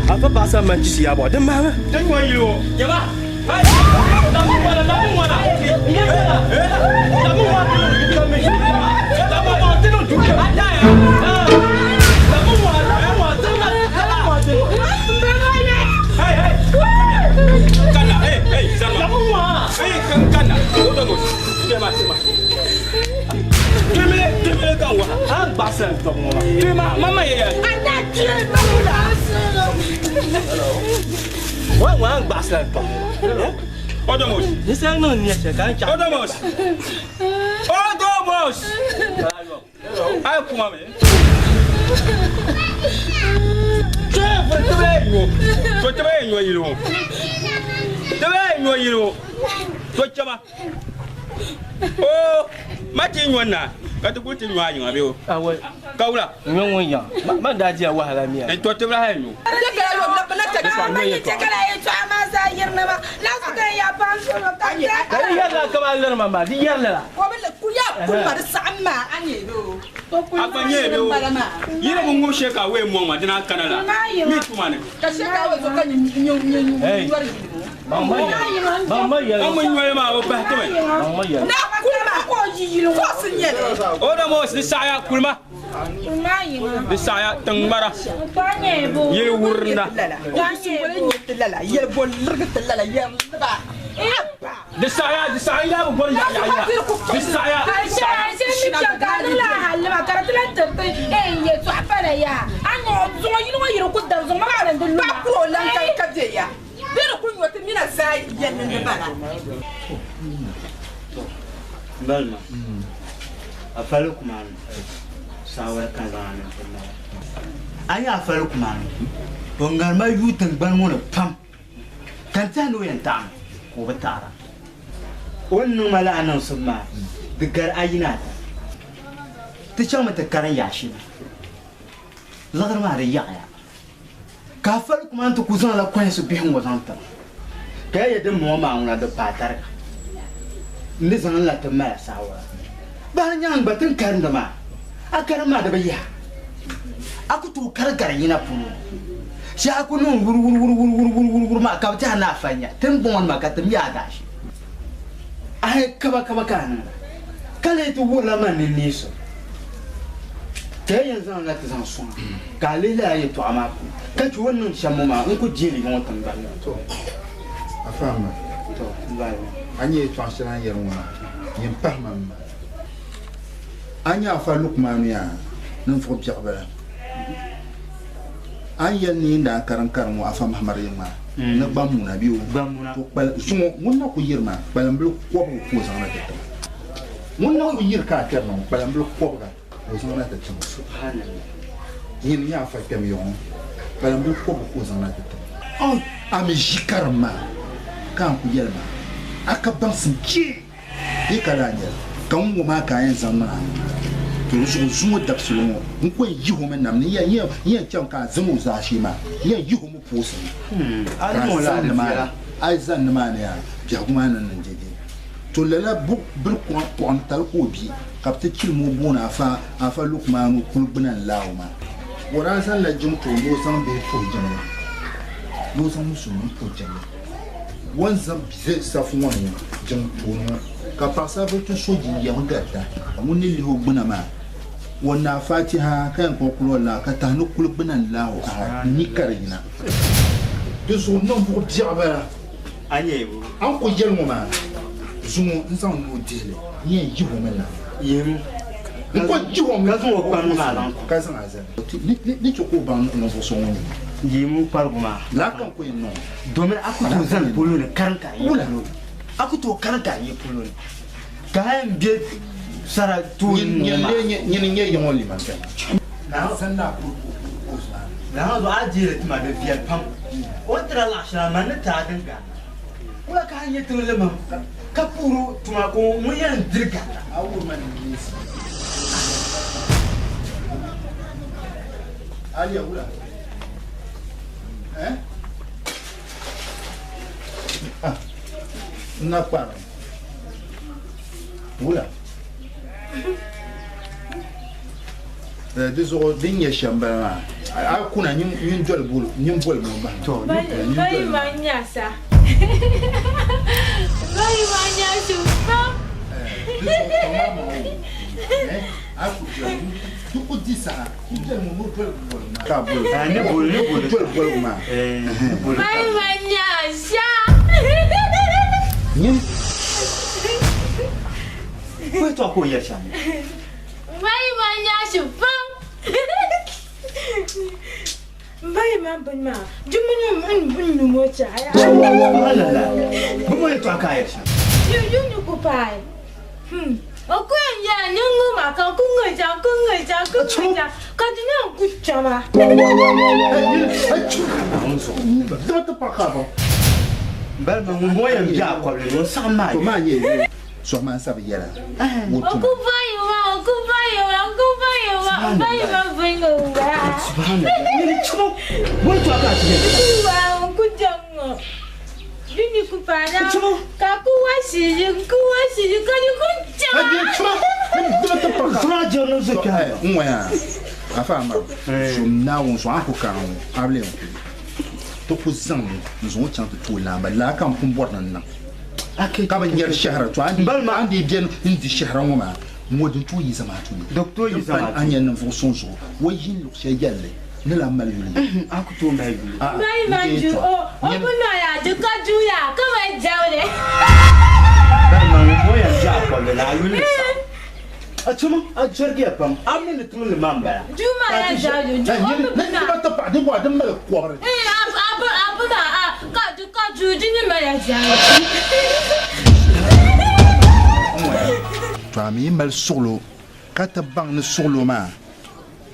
Afa paɣa sani man chisi yaa bɔ din mahimi. Odomos. Odomos. Odomos. Ay kuma me. To tebe nyo yiro. Tebe nyo yiro. To chama. Oh, mati nyo na. Ka ti ku ti nyo anyo abi o. Awai. Kawula. Nyo ŋun yan. Ma daa diya wahala miya. En to tebe la nyo. Ka di yɛrila kama liri ma maa, di yɛrili la. Agba nye be o. Yiri bu ŋub she ka wee mɔŋ ma dina kana la. Mi tuma ni. Hey. Ban ma yɛli. An mu nyɔli maa o bahi timi. Ban ma yɛli. O da mo di saɣaya kulima. Di saɣaya tiŋgbara. Yili wurinda. Di saɣaya di saɣaya yaa bi bɔri yaɣa yaɣa yaɣa. Di saɣaya. Balma afali kumani saawara ka zaŋ ni a nyɛ afali kumani o ŋarima yuui tingbani ŋɔ ni pam ka n tiɛhi ni o yɛn taɣami ka o bi taɣara o ni niŋ ma lala niŋsim maa di gari ayi ni ata ti chaŋmi ti karim yaɣa shɛli liɣiri maa di yaɣaya ka afali kumani ti ku zaŋla kɔhinsi bihi ŋɔ zaŋ tim ka ya yɛ din mɔŋɔ maa ŋuna di paai tariga n ni zaŋ la ti mali saawara bahi nyaŋ gba tin karindi maa a karim maa di bi yaha a ku tooi kari gari yina polo shee a ku niŋ wuri wuri wuri wuri wuri wuri wuri wuri maa ka bi tiɛha ni a fa nya tin bɔŋɔ nima ka ti mi a daashee a yi kaba kaba ka a niŋda ka lee ti wurila man ni neesim ka ya yɛn zaŋ la ti zaŋ sɔŋ ka a lihi lala yɛltɔɣa maa puuni ka che o ni niŋ shɛm ŋɔ maa n ku jeeli ŋɔ tingbani ŋɔ. To, a fahimma. To, n bahi. A nyɛ yɛltɔɣa shɛli a ni yɛri ŋɔ maa, nyin pahima m ma. A nyɛ afa Lukmanu yaa ninvuɣ biɛɣu bala. A ni yɛli ni yi ni daa karim karim ŋɔ afa Mahamar yiŋ maa ni Gbamuna bee o to kpali zuŋɔ ŋun na ku yiri maa kpalimbili kɔbiga ka o zaŋ na ti tim. Ŋun na ku yiri ka a kpɛri na ŋɔ kpalimbili kɔbiga ka o zaŋ na ti tim. Nyini nyɛ afa kpɛm yɔŋɔ kpalimbili kɔbiga ka o zaŋ na ti tim. A mi ʒi karim maa ka a ni ku yɛli maa a ka baŋsim kpee bee ka daa nyɛli ka n ŋɔ maa ka a yɛn zaŋ niŋ a ni maa. To di zuɣu zuŋɔ dabisili ŋɔ n ku yɛn yihi o mi nam ni n yɛn chaŋ ka a zaŋ o zaashee maa n yɛn yihi o mi poosi ni ka a yi zani nimaani yaa biɛhigu maa ni niŋ dɛdɛ. To lala biri kɔɣinitali ka o bi ka bɛ ti chilim o booni afa afa Lukmanu kuli gbuna n-laai o maa. O daa zaŋla jiŋ ti o ni o zaŋ bihi puhi jiŋli ni o zaŋ musulimi puhi jiŋli. O ni zaŋ bihi safu ŋɔ ni ŋɔ jiŋ tooni ŋɔ ka paɣisaribila ti so jinjam garita ka ŋun ni lihi o gbuna maa o naai Fatiha ka yɛn kpuɣi kuli o laa ka tahi ni kuli gbuna n-laai o aha ni ka di yina. Di zuɣu ninvuɣ biɛɣu bala. A nyɛ bo? A ni ku yɛli ŋɔ maa zuŋɔ n zaŋ nuu dihi li n yɛn yihi o mi na. Yihimi. N ko yihi o mi Ka zaŋ o kparigu maa zaŋ ka zaŋ a zali. Ni chɛ ka o baŋ ninvuɣ so ŋun nyɛ ma. Yihimi o kparigu maa. Laa ka n ku yɛn niŋ o. Domin a ku tooi zani polo ni karim ka a yi polo ni. A ku tooi karim ka a yi polo ni. Ka a yɛn be sara tooni ŋɔ maa. Nyini n-nyɛ yiŋ o liman kpɛma. Naawuni zuɣu a deeri ti ma di viɛli pam. O ni tira laɣ shɛŋa man ni ti a din garita. Wula ka a nyɛ tiŋli mam ka puhiri o tuma ka ŋun yɛn diri garita? N na kparim. Wula? Di zuɣu din nyɛ shɛm bala maa. A kuna nyin doli boli nyin boli mo bahi. To bayi ma nyasa. Bayi ma nyasa pam. A ku doli di ku di saha ku doli mo mo doli boli ma. Ka boli. Ne boli ne boli. Doli boli ma. Bayi ma nyasa. Nyin. Ko to ko yɛ sham. Bayi ma nyasa pam. Bayi ma bini maa jumuni n numo chaya. Subhanallah. Bumo yɛ to ka yɛ sham. Yu yu ni ku paai. O ku yɛn yɛla ni ŋɔ maa ka ku ŋɔ ja ku ŋɔ ja ku ŋɔ ja ka di na ku chama. Balima ŋun ŋɔ yɛn bɛ a kɔbili ni o saɣim maa To maa nyɛ sɔhima n sabi yɛla. O ku bayi ma o ku bayi ma o ku bayi ma o bayi ma bini o wa. Subhanallah. Ni chumo. Bo to ka ti yɛn. Ku wa o ku jam ŋɔ. Yu ni ku paai na ka ku wa shiri ku wa shiri ka di ku chama. Suna jɛ no zo kɛ. N ŋɔya afa Amaru som Naawuni zuɣu a ku kara ŋɔ a bi lee kuli ti ku zaŋ n zaŋ o chaŋ ti tooi laamba laa ka n pun bɔri ni n niŋ ka bi nyɛri shɛhira to a ni dii beni n di shɛhira ŋɔ maa ŋɔ din tooi yi zamaatu ni din pani a nya ninvuɣ suŋ zuɣu o ʒini luɣ shɛli yɛlli ni lan mali yuli yaha. A ku tooi mali yuli. Bayi ma ju o o ku nɔya di ka juya ka mali jɛbili. Balima ŋun ŋɔ yɛn be a kɔbili ni a yuli ni saɣim. A chama a jɛrigiya pam a mi ni tiŋli maa m-bala. Ju maa ya jɛli ju o mi bi na. Ti paɣa di bɔhi din mali kɔbiri. Ee a bi a bi maa a ka di ka ju di ni mali ya jɛli. To a mi yi mali suɣilo ka ti baŋ ni suɣilo maa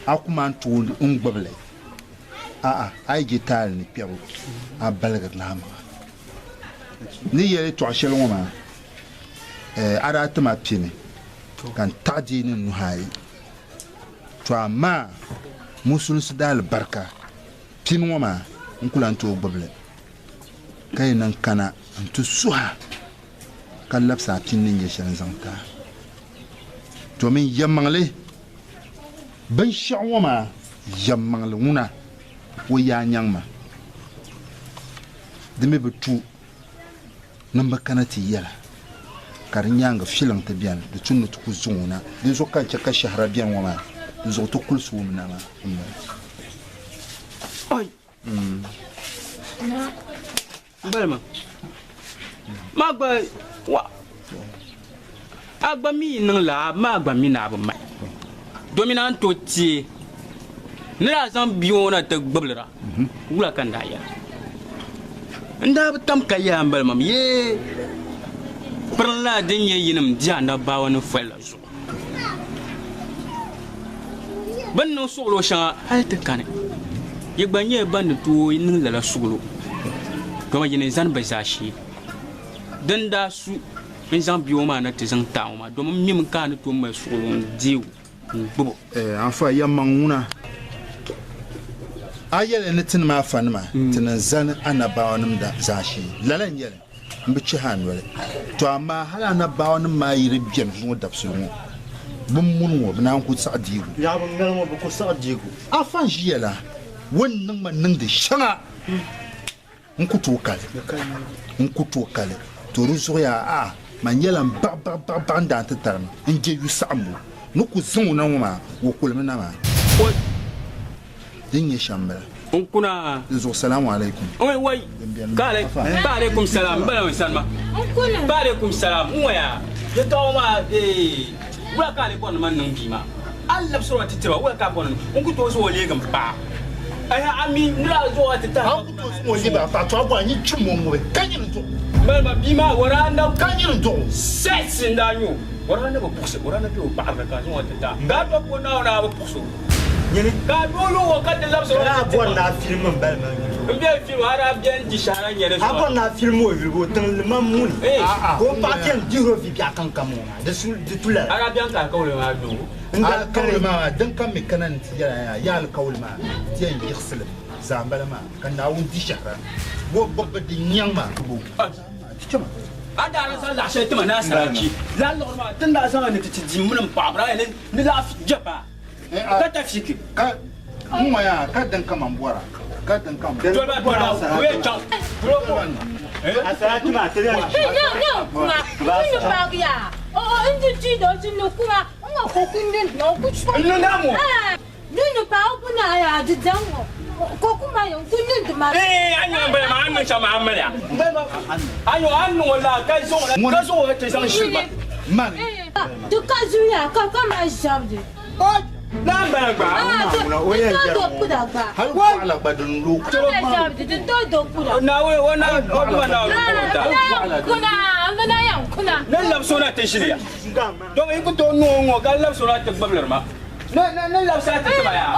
a ku maan tooi n gbubi li, a'a a yi je taali ni kpɛbu a baligirila a maŋa. Ni yɛli yɛtɔɣ shɛli ŋɔ maa, a daa ti ma pini ka n taɣi deei ni n nuhi ayi. To amaa musulinsi daalibarika pini ŋɔ maa n ku lan tooi gbubi li, ka yi niŋ kana nti suh a ka labisi a pini ni nyɛ shɛli n-zaŋ ti a. Domin yɛlimaŋli binshɛɣu ŋɔ maa yɛlimaŋli ŋuna o yaa nyaŋ ma, di mi bi tu ni m bi kana ti yɛla ka di nyaaŋa filiŋ ti beni, di tu ni ti ku zaŋ o na. Dinzuɣu ka n chɛ ka shɛhira beni ŋɔ maa, dinzuɣu ti kulisi o mi na maa m-bala. Balima, maa gba wa a gba mi yi niŋ laa maa gba mi ni a bi mali domin a ni tooi teei ni daa zaŋ bia ŋɔ na ti gbubilira wula ka n daa yɛla n daa bi tam ka yɛla n balima yee pirinla din nyɛ yinim di anabaawa ni foli la zuɣu Bɛ ni niŋ suɣilo shɛŋa hal ti kani, yi gba nyɛla ban ni tooi niŋ lala suɣilo, dama yi ni zani bɛ zaashee. Din daa su n-zaŋ bia ŋɔ maa na ti zaŋ taai ŋɔ maa, domin m mimi ka a ni tooi mali suɣilo n-deeg o n-gbib o. Afa, yɛlimaŋ ŋuna, a yɛli ni tinim afanima ti ni zani anabaawanim zaashee. Lala n-nyɛ li. M bi chihi a noli. To amaa hal anabaawanim maa yi di beni zuŋɔ dabisili ŋɔ, bɛ muni ŋɔ, bɛ naan ku saɣi deeg o. Yaɣibu ŋali ŋɔ, bɛ ku saɣi deeg o. Afa n-ʒiya la, o ni niŋ ma niŋdi shɛŋa, n ku tooi kali. N ku tooi kali. To di zuɣu yaa, a'a, man nyɛla m baɣi baɣi baɣi baɣi n daan ti tarimi n-je yu saɣimbu. Ni ku zaŋ o na ŋɔ maa, o kulimi na maa. Din nyɛ shɛm m-bala. N kuna. Di zuɣu salamu alaikum. Oi wai. Ka ale ba alaikum salam n bala n sani ma. N kuna. Ba alaikum salam n waya. Yɛtɔɣa maa ee wula ka ale bɔri ni man niŋ bia maa. A ni labisiri o ti tiri ba wula ka a bɔri ni n ku tooi zaŋ o leegi m paɣa. Ɛhɛ a mi n daa zaŋ o ti tahi. A ku tooi zaŋ o leegi a paɣa to a bɔri a nyin chim o ŋubi ka nyini duɣu. Malima bia maa o daa na. Ka nyini duɣu. Sex n daa nyɛ o. O daa na bi puɣisi o daa na be o paɣiri ni ka a zaŋ o ti tahi. Ka a dɔbi o na o daa bi puɣisi o. Nyini. Ka a doo lu o ka ti labisi o Ka a bɔri ni a filim m bali maa yuli. M beni filim a daa beni di shɛhira nyɛ di A zuɣu. bɔri ni a filim o yuli o tiŋ limam muni ka o paɣa beni dihiri o vi biɛɣu kam kam ŋɔ maa di su di tu lala. A daa beni ka alikauli maa lu o. N daa Alikauli maa din kam mi kana ni ti yɛla yaa ya alikauli maa ti yɛn yiɣisi li zaa m-bala maa ka Naawuni di shɛhira o gbibbi di nyaŋ maa. Ti chama. A daa ni zaŋ laɣ shɛli ti ma ni a sarati lala liɣiri maa ti ni daa zaŋ li ni ti ti di mini m paɣaba daa yɛn ni laɣ jɛpa. Ka tafiki. Ka N ŋɔ yaa ka din kama n bɔra ka din kam. Dɔba dɔba o yɛ chaŋ. Asalaati maa ti lɛri. Kuma n baagi yaa o n di ti do ti ni kuma n ŋɔ ko ku ni no ku chu. N ni na ŋɔ. Ni pa o ku na yaa di dan ŋɔ ko ku ma yɛn ku ni di ma. Ee a nyɛ bala maa a niŋ shɛm a mali a. A nyɛ a niŋ o la ka zaŋ o ka zaŋ o ti zaŋ shiri ma. Mani. Di ka zuya ka ka ma ʒɛbdi. Naa bala gba. O yɛn jɛri ŋɔ hali kɔɣila gba din lo. Naawuni o na o duma naawuni ko ta. Ne labisi o na ti ʒili ya. Dɔm yi ku tooi niŋ o ŋɔ ka labisi o na ti gbibili ma. Ne ne ne labisi a ti tiba yaa.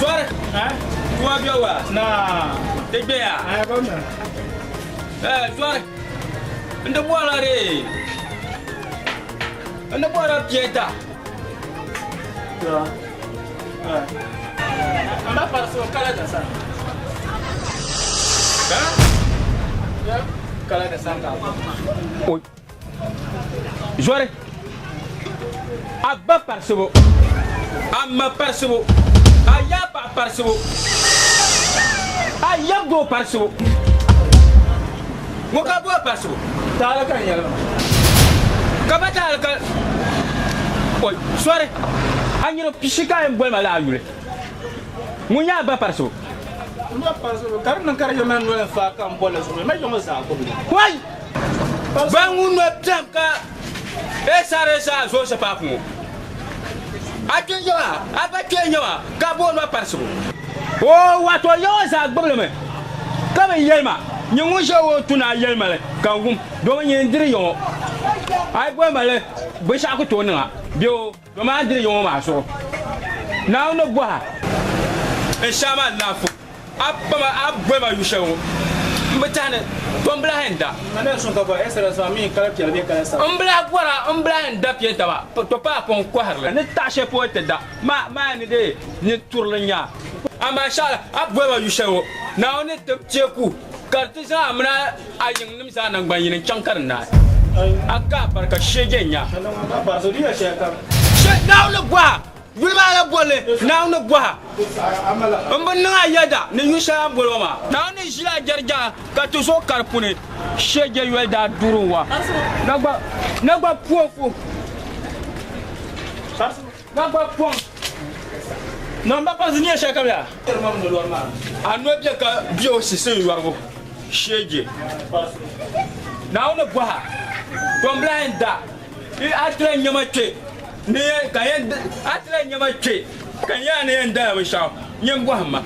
Zɔri tuwa bɛ wa ti gbɛya zɔri n di bɔra de n di bɔra piɛta N ba parisi o kala da sa. Kala da sa ka. Zɔri a ba parisibu a ma parisibu a yaa paɣa parisibu a yab doo parisibu ŋɔ ka bɔri parisibu Taali ka n yɛli maa. Ka ba taali ka oi sɔri a nyini pishi ka a yɛn boli ma la a yuli ŋun nyɛ a ba parisibu. N ba parisibu ka di niŋ ka di yɛn mali noli n faai ka n bolli zuɣu mi ma yiŋɔ zaa gubili. Wai! Ba ŋun no piɛm ka SRSA zoosi paapu ŋɔ. A kpe n-nyɛ maa, a ba kpe n-nyɛ maa ka booni ma parisibu. Oo wato yaŋɔ zaa gbibili mi ka bi yɛli ma, nyini ŋun ʒe o tu ni a yɛli ma li ka n wum, domi nyini n-diri yaŋɔ. A yi boli ma li, binshɛɣu ku tooi niŋ a bee o. Domi a ni diri yaŋɔ maa zuɣu. Naawuni ni bɔh a. N shɛhi maa laɣifu. A kpama a boli ma yu shɛli ŋɔ, m bi tɛhi ni to m bi lahi yɛn da. M bi lahi bɔra m bi lahi yɛn da piɛnta maa, to paai pɔŋ kɔhiri li. Ni taɣi shɛli polo ti da maa maa ni dee ni turili n-nyɛ a. Amaa shɛɣili a boli ma yu shɛli ŋɔ, Naawuni ni tim teeku ka di ti zaŋ a mini a yiŋnim zaa naŋgban yini n-chaŋ ka di naai. A ka a barika sheege n-nya. Naawuni ni bɔh a. Yuli maa la bolli, Naawuni ni bɔha. M bi niŋ a yɛda ni yu shɛli a ni boli ma maa. Naawuni ni ʒili a jɛrijahi ka ti zo kari puni shɛje yoli daa duri n wa. Na gba poŋ. Na gba poŋ. Namba pa zi nyɛ shɛli kam yaa. A no bɛ ka bɛ o sisi n yɔrigu shɛje. Naawuni ni bɔha. Tɔmbilahi n da. A tila nyɛma kpe. Ni yɛn ka yɛn a ti lahi nya ma kpe ka n yaa ni yɛn dala binshɛɣu nyin bɔhim ma.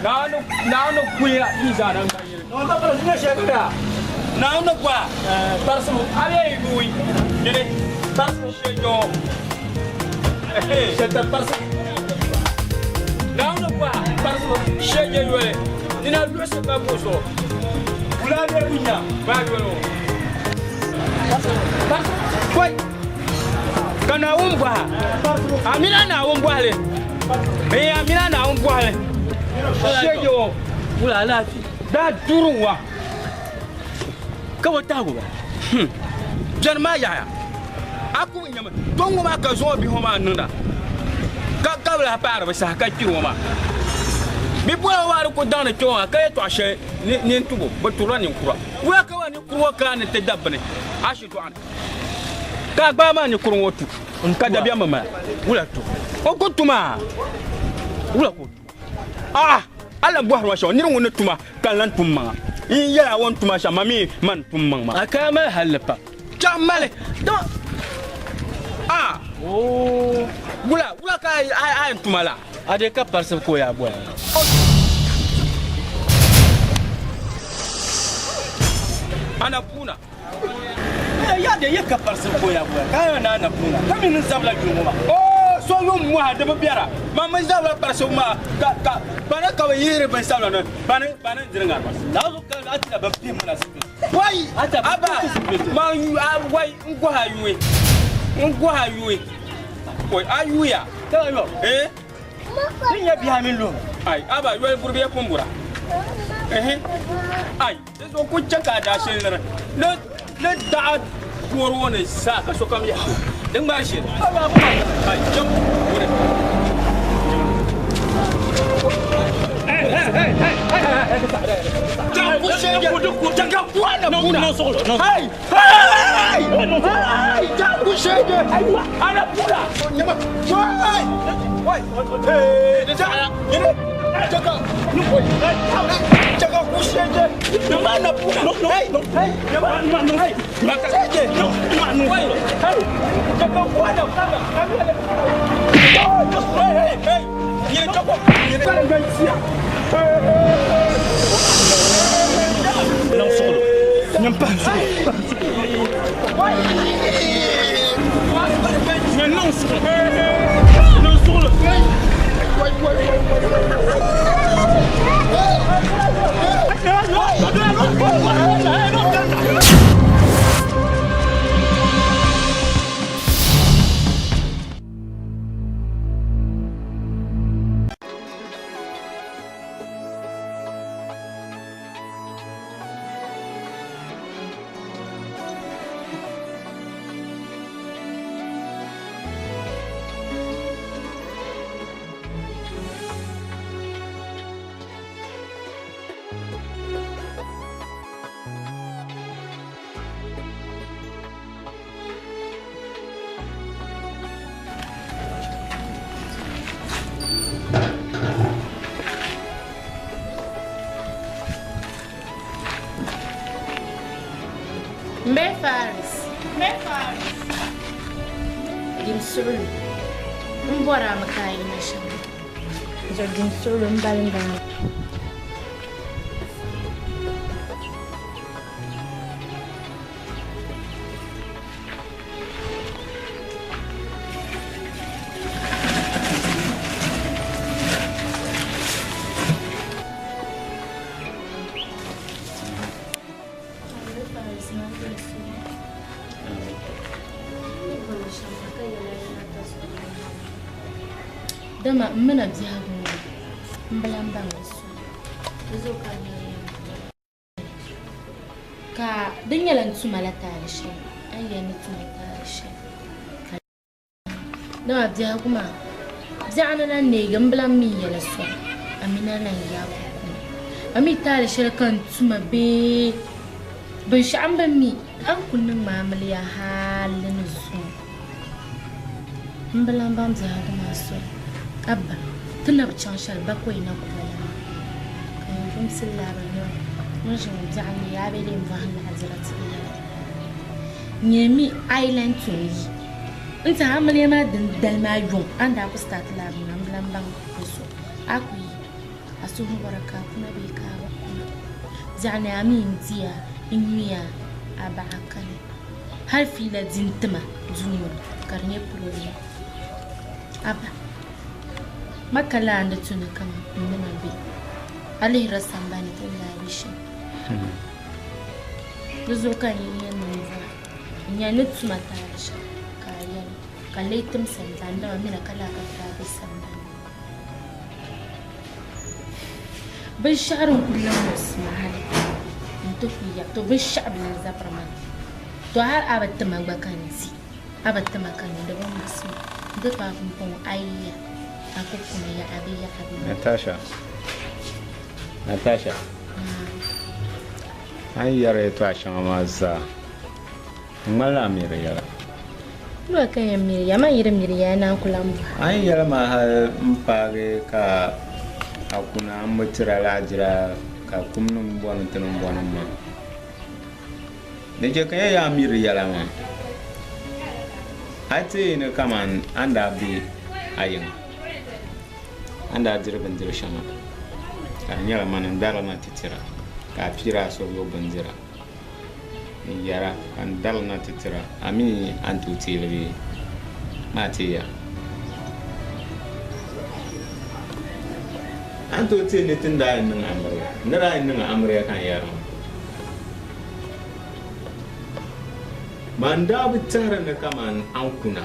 Naawuni Naawuni kuya yi zaa naŋgban yini. Naawuni bɔha kparisibu a bee yi yuui nyini kparisibu shee nyɔɔ Naawuni bɔha kparisibu shee nyɛ yoli nina luɣisi ka bo zuɣu wula bee bi nya baa yoli ŋɔ. Kparisibu. Ka Naawuni bɔha, A mini a Naawuni bɔhili? Ee, a mini a Naawuni bɔhili. Shɛji o wula alaafee daa duri wa ka bɔ tahigu ba. Biɛni maa yaɣiya, a ku bi nyami tɔ ŋɔ maa ka zuŋɔ bihi ŋɔ maa niŋda ka ka bi lahi paari bi saha ka kpiri ŋɔ maa. Bipola ŋɔ maa di ku daŋdi kpe ŋɔ maa ka yɛtɔɣ shɛli nintubo bi turila ninkura. Wula ka ba ninkuri ŋɔ kana ni ti dabi bini ashidɔɣu ni? Ka a gbaai maa ni kuri ŋɔ tu ka dabiɛm bi mali wula tu o ku tu maa wula ka o tu aa a lan bɔhiri ma shɛm niri ŋun ni tuma ka n lan tum maŋa n yɛl a o ni tuma shɛm ma mi man tum maŋ maa. A ka mali halli pam. Chaŋ mali dama a wula wula ka a yɛn tuma la. A dee ka parisibu ka o yaa bɔya. A na puuna. Ya de ye ka parisi boya boya ka ya na na puna ka mi ni zabila yuli ŋɔ maa. Oo so yuŋ mɔha di bi biɛra ma mi zabila parisi maa ka ka bani ka bi yihiri bin sabila ni bani bani n diri ŋarima. Laa zuɣu ka a tila bin pihi muna zipiliti. Wai aba ma a wai n gɔhi a yuui n gɔhi a yuui oi a yuuya Ka yɔ eh. Ti nya bihi mini luŋ. Ai, aba yoli buri bee pun bura. Ehe. Ai, di zuɣu ku chɛ ka a daa shili liri. Ni ni daɣa boori ŋɔ ni zaa ka sokam yahi di ŋmari shili. Ai, cham wuni. Mbe Faris. Mbe Faris. Dim suɣuli. N bɔri a mi ka a yina shɛm. Zuɣu dim suɣuli n bali daa. Dama n mina biɛhigu ŋɔ m bi lan baŋ di soli. Di zuɣu ka n yɛri ya ka di nyɛla n tuma la taali shɛli, a ni yɛli ni tuma taali shɛli. Ka dama biɛhigu maa biɛɣuni lan neegi m bi lan mi yɛla soli, a mi na lan yaag o kuma. A mi taali shɛli ka n tuma bee binshɛɣu m bi mi, a ni kul niŋ ma amiliya hali ni zuŋɔ. M bi lan baŋ biɛhigu maa soli. Abba, ti na bi chaŋ shɛli bakɔi na ku bala maa. Ka yɛn vumsi labi ni ŋun ʒi ŋɔ biɛɣu ni yaa bee lee m-bɔhim laɣidira tibu yɛla. Nyami a yi lan tom yi n-ti amiliya maa dindali maa yuŋ a ni daa ku start labi maa, m bi lan baŋ di zuɣu. A ku yi, a suhu bɔra ka a kuna bee ka a bi kuna. Biɛɣu ni a mi n-di a, n-nyuya a baɣa kani. Hal fiila di n-tima duu ŋɔ ni ka di nyɛ pulolima. Abba, ma ka laa n-di tu ni kaman m mini a be a lihirila sambani ti ni daa be shɛm. Di zuɣu ka n yi yɛn niŋ bɔra, n nya ni tuma taali shɛm ka a yɛli, ka n lee tim sambani dama m mi na ka laa ka ti daa be sambani. Binshɛɣu din kuli niŋ muɣisi ma hali n-ti ku ya, to binshɛɣu bi lan zabiri ma ni. To hal a bi ti ma gba ka n di, a bi ti ma ka n nyu, di bi muɣisi ma. N-ti paai pumpɔŋɔ a yi ya, a ku kuni ya, a bi ya, a bi ya. Natasha, Natasha, a ni yɛri yɛtɔɣa shɛŋa maa zaa, di ŋmanila a miri yɛla. Wula ka yɛn miri ya? Man yi di miri ya, naan ku lan bɔhi. A ni yɛli ma hal m-paagi ka a kuna m bi tir a laajira ka kum ni m-bɔni ti ni bɔni maa. Di chɛ ka ya yaa miri yɛla maa. A teei ni kaman a ni daa be a yiŋa, a ni daa diri bindiri shɛŋa, ka di nyɛla mani n-darili na ti tir a, ka a piiri a suhuyubu bindira. N yɛra ka n dari na ti tira, a mi a ni tooi teei li bee? Maa teeya. A ni tooi teei ni ti ni daa yɛn niŋ amiliya? N ni daa yɛn niŋ amiliya ka n yɛri maa. Man daa bi tɛhiri ni kaman a ni kuna,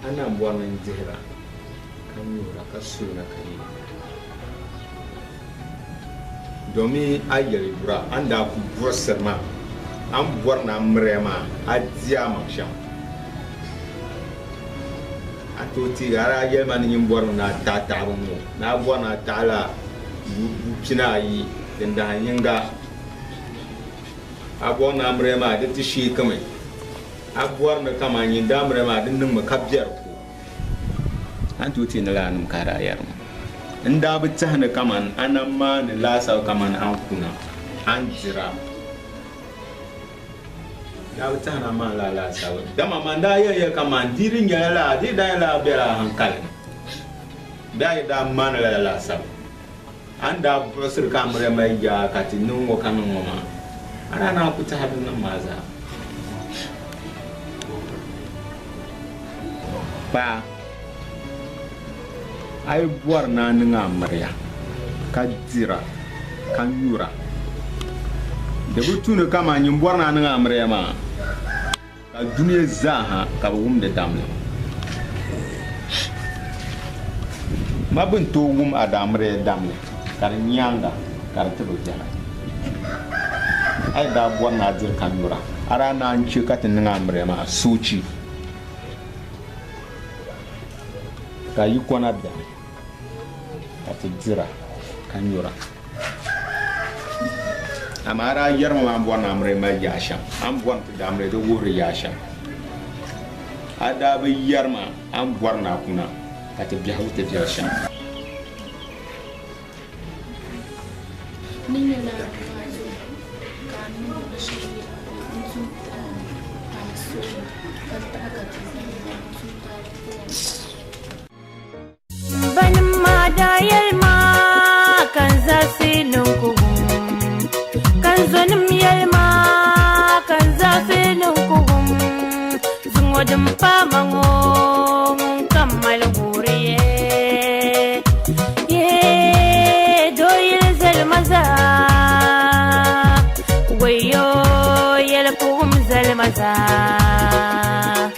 a na bɔri ni n dihira. ka nyura ka surina ka yi domin a yɛli yura an daa ku buɣisiri maa an bɔri ni a miriya maa a di a maŋ shɛm a tooi teegi a daa yɛli ma ni nyin bɔrimi ni a taɣi taɣibu ŋɔ ni a bɔri ni a taɣila bu 40 din dahin yiŋga a bɔri ni a miriya maa di ti sheekimi a bɔri ni kaman nyin daa miriya maa di niŋmi ka biɛri ko a ni tooi teei ni lala nim ka a daa yɛri ma n daa bi tɛhi ni kaman a na maani laasabu kaman a ni kuna a ni dira daa bi tɛhi ni a maani lala laasabu dama man daa yɛli ya kaman di di nyɛla lala di daa nyɛla a bela a hankali ni bee a yi daa maani lala laasabu a ni daa buɣisiri ka a miriya mali yaa ka ti niŋ ŋɔ ka niŋ ŋɔ maa a daa naan ku tɛhi din niŋ maa zaa. Paɣa, a yi bɔri ni a niŋ a miriya ka dira ka nyura, di bi tu ni kaman nyin bɔri ni a niŋ a miriya maa ka dunia zaa ha ka bɛ wumdi damli. Ma bi ni tooi wum a daamiriya damli ka di nyaaŋa ka di ti bi viɛla. A yi daa bɔri ni a diri ka nyura, a daa naan chɛ ka ti niŋ a miriya maa soochi ka yikɔna beni ka ti dira ka nyura. Amaa a daa yɛrimi maa m-bɔri ni a miriya mali yaa shɛm, a ni bɔri ni ti daamiriya di wuhiri yaa shɛm. A daa bi yɛri ma a ni bɔri ni a kuna ka ti biɛhigu ti viɛli shɛm. Ni nyɛla maa zuɣu ka a niŋ binshɛli n-tum taali ka a suhi ka taɣi ka ti zaŋ n-tum taali Banim maa daa yɛli ma ka n zaɣisi ni n ku wum, ka n zɔnim yɛli ma ka n zaɣisi ni n ku wum. Zuŋɔ din paai ma ŋɔ, ŋun ka m mali guuri ye. Yee, doo yili zali ma zaa, wayo yɛli puɣim zali ma zaa.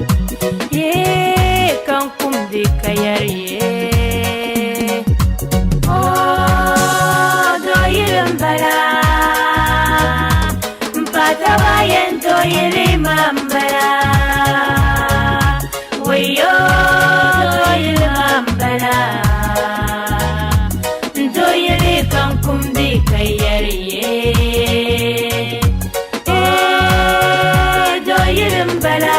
Yee, ka n kumdi ka yɛri ye. Oh, doo yili m-bala, m pa taba yɛn doo yili ma m-bala. Wayo, doo yili ma m-bala, n doo yili ka n kumdi ka yɛri ye. Eh, doo yili m-bala.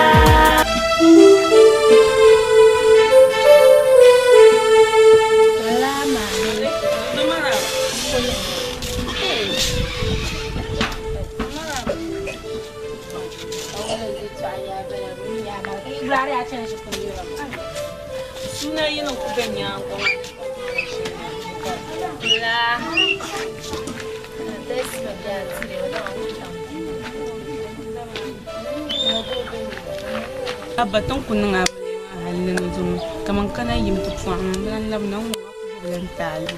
Suna yini ku be nyaaŋa ŋɔ. La. Abba tin ku niŋ a bini maa hali ni ni zuŋɔ kaman kana yim ti pɔhim n lan labina n-ŋɔ a ku gbubila n taali.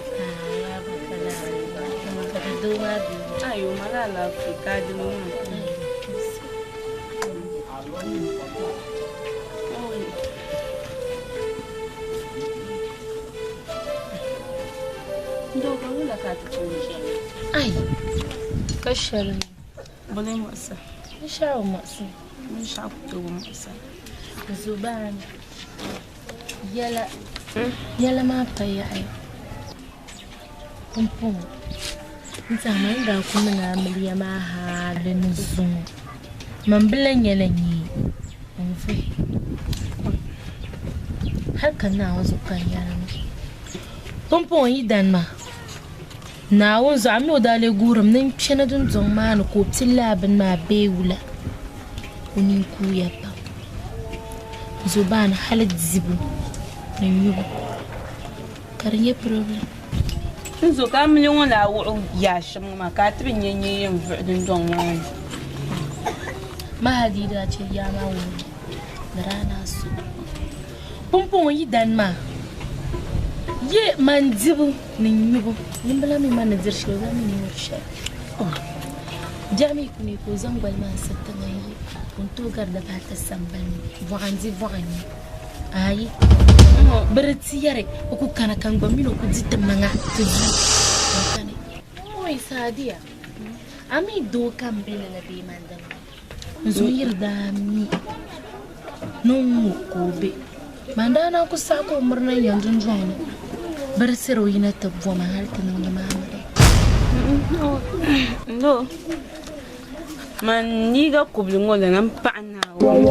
Ayo, mali alaafee ka a dini maa. Doo ka wula ka a ti puuni shɛli? Ai, ka shɛli ni. Bole muɣisi. Binshɛɣu bi muɣisi. Binshɛɣu ku tooi bi muɣisi. Zubaani, yɛla, yɛla maa pa yaɣiya. Pumpɔŋɔ, n tɛha man daa ku niŋ amiliya maa hali ni zuŋɔ, man bi lan nyɛla nyee n-vuhi. Hal ka Naawuni zuɣu ka n yɛri ŋɔ. Pumpɔŋɔ yi dan maa, Naawuni zuɣu a mi o daa lee guurimi ni n kpɛna dundɔŋ maa ni ka o pili lala bini maa bee wula? O nini kuuya pam. Zobaani hali dibu ni nyubu ka di nyɛ problem. N zo ka amiliya ŋɔ daa wuɣi yaa shɛm ŋɔ maa ka a ti bi nya nyee yɛn vuɣi dundɔŋ maa ni. Ma hali di yi daa chɛ yaa maa wuhibu di daa naan so. Pumpɔŋɔ yi dan maa ye man dibu ni nyubu, ŋumbila mi man ni diri shɛli o gba mi ni nyuri shɛli. Biɛɣu mi ku neei ka o zaŋ gbali maa n-sa tiŋa n-ye ka o ni tooi gari dabaa ata sambani ni, bɔɣa n-di bɔɣa n-nyu. Ayi. Bɛ di ti yɛri o ku kana ka n gba mini o ku di ti maŋa ti du n kani. Oi Sadiya, a mi doo ka m be lala bee man dini? N zo yiri daa mi ni n ŋɔ ka o be. Man daa naan ku saɣi ka o mirina n yɛn dundɔŋ ni. Bɛ di siri o yina ti bɔma hali ti niŋdi maa mali. No. Man liiga kubili ŋɔ lana m paɣi Naawuni.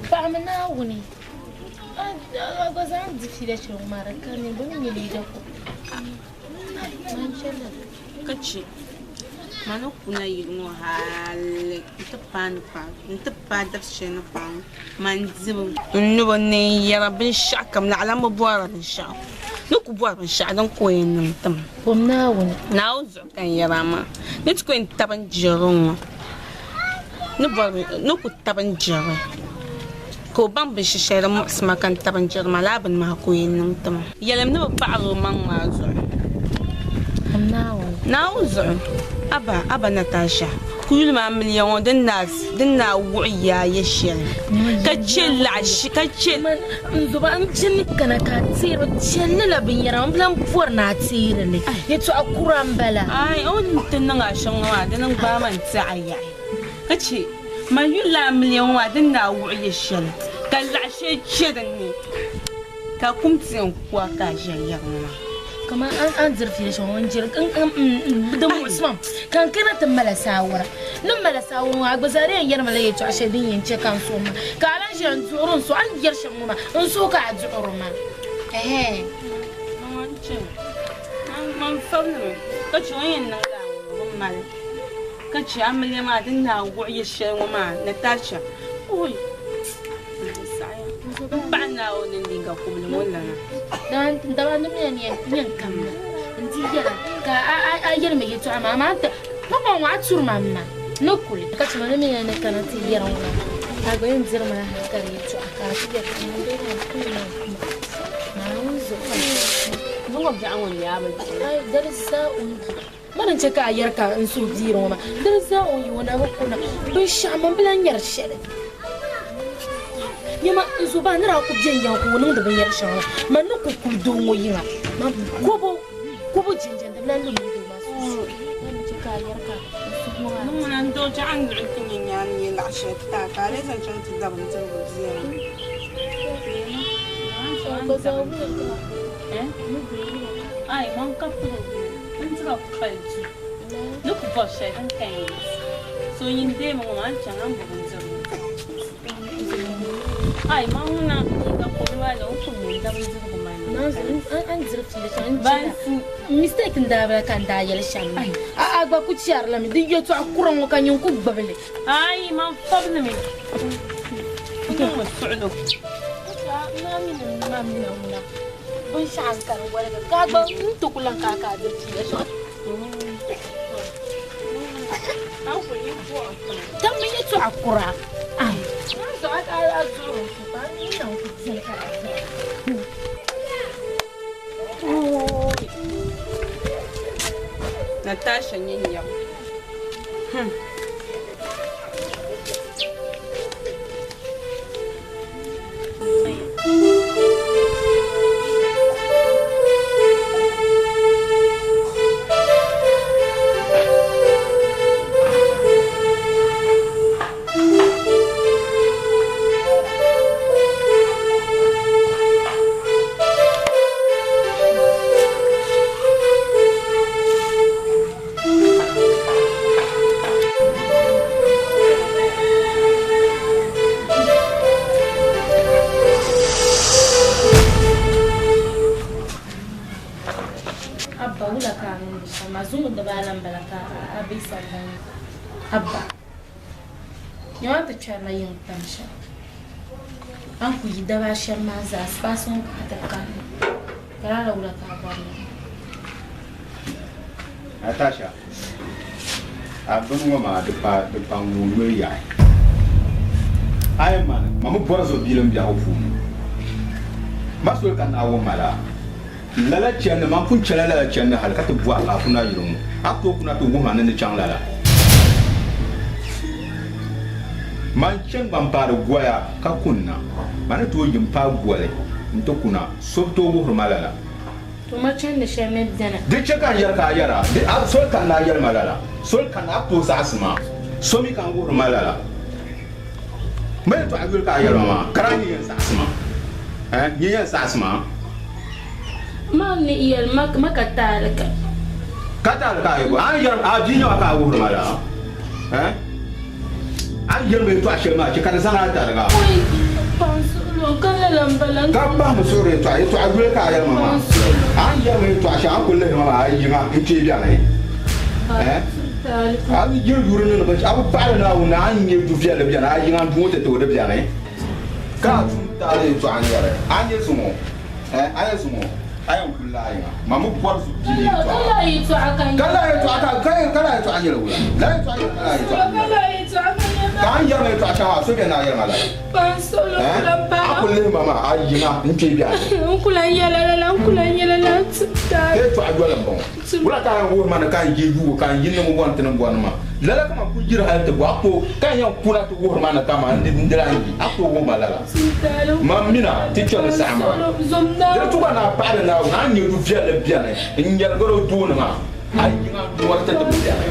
Paɣimi Naawuni. A gba zaa n di fiila shɛli ŋɔ maa di ka ni bɛ mi nyɛ liiga kubili. Man chɛli. Ka che ma ni kuna yili ŋɔ hali nti paai ni paai nti paai dabisi shɛli ni paai ŋɔ man dibu n nubu ni n yɛra binshɛɣu kam naɣila m bi bɔrila binshɛɣu ni ku bɔri binshɛɣu din ka o yɛn niŋ ti ma. Bom Naawuni. Naawuni zuɣu ka n yɛra maa ni ti ku yɛn tabi n jɛri ŋɔ ni bɔri ni ku tabi n jɛri ka o baŋ binshɛ shɛli din muɣisi ma ka n tabi n jɛri maa lala bini maa ka o yɛn niŋ ti ma. Yɛlim ni bɛ paɣiri o maŋ maa zuɣu. Naawuni zuɣu, Aba, Aba Natasha, ku yuli maa miliya ŋɔ din daa, din daa wuɣi yaa ya shɛli, ka chɛ laɣishi, ka chɛ. N zoba, n chani kana ka a teeri o chɛli lala binyɛra ŋɔ, m bi lan bɔri ni a teeri li. Yɛtɔɣa kura m-bala. Aai, o ni ti niŋ a shɛm ŋɔ maa, dini n-gbaai ma n-ti a yaɣi, ka chɛ man yuli lala miliya ŋɔ maa din daa wuɣi ya shɛli, ka laɣ shɛli chɛ din ni. Ka kum ti yɛn ku a ka a ʒiya yɛri ŋɔ maa. Kaman a ni diri fiila shɛŋa ŋɔ n-jiri din muɣisi ma ka n kana ti mali saawara. Ni mali saawara ŋɔ a gba zaa di yɛn yɛri ma la yɛtɔɣ shɛli din yɛn chɛ ka n suhu ma. Ka a lan ʒiya n-duɣiri n suhu, a ni yɛri shɛm ŋɔ maa, n suhu ka a duɣiri ma. Ɛhɛn. Man fabili mi ka chɛ o ni yɛn niŋ lala ŋɔ bi mali ka chɛ amiliya maa din daa wuɣi ya shɛli ŋɔ maa Natasha. Oi! M paɣa Naawuni ni liiga kubili ŋɔ lana. Dama ni mi ni yɛn kamina n-di yɛla ka a yɛli ma yɛtɔɣa maa, amaa pɔpɔ ŋɔ a turi ma m-ma ni kuli. Ka chɛ ma ni mi ni kana ti yɛri ŋɔ maa, a gba yɛn diri ma la hankali yɛtɔɣa ka a ti yɛri ti ma bee maa kuli maa kuma. Naawuni zuɣu. Zuŋɔ biɛɣu ŋɔ n-nyɛ a bi Ai, dali zaa o ni di. Mani n-chɛ ka a yɛri ka n suhu biiri ŋɔ maa, dini zaa o ni yi o na bi kuna binshɛɣu man bi lan nyari shɛli. Nyama, n zo ba ni daa kul be n yiŋa ka o niŋdi binyɛr shɛŋa maa, man ni kul kuli doo ŋɔ yiŋa, man kobo kobo jinjɛm di bi lan lu mini doo maa sunsuuni. Mani n-chɛ ka a yɛri ka n suhu ŋɔ maa. Ni ŋuna n-doo chɛ a ni luɣi nti nya nyaani nyɛ laɣ shɛli ti a, ka a lee zaŋ chaŋ ti da bindirigu bia ŋɔ. Ai, man ka piri bindira pali du ni ku bɔri shɛli din ka yɛn di. So nyin deemi ŋɔ maa, a ni chaŋ a ni bo bindirigu. Ai, man ŋuna liiga kɔbili maa zuɣu, n ku mi n-da bindirigu maa ni. Bansi. Mistake n daa bala ka n daa yɛli shɛm maa. A gba ku chɛrila mi di yɛtɔɣa kura ŋɔ ka nyin ku gbubi li. Ai, man fabili mi. N niŋmi suɣilo. Binshɛɣu n kani woligi ka a gba n ti ku lan kana ka a diri fiila shɛŋa. Dammi yɛtɔɣa kura. Natasha nyɛ nyɛbu. Abba wula ka a niŋdi shɛm maa zuŋɔ dibaa ala m-bala ka a be sambani ni. Abba, nyama ti kpɛrila yiŋ tam shɛm. A ni kul yi daba shɛm maa zaa sipaasi ŋɔ ka a ti kanna. Ka lala wula ka a bɔri ni? Natasha, a bini ŋɔ maa di pa di pa ŋun noli yaɣi. A yi mani, ma mi bɔri zo biilim biɛhigu puuni. Ma soli ka Naawuni mali a. Lala chandi, man pun chɛla lala chandi hali ka ti bɔhi ka a kuna yili ŋɔ. A ku tooi kuna ti wuhi ma ni ni chaŋ lala. Man chani gba m-paari goya ka kunna. Ma ni tooi yi m-paai goli nti kuna, so bi tooi wuhiri ma lala. To ma chandi shɛli mi beni. Di chɛ ka n yɛri ka a yɛra, di a soli kanna a yɛli ma lala. Soli kanna a ku tooi zaɣisi ma. So mi ka n wuhiri ma lala. M ba yɛtɔɣa yuli ka a yɛli ma maa, ka daa nyɛ yɛn zaɣisi ma. Eh, nyɛ yɛn zaɣisi ma. Ma ni yɛli ma, ma ka taali ka. Ka taali ka a yɛli a ni yɛri a bia nyɛ ma ka a wuhiri ma lala. Eh, a ni yɛli ma yɛtɔɣa shɛli maa chɛ ka di zaŋ a tariga. Oi, pa n suɣili o, ka lala m-bala. Ka pahimi suɣiri yɛtɔɣa, yɛtɔɣa yuli ka a yɛli ma maa. A ni yɛli ma yɛtɔɣa shɛli, a ni kuli lihiri ma maa, a yi yiŋa n-kpee bɛni. Eh. A yi yiri yuri ni ni binshɛɣu, a bi paɣiri Naawuni ni a ni nya du viɛlli beni, a yiŋa n-du ŋɔ ti ti o di beni, ka a tum taali yɛtɔɣa n-yɛri, a nya zuŋɔ, eh, a nya zuŋɔ, a yɛn kuli la a yiŋa. Ma mi bɔri zu bili yɛtɔɣa. Ka lala yɛtɔɣa ka, ka ka lala yɛtɔɣa nyɛla wula? Lala yɛtɔɣa nyɛla ka lala yɛtɔɣa n-nyɛli. Ka a ni yɛri ma yɛtɔɣa shɛŋa maa, so beni ni a yɛri ma lala? Eh, a kuli lihi ma maa, a yiŋa n-kpe beni. Yɛtɔɣa yoli m-bɔŋɔ. Wula ka a yɛn wuhiri ma ni ka n yi yuui ka n yi niŋ bɔni ti ni bɔni ma? Lala ka man kul yiri hal ti bo a ku ka n yɛn kuna ti wuhiri ma ni kaman n di lan yi, a ku tooi wuhi ma lala. Man mina ti kpɛmi saha maa. Di di tu gba ni a paɣiri Naawuni, a ni nya du viɛlli beni n-nyɛligir o dooni maa, a yiŋa noli ti ti bi beni.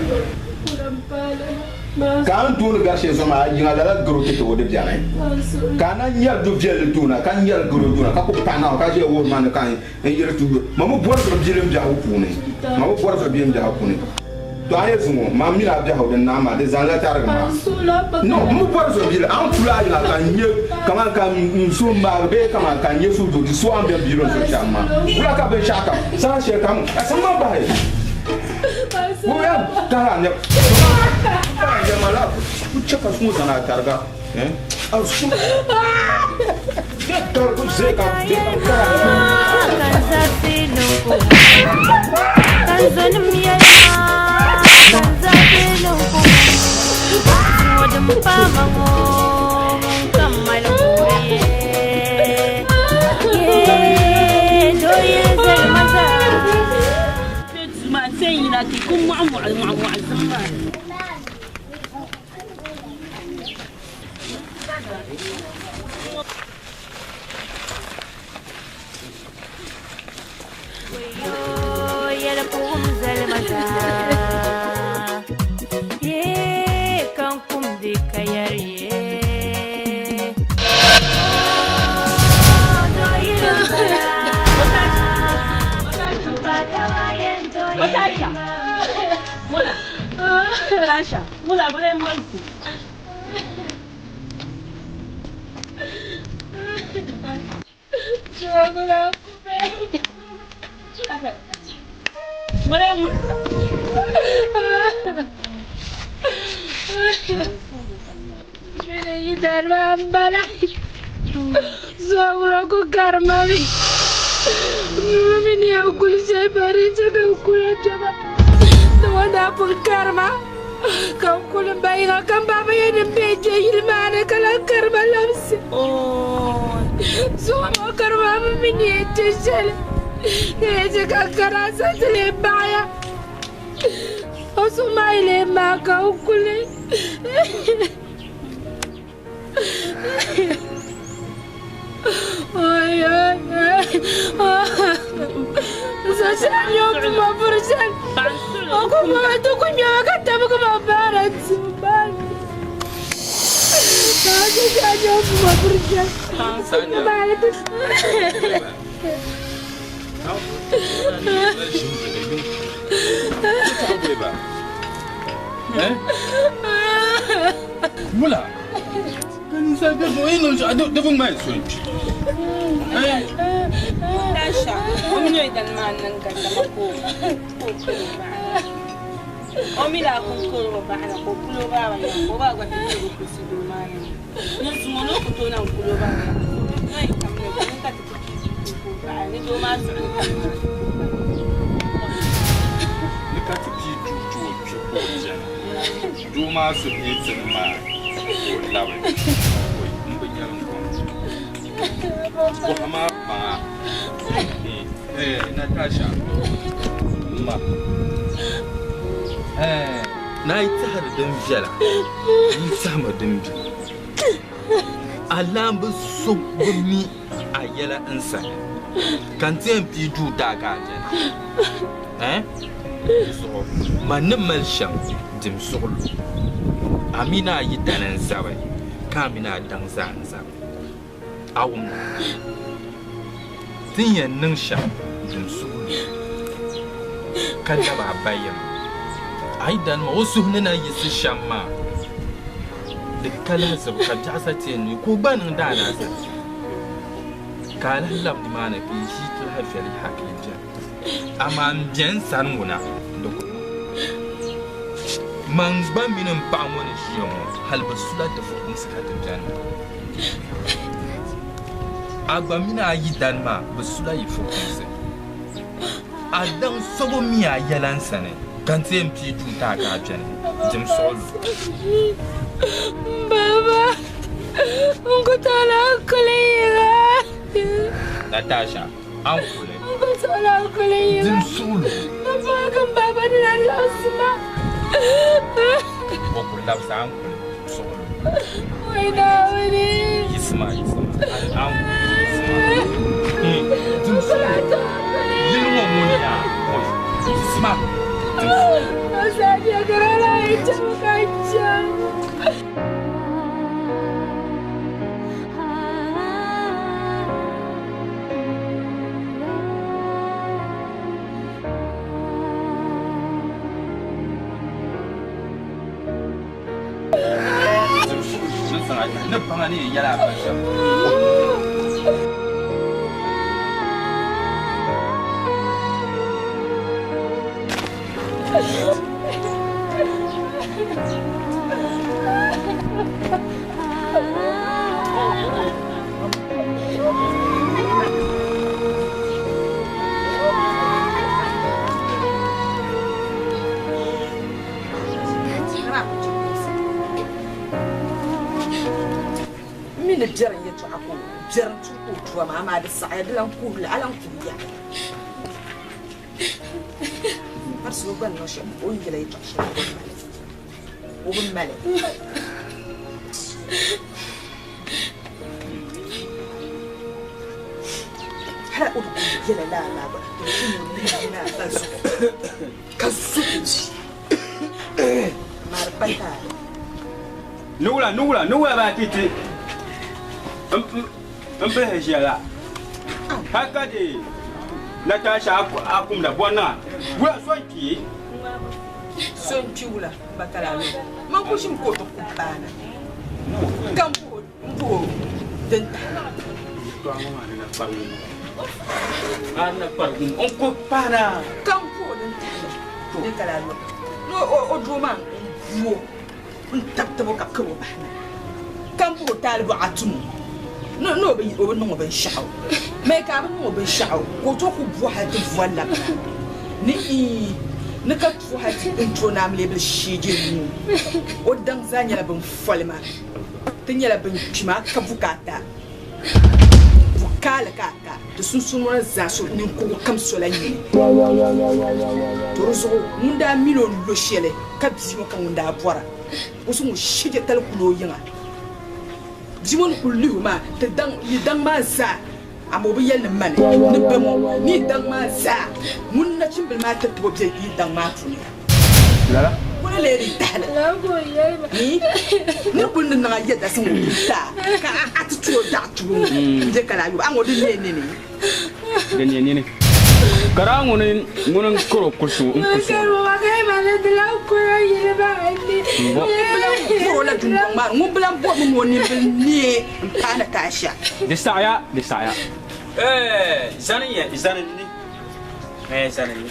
Ka a ni dooni gari shɛli zuɣu maa, a yiŋa lala garo ti ti o di beni. Ka a na nyari du viɛlli doona ka nyɛri garo doona ka ku paɣi Naawuni ka ʒiya wuhiri ma ni ka n N yiri ti yuri, ma mi bɔri zuɣu bilim biɛhigu puuni, ma mi bɔri zuɣu bilim biɛhigu puuni. To a yɛ zuŋɔ, ma mini a biɛhigu din naai maa, di zanila tarigi maa. No, m mi bɔri zuɣu bili, a ni kuli a yiŋa ka n nyɛ kaman ka n suhu maagi bee kaman ka n nyɛ suhudoo di so a ni bɛn biiri n zuɣu shɛm maa. Wula ka binshɛɣu kam, saha shɛli kam, a saŋ ma bahi. O yɛn tahi a nɛb. Paɣa n yɛli ma la, ku chɛ ka suŋ zani a tariga. Eh? A suhu. Wula ka ninsal be zuɣu yi niŋ shɛli di bi ŋmani so n-kpi. Tasha, o mi nyɛ dan maa niŋ ka dama ka o pili o baɣa o mi daa pun kuri o baɣa na ka o kuli o baaba na ka o baa gba ti kuri o kusi doo maa ni ni zuŋɔ ni o ku tooi na n-kuli o baaba na ni kam ni ni ka ti ti pii o baɣa ni doo maa zuɣu ni kam ni ka ti pii duu ti o kpi ka o beni doo maa suhu yi ti ni maa ka o labi oi m bi nyɛli n-kɔŋ Kɔha maa kpaŋa eh, Natasha ma eh, na yi tɛhiri din viɛla yi tɛhimi din bi. A laamba so bi mi a yɛla n sani, ka n ti yɛn pii duu daa ka a beni. Eh? Di zuɣu man ni mali shɛm dim suɣulo. A mini a yidana n-zabi, ka a mini a daŋ zaa n-zabi. A wumda? Ti ni yɛn niŋ shɛm dim suɣulo, ka lab a ba yim. A yidana maa, o suhu ni na yiɣisi shɛm maa, di ka lahizibu ka biɛɣu sa ti yɛn niŋ ka o gba niŋ daalahizibu. Ka a lahi lab nimaani ka yi ʒii ti lahi viɛli yaha ka yi beni. Amaa m be n sani ŋuna di ku niŋ. Man gba mini m paɣa ŋɔ ni ʒiya ŋɔ hal bɛ sula ti fukumsi ka ti beni. A gba mini a yidana maa bɛ sula yi fukumsi. A daŋ so bi mi a yɛla n sani ka n ti yɛn pii duu ti a ka a beni dim suɣulo. Baba, n ku tooi lahi kuli yiŋa. Natasha, a ni kuli. N ku tooi lahi kuli yiŋa. Dim suɣulo. Baba, ka m baba ni lahi labisi ma. O ku labisi a ni kuli suɣulo. Wai Naawuni. Yiɣisima, yiɣisima. A ni kuli yiɣisima. Dim suɣulo. Yili ŋɔ ŋuni yaa? Yiɣisima. Dim suɣulo. O sani ka di lahi chaŋ ka chaŋ. Ni baŋa ni yɛn yɛli a ba shɛm. M mi ni biɛrim yɛtɔɣa ka o biɛrim tuhi ka o tua maa, amaa di saɣiya di lan kuhirila, a lan kuhiya. Parisi o gba ni niŋ shɛm, o ni yɛla yɛtɔɣa shɛli o bi mali. Hali o di kuli yɛla lala maa gba, di ku ni o lihi yina a ba zuɣu ka zo amaa di pa taali. Ni wula, ni wula, ni wula baa ti ti n bihi ʒiya la. Hali ka di Natasha a kumda bɔri na wula so n-kpi. So n-kpi wula ba ka lala o. Man ku ʒimi ka o ti ku paana ka m puhi o din tahi. Yɛltɔɣa ŋɔ maa ni na kparigu ŋɔ. A ni na kparigu ŋɔ n ku paana. Ka m puhi o din tahi din ka lala o. Ni o doo maa n bu o n tabi tabi o ka kari o bahi na. Ka m puhi o taali bɔɣa tum o. Ni o bi niŋ o binshɛɣu. Mɛ ka a bi niŋ o binshɛɣu ka o tooi ku bo hali ti voli la bina. Ni ii ni ka tuhi hali ti n tooi naam leebili shee je nuu. O daŋ zaa nyɛla bin folima. Ti nyɛla bin kpima ka bukaata. Bukaali ka a ka di sunsuuni ŋɔ na zaa so ninkurugu kam sola nyini. To di zuɣu ŋun daa mini o lo shɛli ka bia ŋɔ ka ŋun daa bɔra o zaŋ o shije tali kuli o yiŋa. Bia ŋɔ ni kuli lihi o maa ti daŋ yi daŋ maa zaa amaa o bi yɛli ni mani ni ba ŋɔ ni yi daŋ maa zaa ŋun nachimbili maa ti tibo be yi daŋ maa puuni. Lala. Kuli lee di tahili. Ni nir kuli ni niŋ a yɛda siŋ o kuli taa ka a ti ti o daɣu tubu ŋɔ m-be ka lahi yubu a ŋɔ di neei nini. Di neei nini. Ka daa ŋuni ŋuni n-kari o kurisi ŋɔ n-kurisi o. Ŋun bi lan bɔr o la dundɔŋ maa ni, ŋun bi lan bɔrimi ni o nimbil neei m-paai Natasha. Di saɣiya, di saɣiya. Ɛɛ, zani n-yɛn, zani n-ni. Ɛɛ, zani n-ni.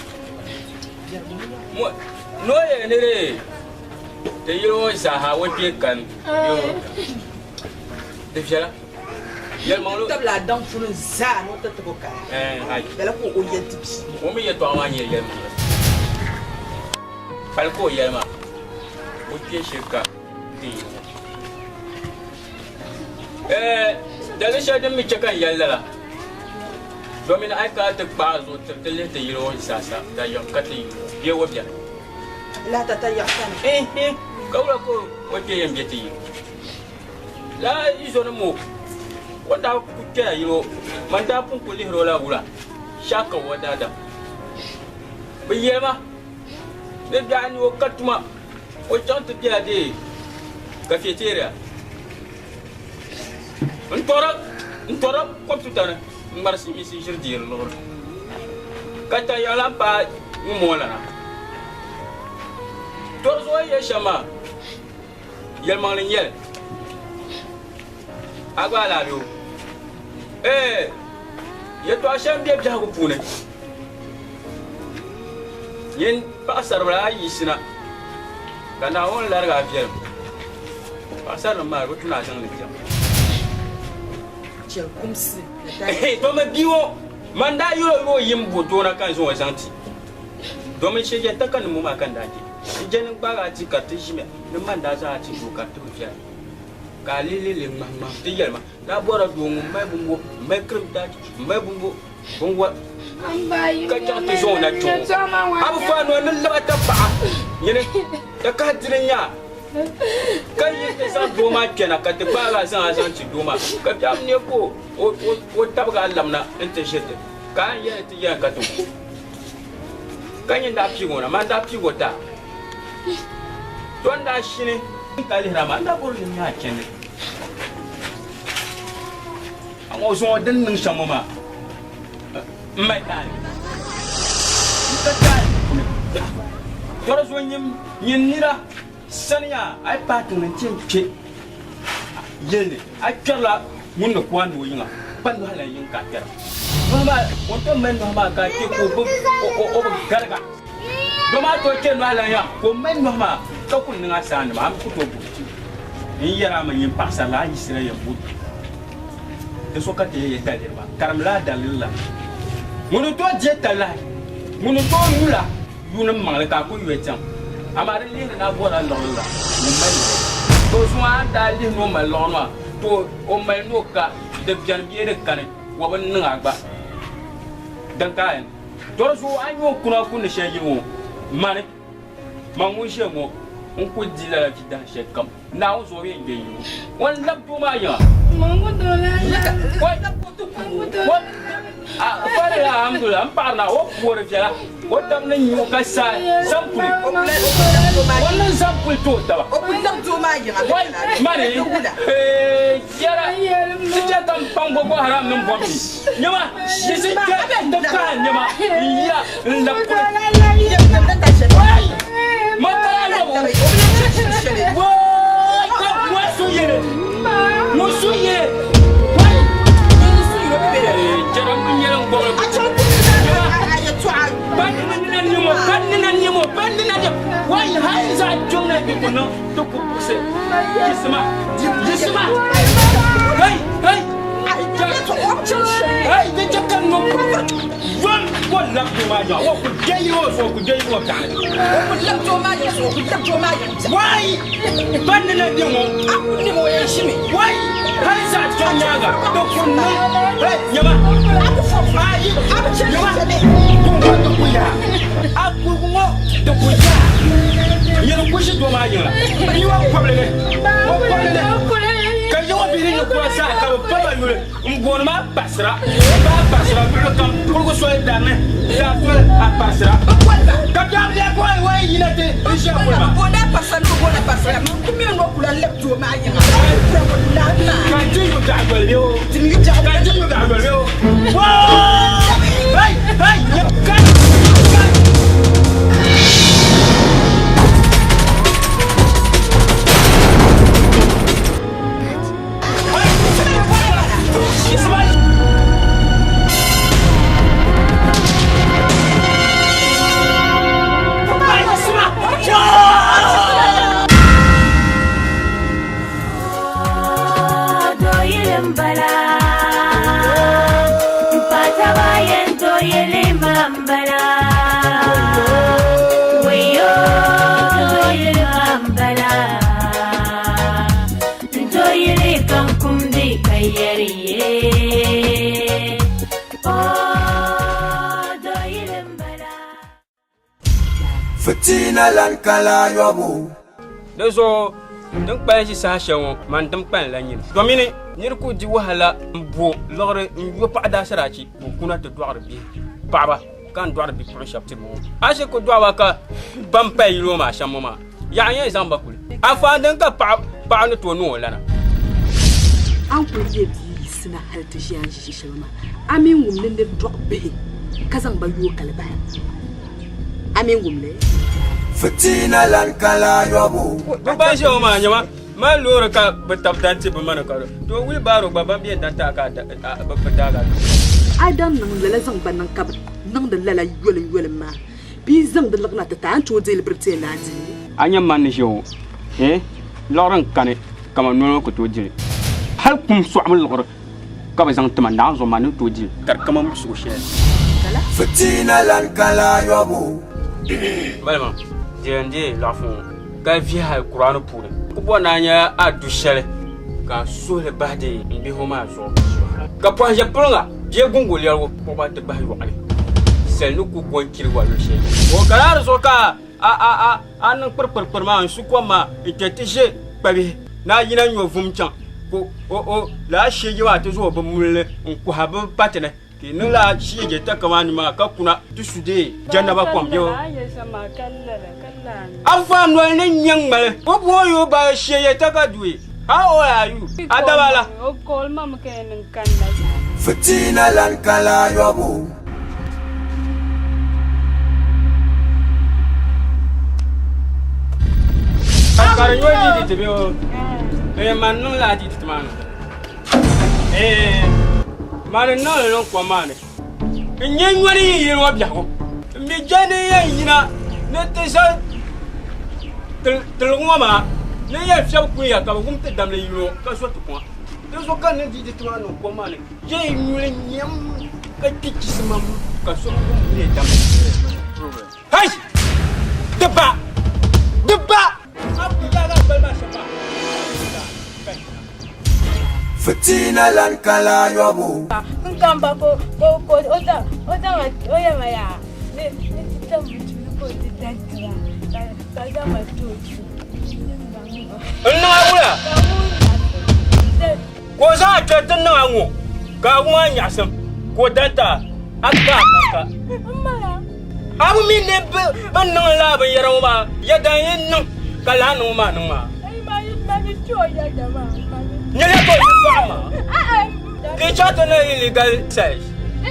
Ni o yɛli ni di ti yili ŋɔ zaaha o kpee kani di viɛla. Yɛlimaŋli. Tabila a daŋ puuni zaa ni o ti tib o kaya. Ɛɛ, ayi. Lala ka o yɛli ti bia. O mi yɛtɔɣa maa nyɛla yɛlimaŋli. Pali ka o yɛli maa, o kpee shiri ka ti yili ŋɔ. Ɛɛ, daliri shɛli din mi chɛ ka n yɛli lala, domin a yi kana ti kpaai zuɣu tiri ti lihi ti yili ŋɔ zaasa, dayiɣim ka ti yili ŋɔ bee o beni. Lahi tata yaɣa sani. Ehe, ka wula ka o kpee yɛn be ti yili? Lala yi zo ni mo, o daa ku kpɛla yili o, man daa pun ku lihiri o la wula, shaka o daadam. Bɛ yɛli ma ni biɛɣu ni o ka tuma, o chaŋ ti bela dee cafeteria n-tɔri computer ni n-ŋmari silimiinsi ʒiri deeri liɣiri ka tayiɣa lan paai ŋun moo lana. Tɔri zuɣu o ni yɛli shɛm maa, yɛlimaŋli n-nyɛ li. A gba alaafee o. Ee, yɛtɔɣa shɛli m-be biɛhigu puuni. Nyin paɣisaribila a yiɣisina, ka Naawuni larigi a viɛlim. Paɣisarilim maa, di bi tu ni a zaŋ li diɛm. Domi bia ŋɔ, man daa yɛl o ni o yim bo doo na ka n zaŋ o zaŋ ti. Domi n shɛjɛn ta ka ni mo maa ka n daa je. N je ni n gbaag a ti ka di ti ʒimiya ni man daa zaŋ a ti doo ka di ti bi viɛla. Ka a lihi li ŋmahiŋmahi ti yɛli ma, Ni a bɔrila doo ŋun mali bumbo, m-mali kirim taachi, m-mali bumbo binwɔla, ka chaŋ ti zaŋ o na kpe ŋɔ. A bi faai noli ni lab a tapaɣa nyini, ka kahi dini n-nyɛ a, ka yi ti zaŋ doo maa kpɛna ka ti gbaag a zaŋ a zaŋ ti doo maa, ka biɛɣu neei ka o tabigi a lamna nti ʒiri ti, ka a ni yɛli ti yɛn ka ti ku. Ka nyini daa piigi o na, man daa piigi o ti a. To n daa shini ka lihiri a maa, n daa bɔri ni n nya a chandi. A ŋɔ zuŋɔ din niŋ shɛm ŋɔ maa, m mali taali. N ka taali puuni. To di zuɣu nyin nira sani yaa a yi paai tiŋ ni nti yɛn kpe yili ni, a kpɛrila ŋun ni ku a ni o yiŋa, pa nɔhi lan yiŋ ka a kpɛra. Nɔhi maa, o ni tooi mali nɔhi maa ka a kpe ka o bi gariga. Doo maa tooi kpe nɔhi lan yaa ka o mali nɔhi maa ka kuli niŋ a saanima, a mi ku tooi gbubi ti. N yɛri a mi nyin paɣisarili a yiɣisila yɛn bo di so ka ti yɛn yɛ daliri maa, karimla a daliri la. Ŋun ni tooi diɛ talahi, ŋun ni tooi yula yuuni maŋli ka a ku yuya chaŋ, amaa di lihiri ni a bɔrila liɣiri la ŋun mali li. To zuŋɔ a ni daa lihi ni o mali liɣiri maa, to o mali ni o ka di beni bee di kani, o bi niŋ a gba din ka a yɛn. To di zuɣu a ni nya o kuna kundi shɛli yili ŋɔ, mani, man ŋun ʒiya ŋɔ n ku di lala vi dahin shɛli kam Naawuni zuɣu bee n-gbe yi o ni lab doo maa yiŋa. Fali alhamdulillah m paɣiri na o puori viɛla o taba ni nyu ka sa zam puli o niŋ zam puli ti o taba mani yɛra ti chɛ ka m paŋ Boko Haram mini bɔmbi nɛma di si kpɛ ti kahi nɛma n yira n lab kuli ma kala yɔbu ŋɔ su yili ŋɔ su yili N booni maa pasira baa pasira luɣuli kam kuligu soli dari ni daa soli a pasira ka biɛɣu biɛɣu ka o yi yina ti n ʒiya kuli ma. Ka n ti yu biɛɣu doli bɛ o ka n ti yu biɛɣu doli bɛ o hey hey ka. Fitina lan kala yɔbu. Di zuɣu Din kpalim ʒi saha shɛli ŋɔ, man dim kpalim la nyini. Domini nir ku di wahala m-bo liɣiri n-yo paɣa daasarachi ka o kuna ti dɔɣiri bihi paɣiba ka n dɔɣiri bipuɣin shɛba tiri ŋɔ. A shiri ku dɔɣi ba ka ban pali yili ŋɔ maa shɛm ŋɔ maa, yaɣa n-yɛn zaŋ ba kuli. Anfaani din ka paɣa ni tooi niŋ o lana. A ni kuli yɛ bia yiɣisina hali ti ʒi a ni ʒi shɛli maa, a mi wum ni nir dɔɣi bihi ka zaŋ ba yooi kali bahi. A mi wum li? Fitina lan kala yɔbu. Bɛ ban ʒiya ŋɔ maa nyɛma mali loori ka bɛ tabi dan ti bɛ ma ni ka to wheelbarrow gba ban bɛ dan ti a ka bɛ daagi a. A yi daŋ niŋ lala zaŋ ba niŋ ka bɛ niŋdi lala yolim yolim maa bee zaŋ di liɣi na ti ti a ni tooi deei li biriti ni a di li. A nya man ni ʒiya ŋɔ, eh, liɣiri n-kani kaman noli ŋɔ ku tooi di li. Hal kum sɔɣibu liɣiri ka bɛ zaŋ ti ma, naɣ zuɣu man ni tooi di li ka di kaman muɣisigu shɛli. Fitina lan kala yɔbu. Balima, deei n-deei laɣifu ŋɔ ka vihi Alkur'aani puuni. Ku bɔri ni a nya a du shɛli ka a suhi li bahi di m bihi ŋɔ maa zuɣu. Ka pɔhim ʒe piliŋa bee guŋgo lɛrigu kpuɣi ba ti bahi yɔɣu ni, sali ni ku go n-chirigi wa luɣ shɛli. O ka lala di zuɣu ka a niŋ kpirikpirikpiri maa n-su kom maa n-kpe ti ʒe kpabihi ni a yina nyo vum chaŋ ka o lala sheegi maa ti zaŋ o bi mulli n-kuhi a bi pati ni. Ka yi niŋ lala sheegi takama ni maa ka kuna ti su deei jannaba kom bɛ o. A fa noli ni nyɛ ŋmali. O booi o ba sheegi taka dui. How old are you? A daba la. Fitina lan kala yɔbu. Ka di nyɔ di ti bɛ o. Eh, man niŋ la di ti maa ni. Eh, man niŋ li niŋ kom maa ni. N nyɛ nyɔni yi yili ŋɔ biɛhigu. N mi je ni yɛn yina ni ti za tiligi ŋɔ maa ni yɛn fiɛbi kunya ka bɛ wum ti damli yili ŋɔ ka zo ti kuŋa. Di zuɣu ka n ni di ti maa niŋ kom maa ni. Je nyuli nyɛm ka kpi chisimam ka so bi wum ni damli. Hai! Di ba! Di ba! Fitina lan kala yɔbu. N kamba ko ko ko o da o da ma o yɛ ma yaa ne ne ti ta mutu ni ko ti da tira ka ka da ma to tu. N niŋ a wula? Ka o zaŋ a kpɛri ti niŋ a ŋɔ ka a wum a nyaɣisim ka o dan ti a a gba a ka. A bi mi ni bɛ niŋ lala binyɛra ŋɔ maa yɛda n-yi niŋ ka lala niŋ maa niŋ maa. Nyɛla ka o yi dɔɣi ma ka yi chaŋ ti niŋ illegal sex. Ni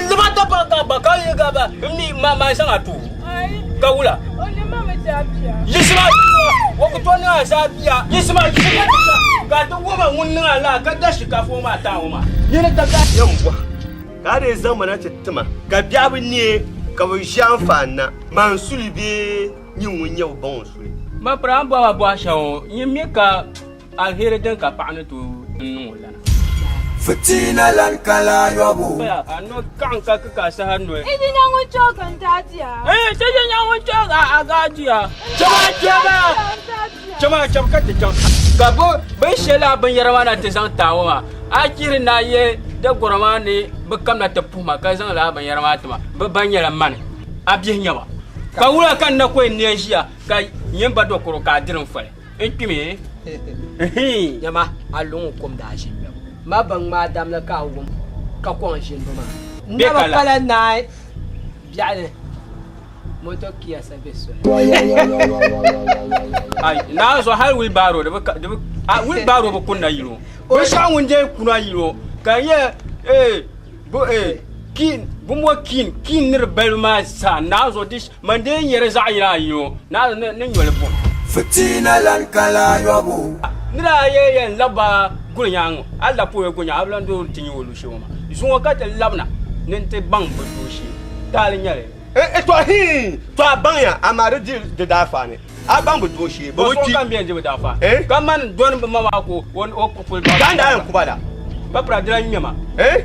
lima daba ka ba ka yi ga ba mi ma ma zaŋ a tu ka wula. Yiɣisima o ku tooi niŋ a zaa bia yiɣisima yiɣisima ka ti wuma ŋun niŋ a laa ka da shinkafa ŋɔ maa taai ŋɔ maa. Nyini ka yɛn bɔhi ka a dii zaŋ ma na ti ti ma ka biɛɣu bi neei ka bɛ ʒi anfaani na man suli bee nyin ŋun nyɛ bɛ ba ŋɔ suli. Ma piri a ni bɔhi ma bɔhi shɛli ŋɔ, nyin mi ka aliheri din ka paɣa ni tooi n-niŋ o lana. Fitina lan kala yɔbu. A no kaɣim ka kikaa saha noli. Idi nya ŋun chɔgi n daa diya. Ee, ti di nya ŋun chɔgi a gaa diya. Chama chama! Chama cham ka ti chaŋ. Ka bɛ bɛ she lala binyɛra maa na ti zaŋ ti a ŋɔ maa, a chihiri ni a ye dagɔra maa ni bɛ kamina ti puhi ma ka zaŋ lala binyɛra maa ti ma, bɛ ba nyɛla mani, a bihi nya ba. Ka wula ka n na kɔŋ n nia ʒiya ka nyɛ m ba dɔkɔro ka a diri n foli? N kpimi? Nyama, a luŋ n kum daa ʒi ŋmɛbu. Ma bin ŋmaai damli ka a wum ka kɔŋ ʒinibu maa. N na bi pala naai biɛɣuni. Moto kiya sa be soli. Ai, naa zuɣu hali wheelbarrow di bi di bi a wheelbarrow bi kunna yino. Binshɛɣu ŋun dee kuna yino ka nyɛ ee bu ee kin bu mo kin kin ni di balibu maa zaa naa zuɣu di man dee nyɛ di zaɣ yini a yino naa ni ni nyoli buɣim. Fitina lan kala yɔbu. Ni daa yɛ yɛn labba guli nyaaŋa a la pɔi guli nyaaŋa a bi lan doo ti nyɛ o luɣushɛli ŋɔ maa zuŋɔ ka ti labina ni n ti baŋ bi dooshee taali nyɛli. Eh, to hii, to a baŋya, amaa di di di daafaani. A baŋ bi dooshee, bɛ bi kpi. Kam bɛn di bi daafa. Eh? Ka man dɔni bi ma maa ko o o kpuli ba. Ganda yɛn kuba la. Ba pira dila ŋmɛma. Eh?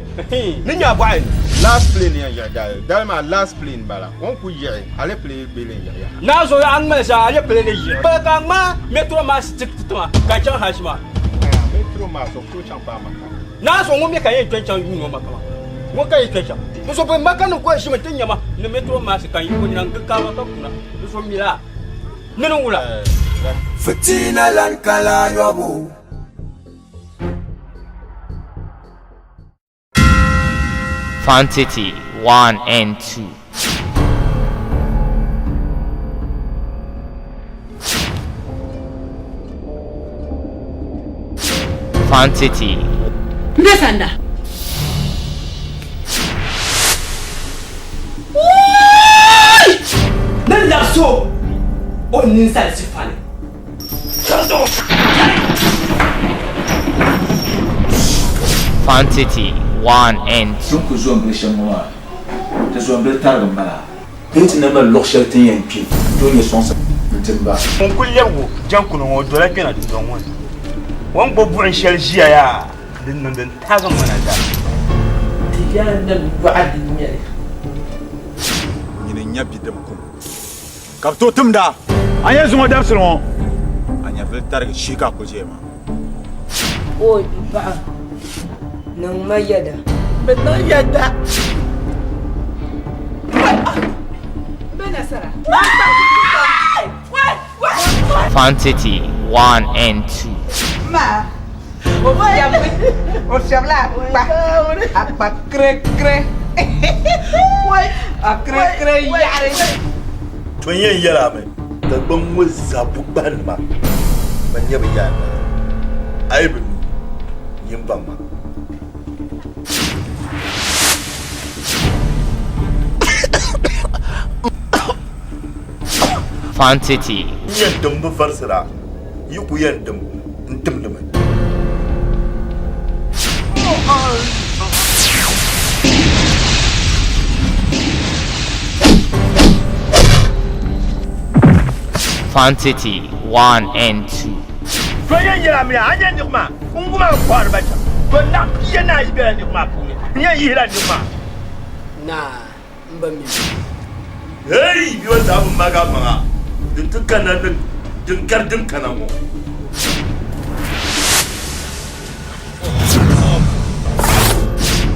Ni nya bɔɣi ni. Last plane yɛn yiɣi dali dali maa last plane bala o ni ku yiɣi alepile bɛ len yiɣi yaha. Naa zuɣu a ŋmali zaa alepile ni yiɣi. Pali ka ŋmaa metro mass ti tiŋa ka chaŋ hashi maa. Metro mass o ku tooi chaŋ paai Maka. Naa zuɣu ŋun mi ka yɛn kpe n-chaŋ yuuni o Maka maa ŋun ka yi kpe chaŋ. Di zuɣu bɛ Maka nim ko ʒimi ti nya ma ni metro mass ka yi o nina n-gi kaaba ka kuna. Di zuɣu mi laa nini wula. Fitina lan kala yɔbu. Quantity 1 and 2. Quantity. Mbe sanda. Ni labisi o o ninsal sifa ni. Quantity 1 and 2. Ti ni ku zo m-bili shɛm ŋɔ maa, ti zo m-bili tarigi m-bala. Di yi ti na mali luɣ shɛli ti ni yɛn kpi n-tooi nya sɔŋsim n-ti m ba. Ŋun kuli lɛbigi o jaŋkuno ŋɔ, o dola kpɛna dundɔŋ ŋɔ ni. O ni gbubi buɣim shɛli ʒiya yaa, din niŋ din taagi ŋmana zaa. Ti yaannim yɔɣa di nyɛli. Nyini n-nya bidib kum ka bɛ tooi timd a. A nya zuŋɔ dabisili ŋɔ, a nyɛvili tarigi shee ka a kul ʒiya maa. O m paɣa, niŋ ma yɛda. Bɛ niŋ yɛda. Bɛ nasara. Quantity 1 and 2. Ma, o fiɛbi, o fiɛbila akpa, akpa kirekire, a kirekire yaɣiri. To n yɛn yɛl a mi, Dagbaŋ ŋɔ zaa bukpahinima ban nyɛ bɛ yaan naa. A yi bi mi, nyin baŋ ma. Quantity. N yɛn dim bi varisira, yi ku yɛn dim n timdi mi. Quantity 1 and 2. To yɛn yɛl a mi a nya niɣi maa n gum a ni kɔhiri ba shɛm. To naɣ pia ni ayi bela niɣi maa puuni. N yɛn yihila niɣi maa. Naa, m ba mi. Hey! Bia zaa bi maagi a maŋa din ti kanna ni din gari din kana ŋɔ.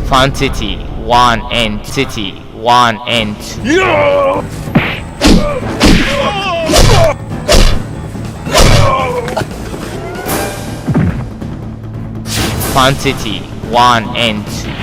Quantity 1 and City 1 and 2. Quantity 1 and 2.